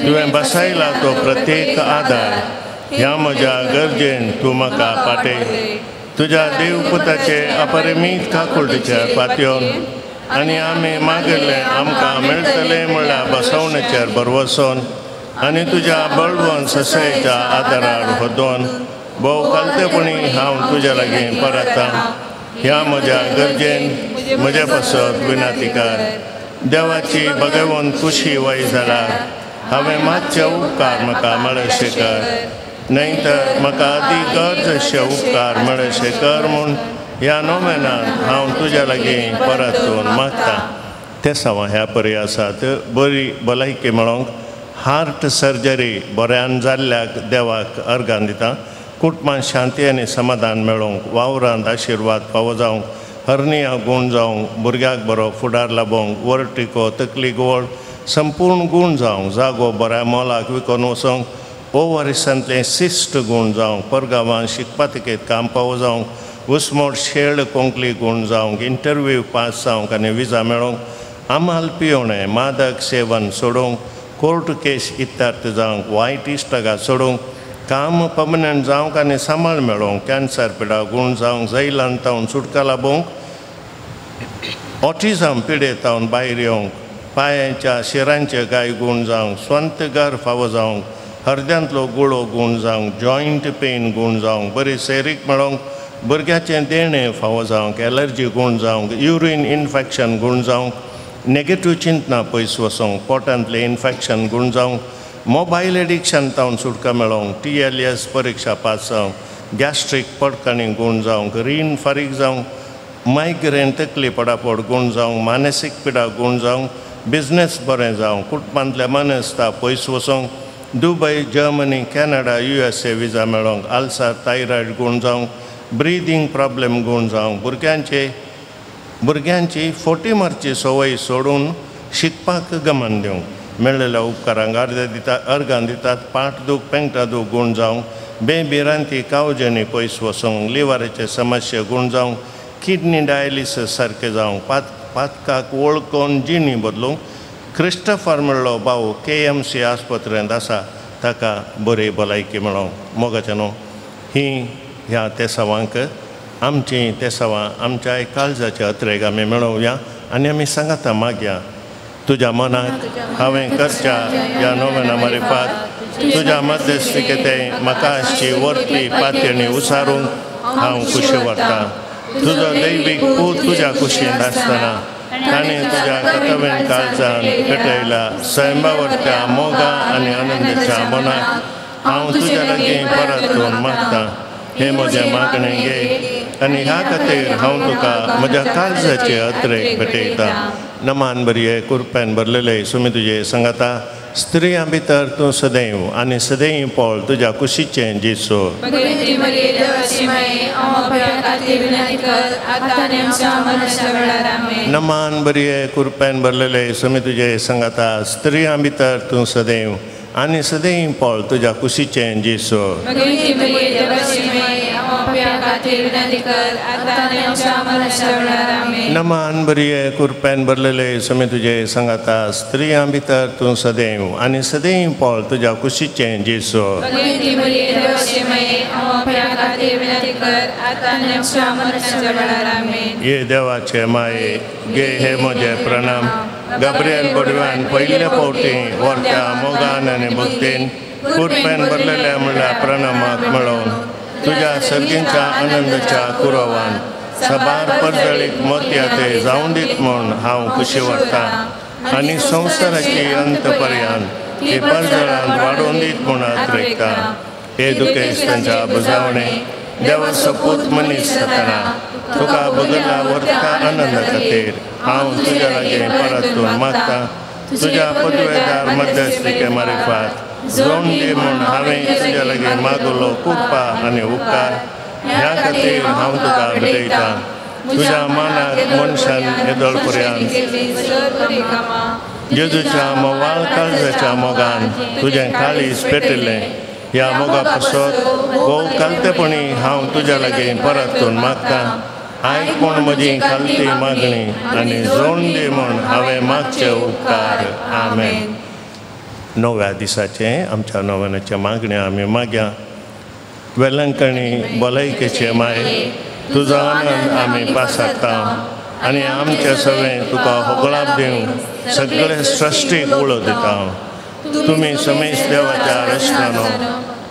तुवें बसायला तो प्रत्येक आदार ह्या म्हज्या गरजेन तूं म्हाका पाटय. तुज्या देवपुताचे अपरिमीत काकुळटीच्या पातयोन आनी आमी मागिल्लें आमकां मेळटलें म्हणल्यार बसवणेचेर भरवसोन आनी तुज्या बळवंत ससायेच्या आदारार होदोन भोव कालतेपणी हांव तुज्या लागीं परतां. ह्या म्हज्या गरजेन म्हज्या पासत विनंती कर. देवाची भगवंत खुशी वय जाल्यार हांवें मातशे उपकार म्हाका मेळशे कर, न्हय तर म्हाका अदी गरज अशे उपकार मेळशे कर म्हूण ह्या नोवेनान हांव तुज्या लागीं परतून मागतां. ते सवां ह्या परी आसात बरी भलायकी मेळोवंक हार्ट सर्जरी बऱ्यान जाल्ल्याक देवाक अर्गान दिता. कुटुंबांत शांती आनी समाधान मेळोवंक वावरांत आशिर्वाद फावो जावंक हरनिया गूण जावंक भुरग्याक बरो फुडार लाबोवंक वर्टिको तकली गोळ संपूर्ण गूण जावंक जागो बऱ्या मोलाक विकून वचोंक ओवरिसांतलें शिस्ट गूण जावंक परगांवांत शिकपा तिकेत काम पावो जावंक उस्मोट शेळ कोंकली गूण जावंक इंटरव्यू पास जावंक आनी विजा मेळोवंक आमाल पियोणें मादक सेवन सोडोवंक कोर्ट केस इत्यार्थ जावंक वायट इश्टागात सोडूंक काम पर्मनंट जावंक आनी सांबाळ मेळोवंक कॅन्सर पिडा गूण जावंक जैलान तावन सुटका लाबोवंक ऑटिझम पिडेतावन भायर येवंक पांयांच्या शिरांचे गाय गूण जावंक स्वंत घर फावो जावंक हरद्यांतलो गुळो गूण जावंक जॉयंट पेन गूण जावंक बरी सैरीक मेळोवंक भुरग्याचें देणें फावो जावंक एलर्जी गूण जावंक युरीन इन्फेक्शन गूण जावंक नेगेटीव चिंतना पयस वचोंक पोटांतलें इन्फेक्शन गूण जावंक मोबायल एडिक्शन तावन सुटका मेळोवंक TLS परिक्षा पास जावंक गॅस्ट्रीक पडकाणी गूण जावंक रीण फारीक जावंक मायग्रेन तकली पडापड गूण जावंक मानसीक पिडा गूण जावंक बिजनेस बरें जावंक कुटुंबांतल्या मानसता पयस वचोंक Dubai Germany Canada USA visa मेळोवंक आल्सर थायरॉयड गूण जावंक ब्रिदींग प्रॉब्लेम गूण जावंक भुरग्यांची फोटी मारची संवय सोडून शिकपाक गमन दिवंक मेळ्ळेल्या उपकारांक अर्द दिता अर्गान दितात पाट दूख पेंगटा दूख गूण जावंक बेभिरांती कावजणी पयस वचोंक लिवराचे समस्या गूण जावंक किडनी डायलिसीस सारकें जावंक पातकाक वळखून जिणी बदलूंक क्रिस्टफर म्हणलो भाव KMC आस्पत्रेंत आसा ताका बरी भलायकी मेळोवंक. मोगाचें न्हू ही ह्या तेसावांक आमची तेसावां आमच्या काळजाचे अत्रेक आमी मेळोवया आनी आमी सांगाता मागया. तुज्या मनाक हांवें करच्या ह्या नोवेना मारिफात तुज्या मध्यस्थिकेते म्हाका आसची वरती पातयणी उसारूंक हांव खुशी व्हरतां. तुजो दैवीक पूत तुज्या कुशींत आसतना ताणें तुज्या कर्तव्यान काळजान पेटयला सैमावरत्या मोगा आनी आनंदाच्या मनाक हांव तुज्या लागीं परतून मागतां. हें म्हजें मागणें घे आनी ह्या खातीर हांव तुका म्हज्या काळजाचे अत्रेक भेटयतां. नमान बरये कुरप्यान भरलेले सुमी तुजे सांगाता स्त्रियां भितर तूं सदैव आनी सदैव पळ तुज्या कुशीचें जेजू. नमान बरये कुरप्यान भरलेले सुमी तुजे सांगाता स्त्रियां भितर तूं सदैव आनी सदैव पळ तुज्या कुशीचें जेजू. नमान बरये कुरप्यान भरलेले सुमी तुजे सांगाता स्त्रियां भितर तूं सदैव आनी सदैव पळ तुज्या कुशीचें जेजू. ये देवाचे माये गे हे म्हजे प्रणाम. गाब्रियल बडव्यान पयले फावटी व्हरत्या मोगान आनी भक्तीन कृपेन भरलेल्या म्हणल्या प्रणामाक मेळोवन तुज्या सर्गींच्या आनंदाच्या कुरवान सबार परजळीत मोतया ते जावन दीत म्हूण हांव खुशी व्हरतां आनी संवसाराची अंत पर्यंत ही परजळान वाडोवन दीत म्हूण आत्रेकता. हे दुखेस तांच्या बुजावणे देवा सपूत मनीस जातना तुका बगला व्हरता आनंदा खातीर हांव तुज्या लागीं परतून मागता. तुज्या पदवेदार मध्यस्थिके मारिफात जोड दी म्हूण हांवें तुज्या लागीं मागलो कृपा आनी उपकार. ह्या खातीर हांव तुका भेटयतां. तुज्या मानाक मनशान येदोळ पर्यंत जेजूच्या मोवाळ काळजाच्या मोगान तुजें काळीज पेटिल्लें. ह्या मोगा पासत भोव कालतेपणी हांव तुज्या लागीं परतून मागतां. आयक म्हूण म्हजी खालती मागणी आनी जोड दी म्हूण हांवें मागचे उपकार. आमेन. नव्या दिसाचें आमच्या नव्यानाच्या मागण्या आमी मागया. वेलंकणी भलायकेचे माय तुजो आनंद आमी पासारता आनी आमचे सगळें तुका होगळाप दिवंक सगळे सृश्टीक उलो दिता. तुमी समेश देवाच्या रचनानो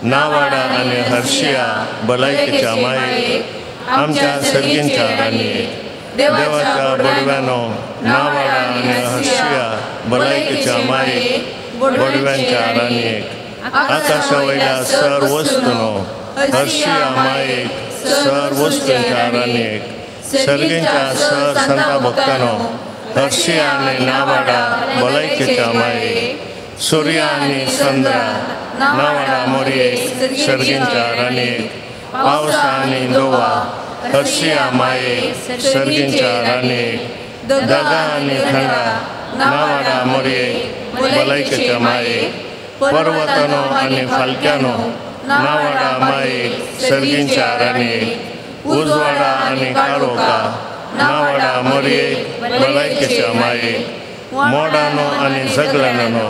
नावाडा आनी हर्शिया भलायकेच्या मायेक आमच्या सर्गींच्या राणयेक देवाच्या बडव्यानो नावाडा आनी हर्शिया भलायकेच्या मायेक बडव्यांच्या राणयेक आकाशा वयल्या सर वस्तूनो हर्शिया मायेक सर वस्तूंच्या राणयेक सर्गींच्या सर संता भक्तानो हर्शिया आनी नावाडा भलायकेच्या मायेक सूर्या आनी चंद्रा नावाडा मोरयेक सर्गींच्या राणयेक पावसा आनी दोवा हर्शिया मायेक सर्गींच्या राणयेक दगा आनी थंडा नावाडा मोरयेक भलायकेच्या मायेक पर्वतानो आनी फालक्यानो नावाडा मायेक सर्गींच्या राणयेक उजवाडा आनी काळोखा नावाडा मोरयेक भलायकेच्या मायेक मोडानो आनी झगडानो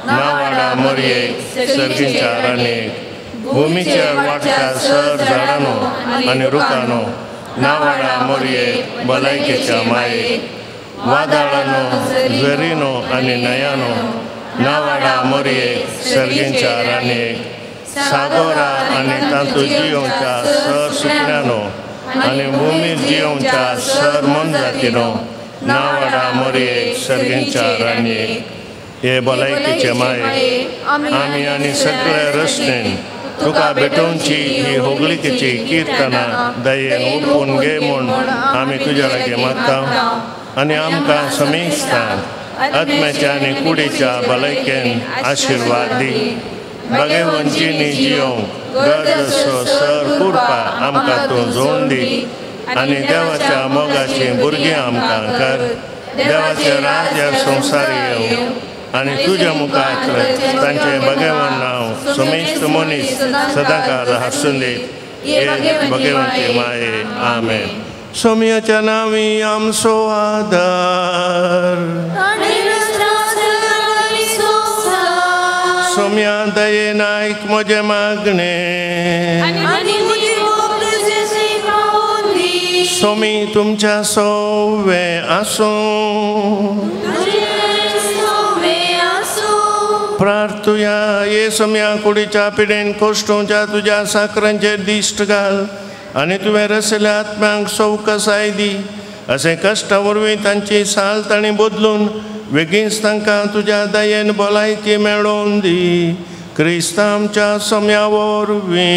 नावाडा मोरयेक सर्गींच्या राणयेक भुमीचेर वाडट्या सर झाडानो आनी रुखानो नावाडा मोरयेक भलायकेच्या मायेक वादळानो झरीनो आनी न्हंयानो नावाडा मोरयेक सर्गींच्या राणयेक सागोरा आनी तातूंत जियोवच्या सर सुकण्यानो आनी भुमीर जियोवच्या सर मोनजातीनो नावाडा मोरयेक सर्गींच्या राणयेक. हे भलायकेचे माये आमी आनी सगळे रचनेन तुका भेटोवची ही होगलिकेची किर्तनां दयेन ओपून घे म्हूण आमी तुज्या लागीं मागता आनी आमकां समेस्तान आत्म्याच्या आनी कुडीच्या भलायकेन आशिर्वाद दी. भगवंतीनी जियोंक गरज सर कृपा आमकां तूं जोड दी आनी देवाच्या मोगाचीं भुरगीं आमकां कर. देवाचें राज्य संवसार येवं आनी तुज्या मुखार तांचें भगवान नांव समेस्त मनीस सदांकाळ हासून दीत. हे भगवंती माये. आमेन. सोम्याच्या नांवी आमचो आदार. सोम्या दयेन आयक म्हजें मागणें. सोमी तुमच्या सोवे आसूं. प्रार्थुया. ये सोम्या कुडीच्या पिडेन कोश्टोवच्या तुज्या साकरांचेर दिश्ट घाल आनी तुवें रसल्या आत्म्यांक सवकसाय दी. अशें कश्टा वरवीं तांची साल तांणी बदलून बेगीनच तांकां तुज्या दयेन भलायकी मेळोवन दी. क्रिस्त आमच्या सोम्या वरवीं.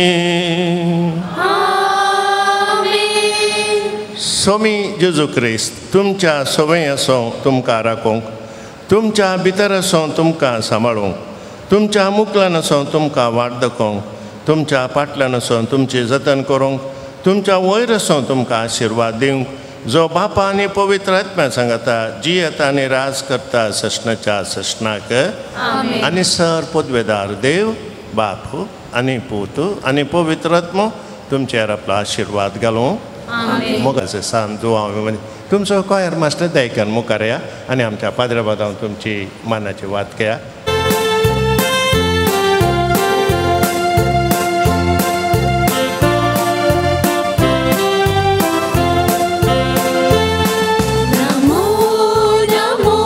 सोमी जेजू क्रिस्त तुमच्या सवय आसूं तुमकां राखूंक, तुमच्या भितर आसूं तुमकां सांबाळूंक, तुमच्या मुकल्यान आसूं तुमकां वाट दाखोवंक, तुमच्या फाटल्यान आसूं तुमचें जतन करूंक, तुमच्या वयर आसूं तुमकां आशिर्वाद दिवंक, जो बापा आनी पवित्र आत्म्या सांगता जियेता आनी राज करता ससनाच्या ससनाक. आनी सर पदवेदार देव बाप आनी पूत आनी पवित्र आत्मो तुमचेर आपलो आशिर्वाद घालूं. मोगाचे सान जुवांव तुमचो कॉयर मास्टर दायकान मुखार या आनी आमच्या पाद्रे तुमची मानाची वात घेया. नमो नमो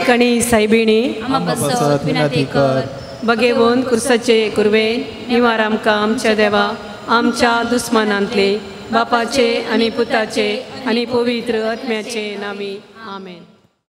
वेलंकणी सायबिणी बगेवन कुर्साचे कुरवे निवार आमकां आमच्या देवा आमच्या दुस्मानांतले बापाचे आनी पुताचे आनी पवित्र आत्म्याचे नामी आमेन.